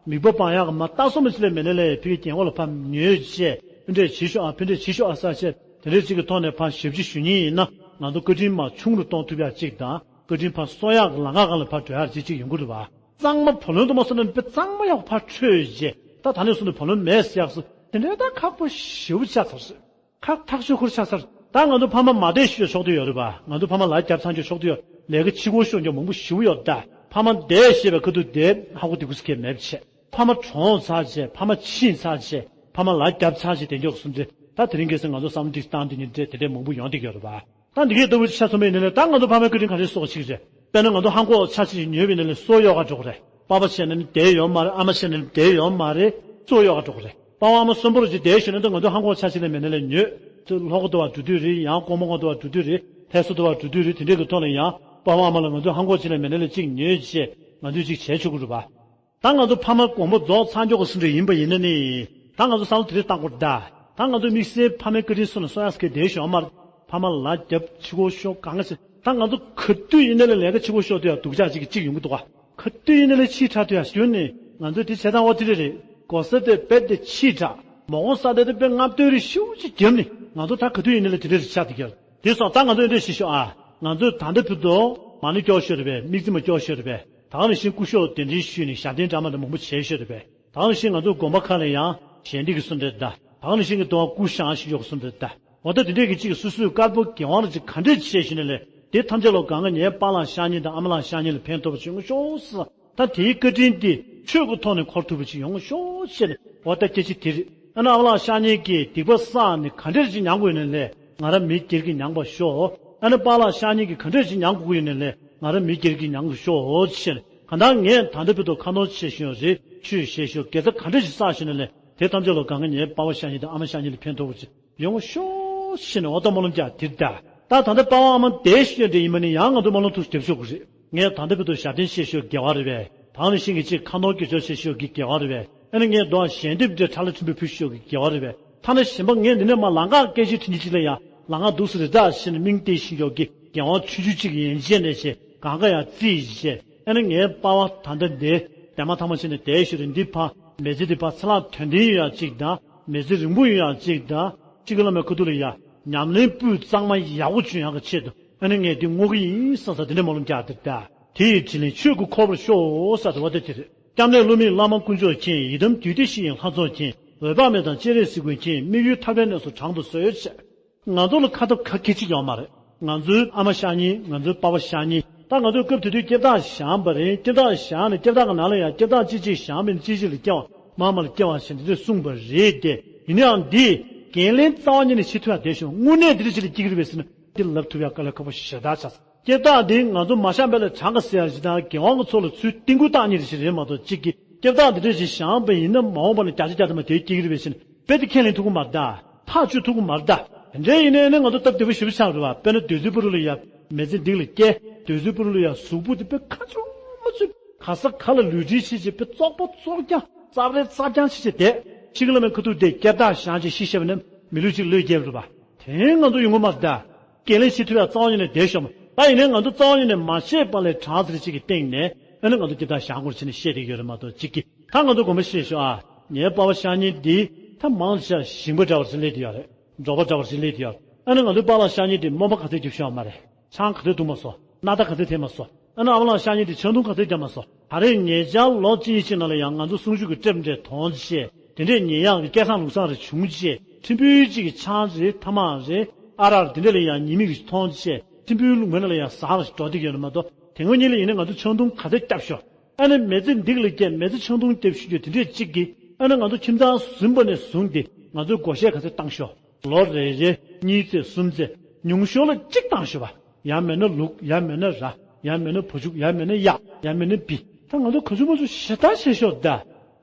མིད་པ་སྤང་ཡག་གི་མ་ལྟ་སོ་མ་གཅིག་ལས་མེད་ནའི་ལས་ཕ་གི་རྒན་གོག་ལ་ཕར་ཉོས་བྱས་ཕུད་འདྲེ་བྱེད་ཤོག་ཨ་ཕུད་འདྲེ་བྱེད་ཤོག་ཨ་ས་བྱས་དེ་འདྲའི་གཅིག་གི་ཐོག་ནས་ཕར་ཞབས་ཕྱི་ཞུ་མཁན་ཡིན་ན་ང་ཚོ་བཀའ་དྲིན་མར་ཆུང་རུ་གཏོང་ཐུབ་ཡག་གཅིག་དང་བཀའ་དྲིན་ཕར་གསོ་ཡག་གི་ལམ་ཁ་སྒང་ལ་ཕར་འགྲོ་ཡག་གཅིག་གཅིག་ཡོང་གི་རེད་བ། གཙང་མ་བུ་ལོན་དུ་མ་སོང་ན་དཔེ་གཙང་མ་ཡག་པོ་ཕར་འཕྲོད་རྗེས་ད་ད་ནས་བཟུང་སྟེ་བུ་ལོན་མེད་ཟེར་ཡག་སོ་དེ་འདྲའི་ད་ཁག་པོ་ཞེ་པོ་ཆགས་ཚར་སོང་། ཁག་ཐག་ཆོད་ཁུར་ཆགས་ཚར། ད་ང་ཚོ་ཕ་མ་མ་བསྡད་ཤོད་ཆོག་དུ་ཡོད་རེད་པ། ང་ཚོ་ཕ་མ་ལ་རྒྱབ་ཚང་ཆོག་ཆོག་དུ་ཡོད་ལས་ཀ་ཕྱི་སྒོ་ཤོག་འཇོག་མང་པོ་ཞེ་པོ་ཡོད་ད། ཕ་མ་བསྡད་ཤེས་པའི་ཁ་ཐུག་བསྡད་ཧ་གོ་དེ་གུ་སི་ཁེ་མེད་བྱས་ཕ་མ་གྲོངས་ཚར་བྱས་ཕ་མ་ཕྱིན་ཚར་བྱས་ཕ་མ་ལ་རྒྱབ་ཚར་བྱས་དེ་འཇོག་སུམ་ཚེ་ད་དེ་རིང་ཁ་སང་ང་ཚོ་བསམ་བློ་ཏིག་བཏང་དེ་ཉིན་དེ་དེ་འདྲའི་མང་པོ་ཡོང་བསྡད་ཡོད་རེད་པ། ད་འདི་གའི་ལྟ་བུ་ཆ་ཚང་མའི་ནང་ནས་ད་ང་ཚོ་ཕ་མའི་བཀའ་དྲིན་ག་རེ་གསོ་བ་ཞིག་རེད། དཔེར་ན་ང་ཚོ་ཧང་གོ་ཆ་ཆེ་ཞིག་ཉོས་པའི་ནང་ནས་གསོ་ཡོག་ག་འགྲོ་གི་རེད། པ་ཕ་བྱས་ན་ནི་བསྡད་ཡོད་མ་རེད། ཨ་མ་བྱས་ན་ནི་བསྡད་ཡོད་མ་རེད། གསོ་ཡོག་ག་འགྲོ་གི་རེད། པ་ཕ་ཨ་མ་གསོན་པོ་རུ་ཅིག་བསྡད་ཤོད་ན་ད་ང་ཚོ་ཧང་གོ་ཆ་ཆེ་ལས་མེད་ན་ལས་ཉོས། ཚུར་ལྷོ་ཁ་དུ་བ་འགྲོ་དུས་རེད། ཡང་ཀོང་པོ་ཁ་དུ་བ་འགྲོ་དུས་རེད། ལྷ་ས་དུ་བ་འགྲོ་དུས་རེད། དེ་འདྲའི་གི་ཐོག་ནས་ཡང་པ་ཕ་ཨ་མ་ལ་ང་ཚོ་ཧང་གོ་ཆེ་ལས་མེད་ན་ལས་གཅིག་ཉོས་བྱས་ང་ཚོས་གཅིག་བྱས་ཆོག་གི་རེད་པ། ད་ང་ཚོ་ཕ་མ་དགོངས་པ་རྫོགས་ཚར་མགྱོགས་ཀྱི་སུ་འདྲ་ཡིན་པ་ཡིན་ན་ནི། ད་ང་ཚོ་བསམ་བློ་དེ་རིང་བཏང་དགོས་རེད་ད། ད་ང་ཚོ་དམིགས་བསལ་ཕ་མའི་བཀའ་དྲིན་གསོ་ན་གསོ་ཡག་ཟེར་མཁན་དེ་ཞོག་མར། ཕ་མ་ལ་རྒྱབ་ཕྱི་སྒོ་ཤོག་གང་ག་ཟེར། ད་ང་ཚོ་ག་དུས་ཡིན་ན་ལས་ལས་ཀ་ཕྱི་སྒོ་ཤོག་དུས་ཡང་སྡུག་ཅག་ཅིག་གི་གཅིག་ཡོང་གི་འདུག་ག་ག་དུས་ཡིན་ན་ལས་ཕྱིའི་དྲག་དུས་ཡང་གཞོན་ནས་ང་ཚོ་དེ་བྱེད་སྟངས་འོ་དེ་རེད་རེད། གོ་ས་དེ་རྦད་དེ་ཕྱིའི་དྲག་མོ་གོང་ས་དེ་དེ་དཔེ་རྔམ་སྟོན་རིགས་ཤུགས་ཅིག་བརྒྱབ་ནས་ང་ཚོ་ད་ག་དུས་ཡིན་ནའི་ལ་དེ་འདྲ་རེ་ཆགས་བསྡད་ཀྱི་ཡོད། དེ་སོང་ཙང་ང་ཚོ་འདི་འདྲ་ཞིག་ཤོག་ཨ། ང་ཚོས་ད་ལྟ་བར་དུ་མ་ཎི་སྐྱོར་ཤོར་བས། དམིགས་བརྩེ་མ་སྐྱོར་ཤོར་བས། ད་ག་ནང་བཞིན་སྐུ་གཤོགས་གདན་འདྲེན་ཞུས་ནས་ཞབས་བརྟན་འདྲ་མ་འདྲ་མང་པོ་བྱས་ཤོར་བས། ད་ག་ནང་བཞིན་ང་ཚོ་དགོན་པ་ཁག་ལ་ཡང་ཞལ་འདེབས་ཀྱི་གསུང་འདྲ་གདའ། ད་ག་ནང་བཞིན་གྱི་དོ་སྐུ་བཞེངས་ཤིག་ཡོག་གསུང་འདྲ་གདའ། འོ་ད་དེ་འདྲས་ཀྱི་གཅིག་སོ་སོའི་དཀར་པོ་དགེ་དབང་རེ་ཅིག་ག་འདྲས་བྱས་ཞུས་ནས་ལས་དེ་ཐམས་ཅད་ལོ་གང་ག་ངའི་པཱ་ལགས་ཤ་ཉེ་དང་ཨ་མ་ལགས་ཤ་ཉེ་ལ་ཕན་ཐོགས་པ་ཅིག་ཡོང་ཤོག་ཟེར། ད་དེའི་བཀའ་དྲིན་དེ་ཆོས་ཀྱི་ཐོག་ནས་འཁོར་ཐུབ་པ་ཅིག་ཡོང་ཤོག་ཅེས་ནས་འོ་ད་སྐད་ཆ་དེ་རེད། ཨ་ནི་ཨ་མ་ལགས་ཤ་ཉེ་གིས་སྡིག་པ་བསགས་ནས་ག་འདྲས་ཅིག་མྱང་དགོས་ཡོད་ནས་ལས་ང་རང་མི་སྒེར་གྱི་མྱང་བ་ཤོག་ཨ་ནི་པཱ་ལགས་ཤ་ཉེ་གིས་ག་འདྲས་ཅིག་མྱང་དགོས་ཀྱི་ཡོད་ནས་ལས་ང་རང་མི་སྒེར་གྱི་མྱང་དགོས་ཤོག་ཅེས་ནས་གང་ལྟར་ངས་ད་ལྟ་བར་དུ་ཁ་ནོར་ཆེ་ཤོས་རེད། ཆོས་བཤད་ཤོག་དགེ་རྩ་ག་འདྲས་ཅིག་བསགས་ཤོག་ནས་ལས་དེ་ཐམས་ཅད་ལོ་གང་ག་ངའི་པཱ་ཕ་ཤ་ཉེ་དང་ཨ་མ་ཤ་ཉེ་ལ་ཕན་ཐོགས་པ་ཅིག་ཡོང་ཤོག་ཞེས་ནས་འོ་ད་སྨོན་ལམ་རྒྱག་དེ་རེད་ད། ད་ད་ལྟ་པཱ་ཕ་ཨ་མ་འདས་ཤོས་འདྲ་ཡིན་པ་ནི་ཡང་ང་ཚོ་སྨོན་ལམ་ཐུགས་རྒྱབ་ཤོག་གི་རེད། ངས་ད་ལྟ་བར་དུ་ཞབས་བརྟན་ཆེ་ཤོས་དགེ་བ་རེད་པས། ད་ནི་ཤིང་གི་ཅིག་ཁ་ནོར་དགེ་སྦྱོར་ཆེ་ཤོས་ཀྱི་དགེ་བ་རེད་པས། ཨ་ནི་ངས་མདོ་ཞལ་འདེབས་འདྲ་ཁྲ་ལ་ཕྲན་བུ་ཕུལ་ཤོས་ཀྱི་དགེ་བ་རེད་པས། ཐ་ན་གཞན་པ་ངས་འདི་ནས་མ་ལང་ཀ་སྐད་ཆ་དྲི་ཉིན་ཅིག་ལ་ཡང་ལང་ཀ་འདུག་སེ་རེད་ད་ཞེས་ནས་མིང་བཏགས་ཤིང་ཡོག་གི་དགེ་བ་ཆུང་ཆུང་ཅིག་ཡན་ཆད་ནས་བྱས་གང་ག་ཡང་རྩིས་བྱས། ཨ་ནི་ངའི་པཱ་ཕ་ད་ལྟ་འདི་དེ་མ་ཐང་མ་བྱས་ནས་བསྡད་ཤོར་རེད། འདི་ཕ་མི་ཚེ་འདི་ཕ་ཚེ་ལྷག་དོན་ལྡན་ཡོད་ཡག་ཅིག་དང་མི་ཚེ་རིང་པོ་ཡོད་ཡག་ཅིག་དང་གཅིག་གི་བླ་མའི་ཁ་ཐུག་ལ་ཡ་ཉམས་ལེན་སྤུས་གཙང་མ་ཡག་པོ་བྱུང་ཡག་གི་ཆེད་དུ་ཨ་ནི་ངས་འདི་བསྔོ་གི་ཡིན་བསམ་ས་དེ་འདྲ་སྨོན་ལམ་རྒྱག་དེ་ལྟ། དེ་ཡི་དྲིན་ལན་ཆོས་ཀྱིས་འཁོར་བར་ཤོག་ཟེར་དེ་བ་དེ་དེ་རེད། སྐྱབས་གནས་བསླུ་མེད་བླ་མ་དཀོན་མཆོག་མཁྱེན། ཡི་དམ་དུས་མཐའི་བཤེས་གཉེན་ལྷ་ཚོགས་མཁྱེན། འོད་དཔག་མེད་དང་སྤྱན་རས་གཟིགས་མགོན་མཁྱེན། དམིགས་ཡུལ་ཐར་པའི་གནས་སུ་དྲང་དུ་གསོལ་ཞེས། ང་ཚོ་ལ་ཁ་ཐབས་ག་གེ་ཅིག་ཡོད་མ་རེད། ང་ཚོའི་ཨ་མ་ཤ་ཉེ། ང་ཚོའི་པཱ་ཕ་ཤ་ཉེ། ད་ང་ཚོས་སྐབས་དེ་དུས་སྐྱེ་བརྟག་བཞེངས་པ་རེད། སྐྱེ་བརྟག་བཞེངས་ནས་སྐྱེ་བརྟག་གི་ནང་ལ་ཡང་སྐྱེ་བརྟག་ཅི་ཅིག་བཞེངས་པས་ན་ཅི་ཅིག་ལ་སྐྱེ་བ་མ་མ་ལ་སྐྱེ་བ་ཞེས་འདི་འདྲས་གསུངས་པ་རེད་དེ། ཡིན་ནའང་འདི་འགན་ལེན་རྩ་བ་ཉིད་ནས་བྱེད་ཐུབ་ཡག་བསྡད་ཤོག་དངོས་གནས་འདི་འདྲ་ཅིག་ལ་སྐྱེ་གི་རེད་པས་ཟེར་ན་འདི་ལབ་ཐུབ་ཡག་དཀའ་ལས་ཁག་པོ་ཞེ་དྲག་ཆགས་སོང་། སྐྱེ་བརྟག་འདི་ང་ཚོ་མ་བཞེངས་པ་ལས་གྲངས་ཀ་ཟེར་ཡག་ཞིག་དང་རྒན་དབང་གི་ཚོགས་ལ་ཚུར་བསྟུན་བསྐུར་བཏང་ཉིན་ཞིག་རེད་མ་གཏོགས་གཅིག་གིས་སྐྱེ་བརྟག་འདི་འདྲ་ཞིག་བཞེངས་པ་ཡིན་ན་མ་འོངས་པ་ན་བརྒྱ་ཆ་བརྒྱ་ཐམ་པ་དེ་སྐྱེ་གི་རེད་པས་ཟེར་ན་དཔེ་དེ་ཁས་ལེན་ཐུབ་ཀྱི་མ་རེད་ད། ཐག་གཅོད་ཐུབ་ཀྱི་མ་རེད་ད། དེ་འདྲ་ཡིན་ནའི་ནི་ང་ཚོ་སྟབས་བདེ་པོ་ཞེ་པོ་ཆགས་རེད་བ། དཔེར་ན་དུས་ཚོད་པོ་རུ་ལ་ཡ་མི་ཚེ་འདི་ལ་སྐྱེ། དུས་ཚོད་པོ་རུ་ལ་ཡ་གཟུགས་པོ་དེ་དཔེ་ཁ་ཆུང་མ་ཆུང་ག་ས་ག་ལ་ལུས་སྒྲིལ་བྱེད་བྱེད་དཔེ་བཙོག་པོ་བཙོག་རྐྱང་རྩབ་རེ་རྩབ་རྐྱང་བྱེད་བྱེད་བསྡད། ཕྱི་གི་བླ་མའི་ཁ་ཐུག་དེ་སྐྱེ་བརྟག་བཞེངས་བྱེད་ཤི་ཤི་བ་ནི་མི་ལུས་གཅིག་བློས་བརྒྱབ་རེད་བ། དེ་ང་ཚོ་ཡོང་གི་མ་རེད་ད། སྐྱེ་ལེན་བྱེད་ཐུབ་ཡག་རྩ་བ་ཉིད་ནས་བསྡད་ཤོག་མ། ད་ཡིན་ནའི་ང་ཚོ་རྩ་བ་ཉིད་ནས་མ་བཤད་པ་ལས་གྲངས་ཚད་ཅིག་གི་སྟེང་ནས་ཨ་ནི་ང་ཚོ་སྐྱེ་བརྟག་བཞེངས་སྐོར་བྱས་ནས་བཤད་བསྡད་ཡོད་རེད་མ་གཏོགས་གཅིག་གིས་ད་ང་ཚོ་དགོངས་པ་བཞེས་ཤོག་ཨ། ངའི་པཱ་ཕ་ཤ་ཉེ་འདི་ད་མང་ཆེ་བ་ཞིང་པ་འདྲ་བ་ཞིག་སླེབས་བསྡད་ཡོད་རེད། འབྲོག་པ་འདྲ་བ་ཞིག་སླེབས་བསྡད་ཡོད་རེད། ཨ་ནི་ང་ཚོའི་པཱ་ལགས་ཤ་ཉེ་འདི་རྨོངས་པ་ག་ཚོད་རྒྱབ་ཤོག་མ་རེད། ཆང་ག་ཚོད་འཐུང་མ་སོང་། སྣ་ཐག་ག་ཚོད་འཐེན་མ་སོང་། ཨ་ནི་ཨ་མ་ལགས་ཤ་ཉེ་འདི་ཆང་འཐུང་ག་ཚོད་བརྒྱབ་མ་སོང་། ད་རེས་ཉེ་ཆར་ལོ་གཅིག་གཉིས་ཅིག་ནང་ལ་ཡང་ང་ཚོ་གསུང་ཆོས་ཀྱི་ཊེབ་འདྲ་མཐོང་རྗེས། དེ་འདྲས་ཉན་ཡག་གི་སྐལ་བཟང་ལུགས་བཟང་རེ་བྱུང་རྗེས། ཕྲན་བུ་གཅིག་གི་ཆང་རེད་ཐ་མག་རེད་ཨ་རག་རེད་དེ་འདྲས་ལ་ཡང་ཉེས་དམིགས་ཀྱི་མཐོང་རྗེས། ཕྲན་བུའི་ངོས་ནས་ལ་ཡང་ཟ་ར་ཞིག་འགྲོ་བསྡད་ཀྱི་ཡོད་ན་མ་གཏོགས་དེ་སྔོན་ཉིད་ལ་ཡིན་ན་ང་ཚོ་ཆང་འཐུང་ག་ཚོད་བརྒྱབ་ཤོག་ཨ་ནི་མི་ཚེ་འདི་ལ་སྐྱེས་མི་ཚེ་ཆང་འཐུང་བརྒྱབ་ཤོག་རྒྱུ་དེ་འདྲས་གཅིག་གིས་ཨ་ནི་ང་ཚོ་ཁྱིམ་ཚང་ཟིན་པ་ནས་བཟུང་སྟེ་ང་ཚོའི་བགོ་བཤའ་ག་ཚོད་བཏང་ཤོག་ལོ་རེ་རེ་གཉིས་ཚེ་གསུམ་ཚེ་ཉུང་ཤོས་ལ་གཅིག་བཏང་ཤོག་པ། ཡང་མེད་ན་ལུག་ཡང་མེད་ན་ར། ཡང་མེད་ན་བུ་ཕྱུགས་ཡང་མེད་ན་གཡག་ཡང་མེད་ན་བི། ད་ང་ཚོ་ག་ཚོད་མ་ཚོད་ཞེ་དྲག་བྱེད་ཤོག་ད།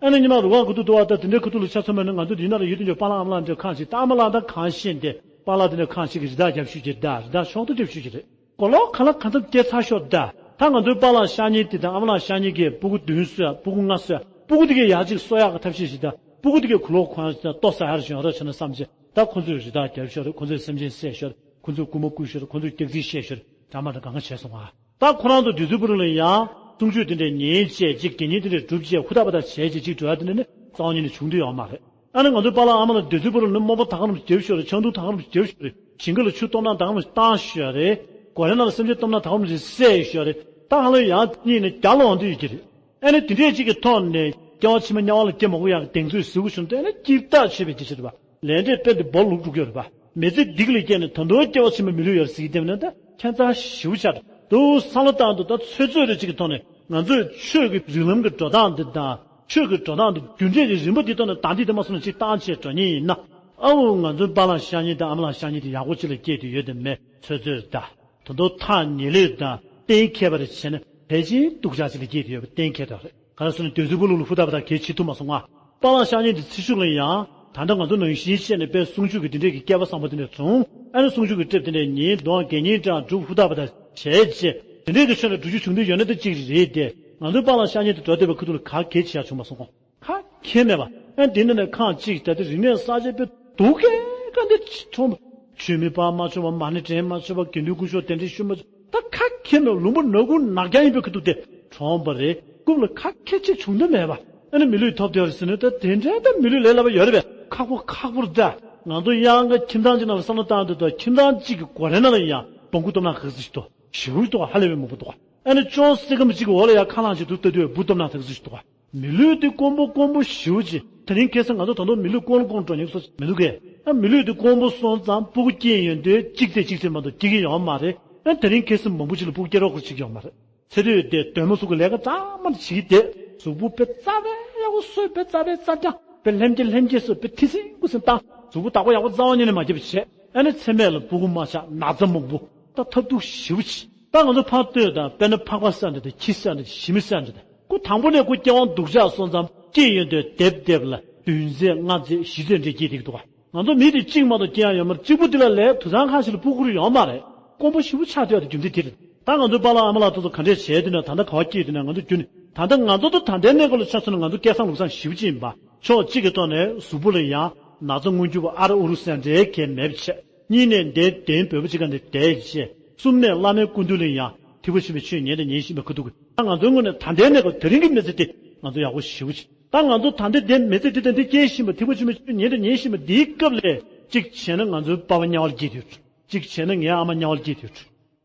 ཨ་ནི་ཉི་མ་རུ་ཁག་གི་འདུག་འདུག་བ་ད་དེ་འདྲའི་ཁ་ཐུག་ལ་ཆ་མཚོན་པ་ནི་ང་ཚོ་འདི་ན་ལ་ཡོད་དུས་ཀྱང་པཱ་ལགས་ཨ་མ་ལགས་འདྲ་གང་ཞིག་ད་ཨ་མ་ལགས་ད་གང་ཤེས་ཏེ་པཱ་ལགས་དེ་འདྲ་གང་ཞིག་གི་རི་དྭགས་རྒྱབ་ཤུགས་ཀྱི་ད་རི་དྭགས་ཤོག་ཐོ་རྒྱབ་ཤུགས་ཀྱི་རེད། གོ་ལོག་ག་ལ་གང་འཚམ་སྐྱེ་ཚར་ཤོག་ད། ད་ང་ཚོའི་པཱ་ལགས་ཤ་ཉེ་དེ་དང་ཨ་མ་ལགས་ཤ་ཉེ་གིས་སྤུ་གུ་བདུན་གསོས་སྤུ་གུ་ལྔ་གསོས་སྤུ་གུ་དེ་གས་ཡག་ཅིག་གསོ་ཡག་གི་ཐབས་ཤེས་ཤིག་ད་སྤུ་གུ་དེ་གས་གུ་ལོག་ཁོང་ལྟོ་ཟ་ཡག་བྱུང་རོགས་བྱས་ན་བསམ་བྱས། ད་ཁོ་ཚོས་རི་དྭགས་རྒྱབ་ཤོར་རེད། ཁོ་ཚོས་སེམས་ཅན་བསད་ཤོར་རེད། ཁོ་ཚོས་རྐུན་མ་རྐུ་ཤོར་རེད། ཁོ་ཚོས་སྐྱག་རྫུན་བཤད་ཤོར་རེད། འདྲ་མ་འདྲ་གང་ག་བྱས་སོང་ང་། ད་ཁོ་རང་ཚོ་དུས་ཚོད་པོ་རུ་ལ་ཡང་གསུང་ཆོས་དེ་འདྲས་ཉན་བྱས་ཅིག་དགེ་བསྙེན་དེ་འདྲས་སྒྲུབ་བྱས་ཧུར་ཐག་པ་ཐག་བྱས་བྱས་ཅིག་འགྲོ་ཡ་དེ་འདྲས་ནི་རྩ་བ་ཉིད་ནས་བྱུང་དུ་ཡོད་མ་རེད། ཨ་ནི་ང་ཚོའི་པཱ་ལགས་ཨ་མ་ལགས་དུས་ཚོད་པོ་རུ་ནི་རྨོངས་པ་ད་ག་རང་བརྒྱབ་ཤོར་རེད། ཆང་འཐུང་ད་ག་རང་བརྒྱབ་ཤོར་རེད། ཞིང་ཁ་ལ་ཆུ་གཏོར་ན་ད་ག་རང་བཏང་ཤོར་རེད། སྒོ་རའི་ནང་ལ་སེམས་ཅན་གཏོར་ན་ད་ག་རང་བསད་ཤོར་རེད། ད་ཧ་ལམ་ཡང་གཉིས་ནས་བརྒྱ་ལ་འོང་དུ་ཡོད་ཀྱི་རེད། ཨ་ནི་དེ་འདྲས་ཅིག་གི་ཐོག་ནས་སྐྱེ་བ་ཕྱི་མ་དམྱལ་བ་ལ་སྐྱེ་མ་དགོས་ཡག་གི་གདེང་ཚོད་ཟེར་དགོས་བྱུང་སྟེ་ཨ་ནི་སྐྱིད་ཐག་ཆོད་པའི་སྐད་ཆ་རེད་པ། ལས་འབྲས་དཔལ་དུ་འབོར་ལུག་འགྲོ་གི་ཡོད་རེད་པ། མི་ཚེ་སྡིག་ལ་སྐྱེས་ནས་ད་དུང་སྐྱེ་བ་ཕྱི་མ་མི་ལུས་ཡོད་རེད་ཟེར་གྱི་བསྡད་པ་ན་ད་ཁྱད་མཚར་ཞེ་པོ་ཆགས་འདུག་བསམ་བློ་བཏང་དུས་ད་ཚོད་ཚོད་རེ་ཅིག་གི་ཐོག་ནས་ང་ཚོས་ཆོས་ཀྱི་རིགས་ལམ་གྱི་འགྲོ་སྟངས་འདི་དང་ཆོས་ཀྱི་འགྲོ་སྟངས་འདི་རྒྱུ་འབྲས་ཀྱི་རིམ་པ་འདི་ཐོག་ནས་ད་འདི་དེ་མ་སོང་ན་ཅིག་བཏང་བྱས་འགྲོ་ཉེན་ཡིན་ན། ཨ་འུ་ང་ཚོའི་པཱ་ལགས་ཤ་ཉེ་དང་ཨ་མ་ལགས་ཤ་ཉེ་དེ་ཡག་པོ་ཅིག་ལ་སྐྱེས་དུས་ཡོད་དམ་མེད་ཚོད་ཚོད་རེད་ད། ད་དུང་ཐག་ཉེ་ལོས་དང་གཏན་འཁེལ་བ་རེ་བྱས་ན་ཕལ་ཆེར་སྡུག་ཅག་ཅིག་ལ་སྐྱེས་དུས་ཡོད་པ་གཏན་འཁེལ་དོ་རེད། ག་རེ་ཟེར་ན་དུས་ཚོད་པོ་ལུག་ལུག་ཧུར་ཐག་པ་ཐག་གལ་བྱེད་ཐུབ་མ་སོང་ང་། པཱ་ལགས་ཤ་ཉེ་འདི་ཚེ་ཤུགས་ལ་ཡང་ད་ལྟ་ང་ཚོ་ནང་བཞིན་བཤད་ནས་དཔེ་གསུང་ཆོས་ཀྱི་འདི་འདྲས་ཀྱི་སྐལ་པ་བཟང་པོ་འདི་འདྲས་བྱུང་། ཨ་ནི་གསུང་ཆོས་ཀྱི་ཊེབ་འདི་འདྲས་ཉིན་གདོང་དགེ་བསྙེན་གྲངས་སྒྲུབ་ཧུར་ཐག་པ་ཐག་བྱས་རྗེས་འདི་འདྲས་ཀྱི་ཆོས་ལ་འགྲུལ་བཞུད་བྱུང་དུས་ཡོད་ན་ད་གཅིག་རེད་དེ། ང་ཚོའི་པཱ་ལགས་ཤ་ཉེ་དེ་འགྲོ་བསྡད་པའི་ཁ་ཐུག་ལ་ག་གེ་བྱེད་ཡག་བྱུང་མ་སོང་ངོ་། ག་གེ་མེད་པ། ཨ་འདི་འདྲ་ནས་ཁག་གཅིག་ད་ལྟ་རིག་གནས་གསར་བརྗེ་དཔེ་སྡུག་གེ་ག་འདི་ཆོམ། ཆོས་མེད་པ་མ་ཆོག་པ་མ་ཎི་བགྲང་མ་ཆོག་པ་དགེ་འདུན་སྐུ་ཞབས་གདན་འདྲེན་ཞུ་མ་ཆོག་ད་ག་གེ་མེད་ལུང་པ་ནག་ཁུང་ནག་རྐྱང་ཡིན་པའི་ཁ་ཐུག་དེ་གྲོངས་པ་རེད། རྐུབ་ལ་ག་གེ་ཅིག་བྱུང་དོན་མེད་པ། ཨ་ནི་མི་ལུས་ཐོབ་བསྡད་པ་རེད་ཟེར་ནས་ད་དེ་འདྲའི་ད་མི་ལུས་ལས་སླ་པོ་ཡོད་རེད་པས། ཁག་པོ་ཁག་པོ་རེད་ད། ང་ཚོ་ཡང་ག་ཁྱིམ་ཚང་གཅིག་ནང་ལ་བསམ་བློ་བཏང་དུས་ད་ཁྱིམ་ཚང་གཅིག་གི་སྒོ་རའི་ནང་ལ་ཡང་སྦོམ་ཁུ་སྟོབས་ན་ཁག་ཙིག་ཞིག་འདུག་ཞེ་པོ་ཞིག་འདུག་ཧ་ལས་པའི་མང་པོ་འདུག་ཨ་ནི་ཅོང་སེ་སྐམ་གཅིག་གི་འོག་ལ་ཡང་ཁ་ལངས་ཅིག་འདུག་ལྟ་དུས་འབུ་སྟོབས་ན་ཁག་ཙིག་ཞིག་འདུག་མི་ལུས་འདི་དཀོན་པོ་དཀོན་པོ་ཞེ་པོ་ཅིག་དེ་རིང་ཁ་སང་ང་ཚོ་ད་དུང་མི་ལུས་དཀོན་དཀོན་འགྲོ་ཉེ་སོ་མི་འདུག་གས། ཨ་མི་ལུས་འདི་དཀོན་པོ་སོང་ཙང་སྤུ་གུ་སྐྱེས་ཡོང་དུས་གཅིག་ཚེ་གཅིག་ཚེ་མ་གཏོགས་སྐྱེ་གི་ཡོད་མ་རེད། ཨ་དེ་རིང་ཁ་སང་མང་པོ་ཅིག་ལ་སྤུ་གུ་སྐྱེ་རོགས་ཁུར་ཅིག་ཡོད་མ་རེད། ཚེ་དུས་དེ་དོན་མོ་སུ་གི་ལས་ཀ་གཙང་མ་བྱེད་ཀྱི་དེ་གཟུགས་པོ་དཔེ་རྩ་བའི་ཡག་པོ་སོས་དཔེ་རྩ་བའི་རྩ་རྐྱང་དཔེ་ལྷེམ་སྐྱེ་ལྷེམ་སྐྱེ་སོ་དཔེ་ཐི་སིང་ཁུ་སིང་བཏང་གཟུགས་པོ་བདག་པོ་ཡག་པོ་རྩ་བ་ཉིད་ནས་མ་སྐྱེས་པ་བྱས། ཨ་ནི་མཚན་མེད་ལ་སྤུ་གུ་མ་ཆགས་ན་ཚ་མང་པོ་ད་ཐབས་སྡུག་ཞེ་པོ་ཅིག་ད་ང་ཚོ་ཕར་ལྟོས་དང་དཔེར་ན་ཕག་པ་ཟེར་འདྲ་དང་ཁྱི་ཟེར་འདྲ་ཞི་མི་ཟེར་འདྲ་དང་ཁོ་དང་པོ་ནས་ཁོ་སྐྱེ་བ་སྡུག་ཅག་སོང་ཙང་སྐྱེས་ཡོང་དུས་སྡེབ་སྡེབ་ལ་བདུན་ཚེ་ལྔ་ཚེ་བཞི་ཚེ་འདྲ་སྐྱེས་བསྡད་ཀྱི་འདུག་ག་ང་ཚོ་མི་དེ་གཅིག་མ་གཏོགས་སྐྱེ་ཡ་ཡོད་མ་རེད། གཅིག་པུ་དེ་ལ་ལས་དུད་ཚང་ཁང་ཞིག་ལ་སྤུ་གུ་རེ་ཡོད་མ་རེད། དཀོན་པོ་ཞེ་པོ་ཆགས་བསྡད་ཡོད་དེ་རྒྱུ་མཚན་དེ་རེད། ད་ང་ཚོའི་པཱ་ལགས་ཨ་མ་ལགས་དེ་ཚོ་ག་འདྲས་བྱས་དེ་ནས་ད་ལྟ་ག་བ་སྐྱེས་དེ་ནས་ང་ཚོ་རྒྱུན་ནས་ད་ལྟ་ང་ཚོ་ད་ད་ལྟའི་གནས་སྐབས་ལ་ཆ་མཚོན་ན་ང་ཚོ་སྐལ་བཟང་ལུགས་བཟང་ཞེ་པོ་ཅིག་ཡིན་པ། ཕྱོགས་གཅིག་གི་ཐོག་ནས་གཟུགས་པོ་ལ་ཡང་ན་ཚ་མངོན་གྱུར་པ་ཨ་ར་ཨུ་རུ་ཟེར་འདྲའི་གལ་མེད་པ་བྱས། གཉིས་ནས་འདས་དེང་བོད་པ་ཅིག་ག་ནས་བསྡད་བྱས། གསུམ་ནས་བླ་མའི་སྐུ་མདུན་ལ་ཡང་ཐེག་པ་ཆེན་པོའི་ཆོས་ཉན་དང་ཉན་བཞིན་པའི་ཁ་ཐུག་གི་ད་ང་ཚོའི་ངོས་ནས་ད་ལྟའི་གནས་སྐབས་དེ་རིང་གི་མི་ཚེ་དེ་ང་ཚོ་ཡག་པོ་ཞེ་པོ་ཅིག་ད་ང་ཚོ་ད་ལྟའི་འདས་མི་ཚེ་དེ་དང་དེ་སྐྱེལ་བཞིན་པ་ཐེག་པ་ཆེན་པོའི་ཆོས་ཉན་དང་ཉན་བཞིན་པ་འདིའི་སྐབས་ལས་གཅིག་བྱས་ན་ང་ཚོའི་པ་ཕ་དམྱལ་བ་ལ་སྐྱེས་ཡོད། གཅིག་བྱས་ན་ངའི་ཨ་མ་དམྱལ་བ་ལ་སྐྱེས་ཡོད།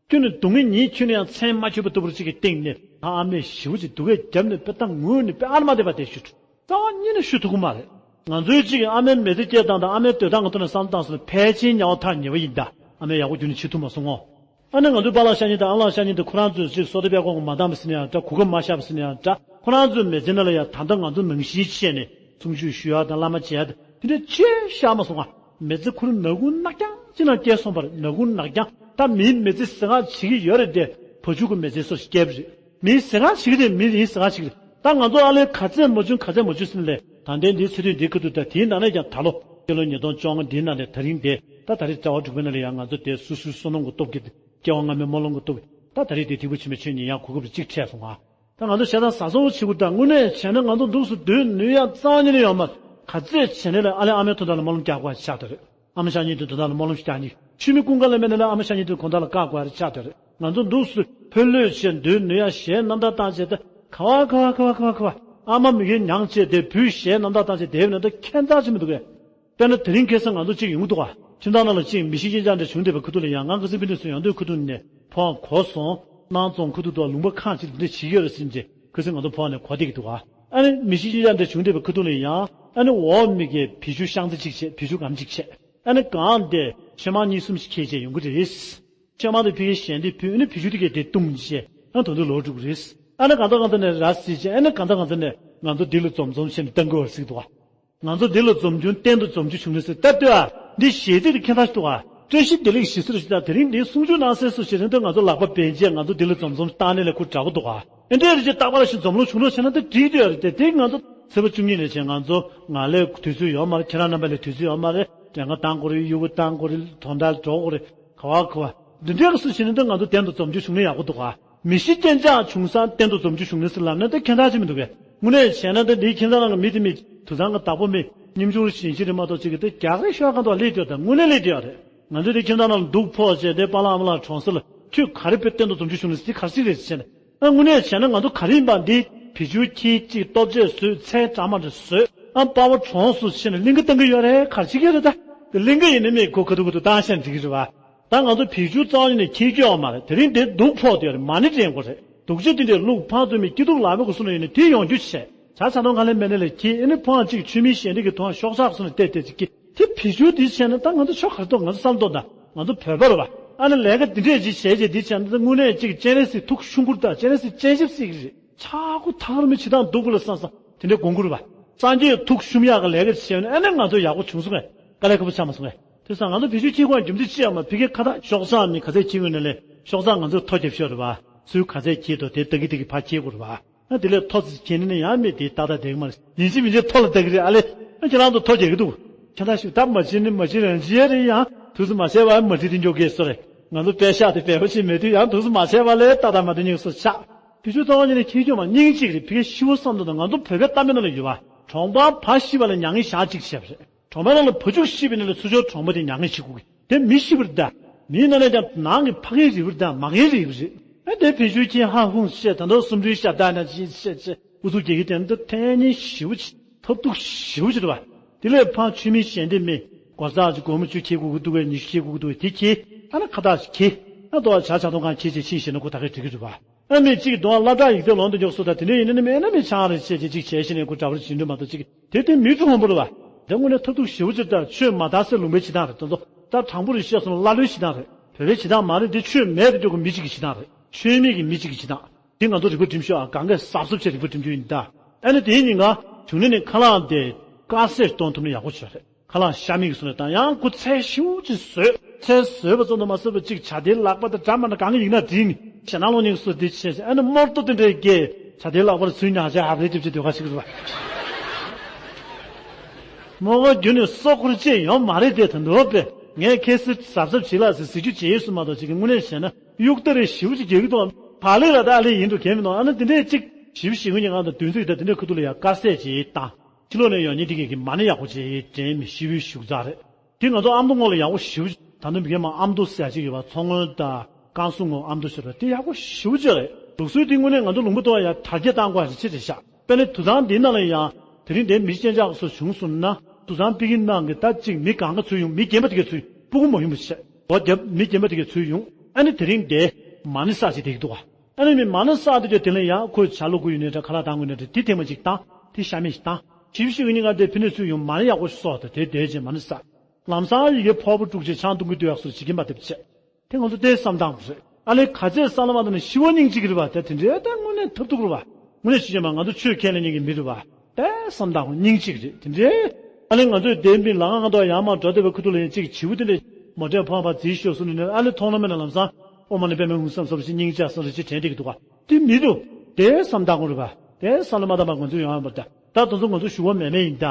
ཁྱོད་ནི་སྡུག་བསྔལ་ཉིད་ཁྱོད་ནི་ཡང་མཚན་མ་ཆོད་པ་ལྟ་བུར་གཅིག་གི་སྟེང་ནས་ད་ཨ་མས་ཞེ་པོ་ཅིག་སྡུག་སྐད་བརྒྱབ་ནས་དཔེ་ད་ངུས་ནས་དཔེ་ཨ་མ་དེ་པ་དེ་ཞུ་རྩ་བ་ཉིད་ནས་ཞུ་ཐུབ་ཀྱི་མ་རེད། ང་ཚོའི་གཅིག་གི་ཨ་མའི་མི་ཚེ་སྐྱེལ་སྟངས་དང་ཨ་མའི་སྡོད་སྟངས་ཀྱི་ཐོག་ནས་བསམ་བློ་བཏང་སོང་ན་ཕལ་ཆེར་དམྱལ་བ་ཐག་ཉེ་བ་ཡིན་ད། ཨ་མས་ཡག་པོ་རྒྱུན་ནས་བྱེད་ཐུབ་མ་སོང་ངོ་། ཨ་ནི་ང་ཚོའི་པཱ་ལགས་ཤ་ཉེ་དང་ཨ་ལགས་ཤ་ཉེ་དེ་ཁོ་རང་ཚོས་གཅིག་བསོད་བདེ་དཔལ་ཁོང་གི་མ་འདང་བ་ཟེར་ན་ཡང་འདྲ་གོ་སྐབས་མ་ཤར་བ་ཟེར་ན་ཡང་འདྲ་ཁོ་རང་ཚོའི་མི་ཚེ་ནང་ལ་ཡང་ད་ལྟ་ང་ཚོ་ནང་བཞིན་བྱས་ནས་གསུང་ཆོས་ཞུ་ཡག་དང་བླ་མ་མཇལ་ཡག་དང་དེ་འདྲ་ཅི་ཤར་མ་སོང་ང་། མི་ཚེ་ཁོ་རང་ནག་ཁུང་ནག་རྐྱང་ཅིག་ནང་སྐྱེལ་སོང་བ་རེད། ནག་ཁུང་ནག་རྐྱང་ད་མིའི་མི་ཚེ་ཟེར་ག་བྱེད་ཀྱི་ཡོད་རེད་དེ་བ་ཕྱུགས་ཀྱི་མི་ཚེ་སོགས་སྐྱེལ་བ་རེད། མིའི་ཟེར་ག་བྱེད་ཀྱི་རེད། མི་ཡིན་ཟེར་ག་བྱེད་ཀྱི་རེད། ད་ང་ཚོ་ཨ་ལས་ག་ཚད་མ་བྱུང་ག་ཚད་མ་བྱུང་ཟེར་ནས་ལས་ད་ལྟའི་འདིའི་ཚེ་དུས་འདིའི་ཁ་ཐུག་ད་དེའི་ནང་ནས་ཀྱང་ད་ལོ་སྤྱི་ལོ་ཉིས་སྟོང་བཅོ་ལྔ་འདིའི་ནང་ནས་ད་རིང་དེ་ད་ད་རེས་ཟླ་བ་དྲུག་པའི་ནང་ལ་ཡང་ང་ཚོ་དེ་སོ་སོའི་བསོད་ནམས་ཀྱི་སྟོབས་ཀྱིས་སྐྱེ་བ་སྔ་མའི་སྨོན་ལམ་གྱི་སྟོབས་ཀྱིས་ད་ད་རེས་དེ་ཐེག་པ་ཆེན་པོའི་ཆོས་ཉན་ཡག་གོ་སྐབས་གཅིག་འཕྲད་སོང་ང་། ད་ང་ཚོ་ཞེ་སྡང་ཟ་སོང་བྱེད་དགོས་ད་དངོས་གནས་བྱས་ན་ང་ཚོ་འདུག་སུ་སྡོད་ནུས་ཡག་རྩ་བ་ཉིད་ནས་ཡོད་མ་རེད། ག་ཚད་བྱས་ནས་ལས་ཨ་ལས་ཨ་མའི་དོན་དག་ལ་སྨོན་ལམ་རྒྱག་དགོས་ཆགས་བསྡད་རེད། ཨ་མ་ཤ་ཉེ་དེ་དོན་དག་ལ་སྨོན་ལམ་ཞིག་རྒྱག་ནི། ཆུ་མིག་ཀུན་དགའ་ལ་མེད་ན་ལས་ཨ་མ་ཤ་ཉེ་དེ་དོན་དག་ལ་བཀག་དགོས་རེད་ཆགས་བསྡད་རེད། ང་ཚོ་འདུག་སུ་ཕོ་ལོས་བྱས་སྡོད་ནུས་ཡག་གཞས་རྣམ་དག་བཏང་བྱས་ད་ག་བ་ག་བ་ག་བ་ག་བ་ག་བ་ཨ་མ་མི་རྒན་མྱངས་བྱས་དེ་བུས་གཞས་རྣམ་དག་བཏང་བྱས་དེ་ཡོད་ན་ད་ཁྱད་མཚར་ཅིག་མི་འདུག་གས། དཔེར་ན་དེ་རིང་ཁ་སང་ང་ཚོ་གཅིག་ཡོང་གི་འདུག་ག་ཁྱིམ་ཚང་ནང་ལ་གཅིག་མི་ཤི་རྐྱེན་ཅག་འདྲ་བྱུང་བསྡད་པའི་ཁ་ཐུག་ལ་ཡང་ང་ཁ་སང་ཕི་ནས་སུ་ཡོང་དུས་ཁ་ཐུག་ནས་ཕོ་གོ་སོང་ནང་རྫོང་ཁ་ཐུག་ཏུ་ལུང་པ་ཁང་གཅིག་འདི་བྱེད་ཀྱི་ཡོད་རེད་ཟེར་རྗེས་ཁ་སང་ང་ཚོ་ཕོ་ནས་གོ་བསྡད་ཀྱི་འདུག་ག་ཨ་ནི་མི་ཤི་རྐྱེན་ཅག་འདྲ་བྱུང་བསྡད་པའི་ཁ་ཐུག་ལ་ཡང་ཨ་ནི་འོག་མི་གའི་བེ་ཤུ་ཤང་རྩི་གཅིག་བྱས་བེ་ཤུ་སྒམ་གཅིག་བྱས་ཨ་ནི་གང་དེ་ཆེ་མང་གཉིས་གསུམ་ཞིག་ཁྱེར་བྱས་ཡོང་གི་རེད། ཆེ་མང་དེ་ཕི་གའི་ཞལ་འདི་ཕུལ་ཨ་ནི་བེ་ཤུ་དེ་གའི་དེ་བཏུང་བྱས་ཨ་ནི་དོན་དུ་ལོག་འགྲོ་གི་རེད། ཨ་ནི་གང་ལྟར་གང་ལྟར་ནས་ར་བཟི་བྱས་ཨ་ནི་གང་ལྟར་གང་ལྟར་ནས་ང་ཚོ་འདི་ལ་འཛོམས་འཛོམས་བྱས་ནས་གཏང་གི་ཡོད་རེད་ཟེར་གི་འདུག་ག་ང་ཚོ་འདི་ལ་འཛོམས་རྒྱུ་གཏན་དུ་འཛོམས་རྒྱུ་བྱུང་ནས་ཟེར་ལྟ་ལྟོས་ཨ། འདི་གཞས་ཚིག་དེ་ཁྱད་མཚར་ཞིག་འདུག་ཨ། བཀྲ་ཤིས་བདེ་ལེགས་ཞེས་ཟེར་ཞིག་དང་དེ་རིང་འདིའི་གསུང་ཆོས་གནང་སའི་སུ་ཞིག་རེད་འདུག་ང་ཚོ་ལག་པ་འབེན་བྱས་ང་ཚོ་འདི་ལ་འཛོམས་འཛོམས་བཏང་ནས་ལས་ཁུར་འདྲ་པོ་འདུག་ཨ། ཨེ་འདྲས་རེད་ཅེས་རྟག་པར་ཞིག་འཛོམས་ལོང་བྱུང་རོགས་བྱས་ན་ད་འགྲིག་འདོད་རེད་དེ་དེ་ང་ཚོ་ཚེས་པ་བཅུ་གཉིས་ནས་བྱས་ང་ཚོ་ང་ལས་དུས་ཚོད་ཡོད་མ་རེད། ཁྱེད་རང་རྣམ་པ་ལས་དུས་ཚོད་ཡོད་མ་རེད། གྲངས་ཀ་བཏང་དགོས་རེད། གཡུག་གུ་བཏང་དགོས་རེད། གྲོང་རྡལ་འགྲོ་དགོས་རེད། ག་བ་ག་བ་འདི་འདྲས་སུ་བྱས་ན་ད་ང་ཚོ་གཏན་དུ་འཛོམས་རྒྱུ་བྱུང་ན་ཡག་པོ་འདུག་ག་མི་ཤི་རྐྱེན་ཅག་བྱུང་ས་གཏན་དུ་འཛོམས་རྒྱུ་བྱུང་ནས་ཟེར་ལབ་ན་ད་ཁྱད་མཚར་ཅིག་མི་འདུག་གས། དངོས་གནས་བྱས་ན་ད་འདིའི་ཁྱིམ་ཚང་ནང་གི་མི་དེ་མི་དུད་ཚང་གི་བདག་པོ་མི་ཉམ་ཆུང་རེ་ཞན་ཤོས་རེ་མ་གཏོགས་ཅིག་གི་དེ་རྒྱག་རེས་ཤོར་གང་དུ་སླེབས་ཡོད་ད། དངོས་གནས་སླེབས་ཡོད་རེད། ང་ཚོ་དེ་ཁྱིམ་ཚང་ནང་ལ་སྡུག་ཕོག་བྱས་དེ་པཱ་ལགས་ཨ་མ་ལགས་གྲོངས་ས་ལ་ཁྱོད་ག་རེ་དཔེ་གཏན་དུ་འཛོམས་རྒྱུ་བྱུང་ནས་ཟེར་ག་རེ་ཟེར་རེད་ཟེར་ནས། ཨ་དངོས་གནས་བྱས་ན་ང་ཚོ་ག་རེ་ཡིན་པ་འདི་བེད་སྤྱོད་ཁྱི་གཅིག་ལྟོ་ཆས་བཟོས་ཚལ་གྲང་མ་འདྲ་བཟོས་ཨ་པཱ་ཕ་གྲོངས་སོང་ཟེར་ནས་གླིང་ག་བཏང་གི་ཡོད་རེད། ག་རེ་བྱེད་ཀྱི་རེད་ད། དེ་གླིང་ག་ཡིན་ན་མེད་ཁོ་ཁ་ཐུག་ཁ་ཐུག་བཏང་ཤག་འགྲིག་གི་རེད་བ། ད་ང་ཚོ་བེད་སྤྱོད་རྩ་བ་ཉིད་ནས་ཁྱེར་རྒྱུ་ཡོད་མ་རེད། དེ་རིང་འདིར་སྡུག་ཕོག་དེ་རེད་མ་ཎི་འདྲེན་དགོས་རེད། སྡུག་ཅག་དེ་འདྲས་བླུག་ཕངས་ཚོད་མེད་སྐྱིད་སྡུག་ལག་མེད་གོ་སོང་ན་ཡིན་ན་དེ་ཡོང་རྒྱུ་བྱས། ཆ་ཚ་ནོ་ག་ལེ་མེད་ནས་ལས་ཁྱེར་ཨེ་ནི་ཕོ་བ་གཅིག་ཆུ་མིག་ཞལ་འདྲེ་གི་ཐོག་ཤོག་ཆག་སོང་ནས་བལྟས་བལྟས་ཅིག་གི་དེ་བེད་སྤྱོད་འདི་བྱས་ན་ད་ང་ཚོ་ཕྱོགས་ག་རེ་གཏོགས་ང་ཚོ་བསམ་གཏོད་ད་ང་ཚོ་བོད་པ་རེད་བ། ཨ་ནི་ལས་ཀ་འདི་འདྲས་ཅིག་བྱས་རྗེས་འདི་བྱས་ན་ད་དངོས་གནས་གཅིག་སྤྱན་རས་གཟིགས་ཐུགས་ཆུང་ཀུར་ད་སྤྱན་རས་གཟིགས་སྤྱན་ཆབ་སྲིད་ཀྱི་རེད། ཆག་སྒོ་ཐག་རིང་མི་བྱེད་སྟངས་སྡུག་པོ་ལ་བསམ་བསམ་དེ་འདྲའི་དགོངས་ཀྱི་རེད་བ། སངས་རྒྱས་ཐུགས་ཤུམ་ཡག་གི་ལས་ཀ་བྱས་ན་ཨ་ནི་ང་ཚོ་ཡག་པོ་བྱུང་སོང་ངས་དཀའ་ལས་ཁག་པོ་ཆགས་མ་སོང་ངས། དེ་སང་ང་ཚོ་བེད་སྤྱོད་ཁྱེར་དགོས་རྒྱུ་མཚན་ཅི་ཡང་མ་ཕ་གིའི་ཁ་བཏགས་ཤོག་ཆག་མི་ག་ཚད་ཁྱེར་དགོས་ན་ལས་ཤོག་ཆག་ང་ཚོས་ཐོ་རྒྱབ་ཤོག་རེད་བ། ཚུལ་ག་ཚད་ཁྱེར་དོ་དེ་ལྟ་གི་ལྟ་གི་ཕར་ཁྱེར་དགོས་རེད་བ། ཨ་དེ་ལས་ཐོ་ཚིག་ཁྱེར་ནི་ནི་ཡང་མེད་དེ་ཏག་ཏག་བསྡད་གི་མ་རེད། ཡིན་གཅིག་མིན་གཅིག་ཐོ་ལ་ལྟ་གི་རེད། ཨ་ལས་ཨ་ཁྱེད་རང་ཚོ་ཐོ་རྒྱག་གི་འདུག་ཁྱེད་རང་ཞིག་ད་མ་བྱེད་ནི་མ་བྱེད་རང་བྱེད་རེད། ཡང་དུས་སུ་མ་བྱས་པ་མ་བྱེད་དེ་འཇོག་གི་སོ་རེད། ང་ཚོ་པད་ཤག་དེ་བལ་པོ་ཞིག་མེད་དུས་ཡང་དུས་སུ་མ་བྱས་པ་ལས་ཏག་ཏག་མ་དེ་སྙིང་སུ་ཆག་བེད་སྤྱོད་གཏོང་བ་ཉིད་ནས་ཁྱེར་རྒྱུ་མ་སྙིང་གཅིག་རེད། ཕ་གི་ཤི་བོ་བསམ་བློ་དང་ང་ཚོ་བོད་པའི་གཏམ་དཔེ་ནང་ལ་ཡོད་བ། གྲོང་པ་ཕ་ཤི་བ་ལ་མྱ་ངན་ཞག་གཅིག་བྱས་པ་རེད། གྲོང་པའི་ནང་ལ་བུ་ཕྱུགས་ཤི་བའི་ནང་ལ་ཚུར་ཕྱོགས་གྲོང་པ་དེ་མྱ་ངན་ཞི་དགོས་ཀྱི་དེ་མི་ཤི་བར་གདའ། མིའི་ནང་ནས་ཀྱང་ནང་གི་ཕ་གིའི་རིགས་པར་གདའ་མ་གིའི་རིགས་པ་རེད། ཨ་དེ་བེད་སྤྱོད་ཁྱེར་ཧ་ཧུང་བཤད་ད་འདོད་སུམ་འབྲུའི་ཞབས་བཏགས་ན་ཅི་བཤད་བཤད་ཨུ་ཚུགས་རྒྱག་གི་དེ་འདི་ཐེན་ཉིན་ཞི་བོ་ཆེ་ཐབས་སྡུག་ཞི་བོ་ཆེ་རེད་བ། དེ་ལས་ཕར་ཆུ་མིག་ཞལ་འདེབས་མི་སྒོ་རྩ་ཅིག་སྒོར་མོ་བཅུ་ཁྱེར་དགོས་ཀྱི་འདུག་གས། ཉི་ཤུ་ཁྱེར་དགོས་ཀྱི་འདུག་གས། དེ་ཁྱེར། ཨ་ན་ཁ་བཏགས་ཤིག་ཁྱེར། ཨ་དོ་བ་ཇ་ཇ་འཐུང་ཁང་ཁྱེར་བྱས་ཕྱིན་ཤེས་ན་ཁོ་ད་གས་འགྲིག་གི་རེད་པ། ཨ་མི་གཅིག་གི་དོ་བ་སློབ་གྲྭ་ཡིག་ཚད་ལོན་དུ་འཇོག་སོ་ད་དེ་འདྲ་ཡིན་ན་ནི་མེད་ན་མི་ཆང་རེ་བྱས་བྱས་གཅིག་བྱས་ཤེས་ནས་ཁོ་འདྲ་པོ་བྱེད་འདོད་མ་གཏོགས་གཅིག་དེ་དེ་མི་ཚོ་ཧོན་པོ་རེད་པ། དེ་དངོས་གནས་ཐབས་སྡུག་ཞེ་པོ་ཅིག་ད་ཆོས་མ་དར་སའི་ལུང་པའི་བྱེད་སྟངས་རེད། དེ་ཚོ་ད་དྲང་པོ་རེ་བཤད་སོང་ན་ཀླ་ཀློའི་བྱེད་སྟངས་རེད། བོད་པའི་བྱེད་སྟངས་མ་རེད། དེ་ཆོས་མེད་དུ་འཇོག་གི་མི་གཅིག་གི་བྱེད་སྟངས་རེད། ཆོས་མེད་ཀྱི་མི་གཅིག་གི་བྱེད་སྟངས། དེ་ང་ཚོ་རིག་པ་སྒྲིམ་ཤོག་ཨ། གང་གས་གཟབ་གཟབ་བྱས་རིག་པ་སྒྲིམ་རྒྱུ་ཡིན་ད། ཨ་ནི་དེའི་ཉིན་ག་བྱུང་ནས་ནི་ཁ་ལག་དེ་དཀར་ཟས་གཏོང་ཐུབ་ན་ཡག་པོ་བྱོས་རེད། ཁ་ལག་ཤ་མིག་གི་སོ་ནས་དང་ཡང་ཁོ་ཚལ་ཞིབ་ཅིག་བཟོས། ཚལ་བཟོས་པ་ཙམ་དུ་མ་ཟད་པ་གཅིག་ཇ་དེའི་ལག་པ་དང་འདྲ་མ་འདྲ་གང་གི་ཡིག་ནག་བྲིས་ནི་ཞེ་ནང་ལོག་ཉིག་སོ་དེ་བྱས་ཨ་ནི་མོར་ཏོ་དེ་འདྲའི་སྐད་ཇ་དེའི་ལག་པར་ཚུར་ཉག་ཆ་ཧབ་རེ་ཅིབ་ཅིབ་སྡོད་ཁ་ཞིག་རེད་པ། མོ་ག་རྒྱུ་ནི་སོ་ཁོར་ཅེས་ཡོང་མ་རེད་དེ་ད་འདོད་པས་ངས་ཁེ་སི་གཟབ་གཟབ་བྱེད་ལ་ཟེར་ཟེར་རྒྱུ་བྱེད་ཡོད་སུ་མ་གཏོགས་ཅིག་གི་དངོས་གནས་བྱས་ན་གཡུག་རྟ་རེ་ཞིབ་ཅིག་རྒྱག་གི་འདུག་ཕ་ལེ་ལ་ད་ལེ་ཡིན་འགྲོ་གལ་མི་འདུག་ཨ་ནི་དེ་འདྲས་ཅིག་ཞིབ་ཞིབ་ངོས་ཉིན་ང་དང་དུས་ཚོད་ད་དེ་འདྲས་ཁུ་ཐུག་ལ་ཡ་དཀར་ཟས་ཅིག་བཏང་། ཕྱི་ལོགས་ནས་ཡོང་ཉིན་དེ་གས་ཀྱི་མ་ཎི་ཡག་པོ་བྱས་དྲན་མི་ཤི་བོའི་བཞུགས་ཚར་རེད། དེ་ང་ཚོ་ཨ་མདོ་སྔོན་ལ་ཡག་པོ་ཞེ་པོ་ཅིག་ད་དུང་མི་སྒེར་མ་ཨ་མདོ་ཟེར་ཅིག་ཡོད་པ། མཚོ་སྔོན་དང་ཀན་སུའུ་སྔོན་ཨ་མདོ་ཟེར་བ་དེ་ཡག་པོ་ཞེ་པོ་ཅིག་རེད། ལུགས་སྲོལ་དེ་དངོས་གནས་ང་ཚོ་ལུང་པ་དུ་བ་ཡ་དར་རྒྱས་བཏང་དགོས་ཡ་རེ་ཆེ་རེད་ཤག་དཔེར་ན་དུད་ཚང་འདིའི་ནང་ལ་ཡང་དེ་རིང་འདིར་མི་གཅན་ཆག་སོགས་བྱུང་སོང་ན་དུད་ཚང་པི་ཀིང་ནང་གི་ད་ཅིག་མི་གང་ག་ཚུར་ཡོང་། མི་རྒན་པ་དེ་གས་ཚུར་ཡོང་། སྤུ་གུ་མ་ཡོང་བ་བྱས། འོ་རྒྱབ་མི་རྒན་པ་དེ་གས་ཚུར་ཡོང་། ཨ་ནི་དེ་རིང་འདིར་མ་ཎི་བསགས་ཅིག་བསྡད་ཀྱི་འདུག་ག་ཨ་ནི་མི་མ་ཎི་བསགས་དེ་གས་དེ་ལ་ཡང་ཁོས་ཇ་བླུག་དགོས་ཡོད་ནའི་འདྲ་ཁ་ལག་བཏང་དགོས་ནའི་འདྲ་དེ་ཐེངས་མ་གཅིག་བཏང་། དེ་ཤ་མེད་ཞིག་བཏང་། ཞིབ་ཞིབ་ཡིན་ནི་ང་དེ་ཕི་ནས་ཚུར་ཡོང་མ་ཎི་ཡག་པོ་ཞིག་བསགས་ད་དེ་བསྡད་བྱས་མ་ཎི་བསགས། ལམ་སང་ཡི་གེ་ཕོར་པ་དཀྲུགས་བྱས་ཆང་འཐུང་གི་སྡོད་ཡག་སོགས་བྱེད་ཀྱིན་པ་དེ་བྱས། དེ་ང་ཚོ་ལྟའི་བསམ་སྟངས་རེད། ཨ་ལས་ག་ཚད་བསམ་བློ་མ་བཏང་ན་ཤི་བ་སྙིང་གཅིག་རེད་པ། དེ་དེ་འདྲའི་ལྟ་དངོས་གནས་ཐབས་སྡུག་རེད་པ། དངོས་གནས་ཤི་ཆེན་པ་ང་ཚོ་ཆོས་ཁས་ལེན་མཁན་གྱི་མི་རེད་པ། ལྟའི་བསམ་སྟངས་སྙིང་གཅིག་རེད་དེ་འདྲའི། ཨ་ལས་ང་ཚོས་བདེན་པའི་ལ་ང་ང་ཐོག་ཡར་མར་འགྲོ་བསྡད་པའི་ཁུ་ཐུག་ལ་ཡིན་གཅིག་བྱིའུ་དེ་འདྲས་མོ་ཊའི་ཕོར་པ་རྫིས་ཤོར་སོང་ནས་ཨ་ལས་མཐོང་ན་མེད་ན་ལམ་སང་ཨོཾ་མ་ཎི་པདྨེ་ཧཱུྃ་བསམ་བསམ་ཞིག་སྙིང་རྗེ་བསམ་རེ་ཅིག་དྲན་བསྡད་ཀྱི་འདུག་ག་དེ་མི་འདུག་དེ་བསམ་སྟངས་ཁོ་རེད་པ། དེ་བསམ་བློ་མ་བཏང་པ་ང་ཚོ་ཡོང་ཡ་མ་རེད་ད། ད་དེ་ཚོ་ང་ཚོ་ཞུ་བ་མེད་མེད་ཡིན་ད།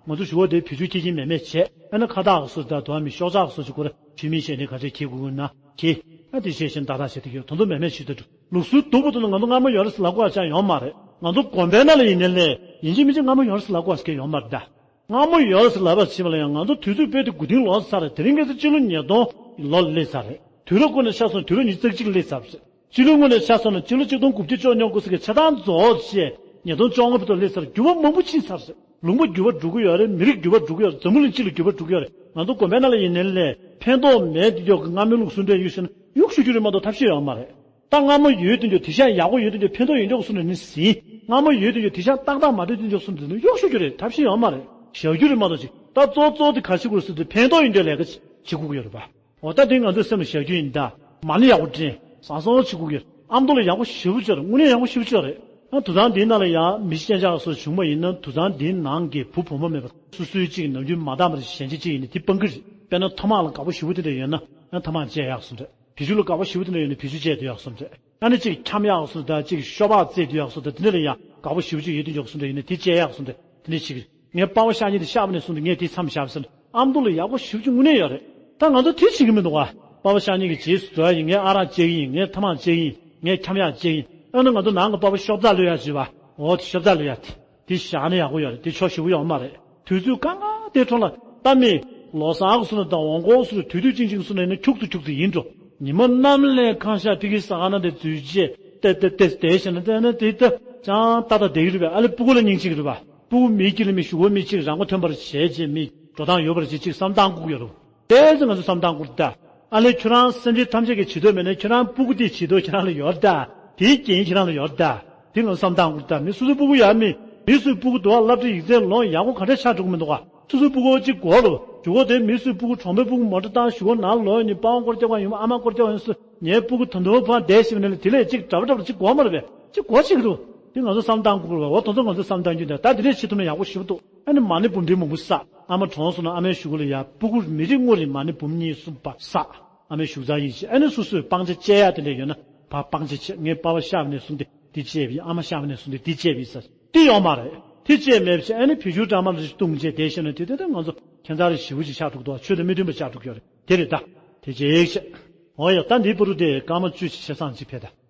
ང་ཚོ་ཞུ་བ་དེ་བེད་སྤྱོད་ཁྱེད་ཀྱིས་མེད་མེད་བྱས། ཨ་ན་ཁ་བཏགས་སོ་ད་དུ་བ་མི་ཤོག་ཆག་སོ་ཞིག་ཁོ་ར་ཆུ་མིག་ཤེས་ནས་ག་ཚོད་ཁྱེད་དགོས་དགོས་ན་ཁྱེད། ཨ་དེ་ཤེས་བཞིན་ཏག་ཏག་བྱེད་དུ་ཡོད། དོན་དུ་མེད་མེད་བྱེད་དུ་འགྲོ། ལུགས་སྲོལ་སྡུག་པོ་དུ་ན་ང་ཚོ་སྔ་མོ་ཡོད་རེད་ཟེར་ལབ་དགོས་ཡ་ཅང་ཡོད་མ་རེད། ང་ཚོ་དགོན་པའི་ནང་ལ་ཡིན་ནའི་ལས་ཡིན་གཅིག་མིན་གཅིག་སྔ་མོ་ཡོད་རེད་ཟེར་ལབ་དགོས་ཡ་ཟེར་མཁན་ཡོད་མ་རེད་ད། སྔ་མོ་ཡོད་རེད་ཟེར་ལབ་པ་ཕྱིན་པ་ལ་ཡང་ང་ཚོ་དུས་ཚོད་དཔེ་དེ་དགུ་ཐིམ་ལོག་ཚར་རེད། དེ་རིང་ཁ་སང་སྤྱི་ལོ་ཉིས་སྟོང་ལོ་སླེབས་ཚར་རེད། དུས་རབས་ཀུན་ནས་ཆ་སོང་དུས་རབས་ཉི་ཤུ་རྩ་གཅིག་སླེབས་ཚར་རེད། སྤྱི་ལོའི་ངོས་ནས་ཆ་སོང་ན་སྤྱི་ལོ་ཆིག་སྟོང་དགུ་བརྒྱ་བཅོ་ལྔ་སྐུ་ཚེ་གི་ཆ་ཚང་རྫོགས་བྱས་ཉིས་སྟོང་བཅོ་ལྔ་བར་དུ་སླེབས་ཚར། འགྱུར་བ་མང་པོ་ཕྱིན་ཚར་རེད། ལུང་པ་འགྱུར་བ་འགྲོ་གི་ཡོད་རེད། མི་རིགས་འགྱུར་བ་འགྲོ་གི་ཡོད་རེད། འཛམ་བུ་གླིང་སྤྱི་ལ་འགྱུར་བ་འགྲོ་གི་ཡོད་རེད། ང་ཚོ་དགོན་པའི་ནང་ལ་ཡིན་ནའི་ལས་ཕན་ཐོགས་མེད་དུ་འཇོག་གི་སྔ་མོའི་ལུགས་སྲོལ་འདྲ་ཡོད་ཤེ་ན་གཡོག་ཤོར་རྒྱུ་རེད་མ་གཏོགས་ཐབས་ཤེས་ཡོད་མ་རེད། ད་སྔ་མོ་ཡོད་དུ་འཇོག་དེ་ཤ་ཡག་པོ་ཡོད་དུ་འཇོག་ཕན་ཐོགས་ཡོད་འཇོག་སོང་ནས་ནི་ཟིན། སྔ་མོ་ཡོད་དུ་འཇོག་དེ་ཤ་ཏག་ཏག་མ་འདོད་དུ་འཇོག་སོང་ནས་ནི་གཡོག་ཤོར་རྒྱུ་རེད། ཐབས་ཤེས་ཡོད་མ་རེད། བཞག་རྒྱུ་རེད་མ་གཏོགས་ཅིག་ད་གཙོ་གཙོ་དེ་ག་ཤི་དགོས་སུ་དེ་ཕན་ཐོགས་ཡོད་འཇོག་ལས་ཀ་བྱེད་དགོས་ཀྱི་ཡོད་རེད་པ། འོ་ད་དེ་ང་ཚོའི་སེམས་ལ་བཞག་རྒྱུ་ཡིན་ད། མ་ཎི་ཡག་པོ་བྲན་བཟང་སོང་བྱེད་དགོས་ཀྱི་ཡོད། ཨ་མདོ་ལ་ཡག་པོ་ཞེ་པོ་ཅིག་རེད། དངོས་གནས་ཡག་པོ་ཞེ་པོ་ཅིག་རེད། ཨ་དུད་ཚང་འདིའི་ནང་ལ་ཡང་མི་གཅན་ཆག་སོགས་བྱུང་བ་ཡིན་ན་དུད་ཚང་འདིའི་ནང་གི་བུ་བུ་མོ་མེད་པ་སོ་སོའི་གཅིག་ནམ་རྒྱུན་མ་འདང་བར་གཞན་གཅིག་གཅིག་ཡིན་ན་དེ་སྤང་གི་རེད། དཔེར་ན་ཐ་མག་ལ་དགའ་པོ་ཞེ་པོ་དེ་འདྲ་ཡོད་ན་ཨ་ཐ་མག་བཅད་ཡག་སོང་རེད། བེད་སྤྱོད་ལ་དགའ་པོ་ཞེ་པོ་དེ་འདྲ་ཡོད་ན་བེད་སྤྱོད་བཅད་སྡོད་ཡག་སོང་རེད། ཨ་ནི་གཅིག་འཁྱམ་ཡག་སོང་དང་གཅིག་ཤོ་སྦག་རྩེ་སྡོད་ཡག་སོང་དང་དེ་འདྲ་ལ་ཡང་དགའ་པོ་ཞེ་པོ་ཅིག་ཡོད་དུ་འཇོག་སོང་དང་ཡིན་ན་དེ་བཅད་ཡག་སོང་དང་དེ་འདྲ་ཞིག་རེད། ངས་པ་ཕ་ཤ་ཉེ་དེ་ཤ་བ་ནས་སོང་དུས་ངས་དེ་མཚམས་བཞག་ཟེར་ན་ཨ་མདོ་ལ་ཡག་པོ་ཞེ་པོ་ཅིག་དངོས་གནས་ཡོད་རེད། ད་ང་ཚོ་དེ་བྱེད་ཀྱི་མི་འདུག་ག་པ་ཕ་ཤ་ཉེ་གི་རྗེས་སུ་འགྲོ་ཡག་ཡིན། ངས་ཨ་རག་བཅད་ཀྱི་ཡིན། ངས་ཐ་མག་བཅད་ཀྱི་ཡིན། ངས་འཁྱམ་ཡག་བཅད་ཀྱི་ཡིན། ཨ་ནི་ང་ཚོ་ནང་གི་པ་ཕ་ཤོབ་ཚ་ལོས་ཡག་བྱེད་པ། འོ་དེ་ཤོབ་ཚ་ལོས་ཡག་དེ་དེ་བཞག་ན་ཡག་པོ་ཡོད་རེད། དེ་ཕྱོགས་ཞེ་པོ་ཡོད་མ་རེད། དུས་ཚོད་གང་ག་དེ་འཕྲོ་ལ་ལྟ་མི་ལོ་གསར་གི་སོ་ན་དང་འོང་སྐོར་སོ་ན་དུས་དུས་ཅིང་ཅིང་སོ་ན་ཡིན་ན་ཁྱུག་ཏུ་ཁྱུག་ཏུ་ཡིན་འགྲོ། ཉི་མ་གནམ་ལས་ཁང་ཤག་ཕི་གི་ས་ག་ན་དེ་འཛུལ་རྗེས་ཏེ་ཏེ་ཏེ་དེ་བྱས་ན་དེ་ན་དེ་ད་ཅང་ཏག་ཏག་བསྡད་ཀྱི་རེད་པས། ཨ་ལེ་སྤུ་གུ་ལ་སྙིང་རྗེ་གི་རེད་པ། སྤུ་གུ་མིའི་དཀྱིལ་ལ་མི་ཞུ་གོ་མི་གཅིག་རང་མགོ་ཐོན་པར་བྱས་རྗེས་མི་འགྲོ་སྟངས་ཡོད་པར་བྱེད་ཅིག་བསམ་སྟངས་བཀུག་ཡོད་རུང་། དེ་ཚོ་ང་ཚོ་བསམ་སྟངས་བཀུག་ད། ཨ་ལེ་ཁྱོད་རང་སེམས་ཅན་ཐམས་ཅད་ཀྱི་བྱེད་འདོད་མེད་ན་ཁྱོད་རང་སྤུ་གུ་དེའི་བྱེད་འདོད་ཁྱེད་རང་ལ་ཡོད་ད། དེའི་རྐྱེན་ཁྱེད་རང་ལ་ཡོད་ད། དེ་ང་ཚོ་བསམ་སྟངས་བཀུག་ད། མི་སོ་སོའི་སྤུ་གུ་ཡོད་མི། མི་སོའི་སྤུ་གུ་དུ་བ་སློབ་གྲྭ་ཡིག་ཚད་ལོན་ཡག་པོ་ག་འདྲ་ཆགས་འགྲོ་གི་མི་འདུག་ག་སོ་སོའི་སྤུ་གུ་གཅིག་གོ་ལོ། ཞུ་གོ་དེ་མི་སོའི་སྤུ་གུ་གྲོང་པའི་སྤུ་གུ་མོ་ཊ་བཏང་ཞུ་གོ་ནང་ལོག་ནི་པང་སྐོར་རྒྱག་པ་ཡིན་པ་ཨ་མ་སྐོར་རྒྱག་པ་ཡིན་སོ། ངའི་སྤུ་གུ་ད་དུང་ཕར་བསྡད་ཞིག་ནས་དེ་ལས་ཅིག་འདྲ་པོ་འདྲ་པོ་ཅིག་གོ་མ་རེད་པས། ཅིག་གོ་ཅིག་རུ། དེ་ང་ཚོ་བསམ་སྟངས་བཀུག་རུ་བ་འོ་དོ་ཚོ་ང་ཚོ་བསམ་སྟངས་རྒྱུན་དེ་ད་དེ་འདྲས་བྱེད་ཐུབ་ན་ཡག་པོ་ཞེ་པོ་འདུག་ཨ་ནི་མ་ཎི་འབུམ་ཕྲེང་མང་པོ་བསགས། ཨ་མ་གྲོངས་སོང་ན་ཨ་མའི་གཞུག་གུ་ལ་ཡ་སྤུ་གུ་མི་རེ་ངོ་རེ་མ་ཎི་འབུམ་གཉིས་གསུམ་པ་བསགས། ཨ་མའི་གཞུག་ཚང་ཡིན་ཞེས་ཨ་ནི་སོ་སོས་སྤང་བྱ་བཅད་ཡ་དེ་འདྲས་ཡོད་ན་ཕར་སྤང་བྱ་བཅད། ངས་པ་ཕ་གཤགས་པ་ནས་བཟུང་སྟེ་འདི་བཅད་པ་ཡིན། ཨ་མ་གཤགས་པ་ནས་བཟུང་སྟེ་འདི་བཅད་པ་ཡིན་ཟེར་དེ་ཡོད་མ་རེད། དེ་བཅད་མེད་པ་བྱས་ཨ་ནི་བེད་སྤྱོད་འདྲ་མ་འདྲ་ཞིག་བཏུང་བྱས་བསྡད་ཤེ་ན་དེ་དེ་ད་ང་ཚོ་ཁྱད་མཚར་རེ་ཞེ་པོ་ཅིག་ཆགས་འགྲོ་གི་འདུག་ཆོས་དང་མི་མཐུན་པ་ཆགས་འགྲོ་གི་ཡོད་རེད། དེ་རེད་ད། དེ་བྱས་ཤག་འོ་ཡ་ད་འདིའི་པུ་རུ་དེ་སྐར་མ་བཅུ་ཞིག་ཆ་ཚང་ཅིག་ཕེབས་ད།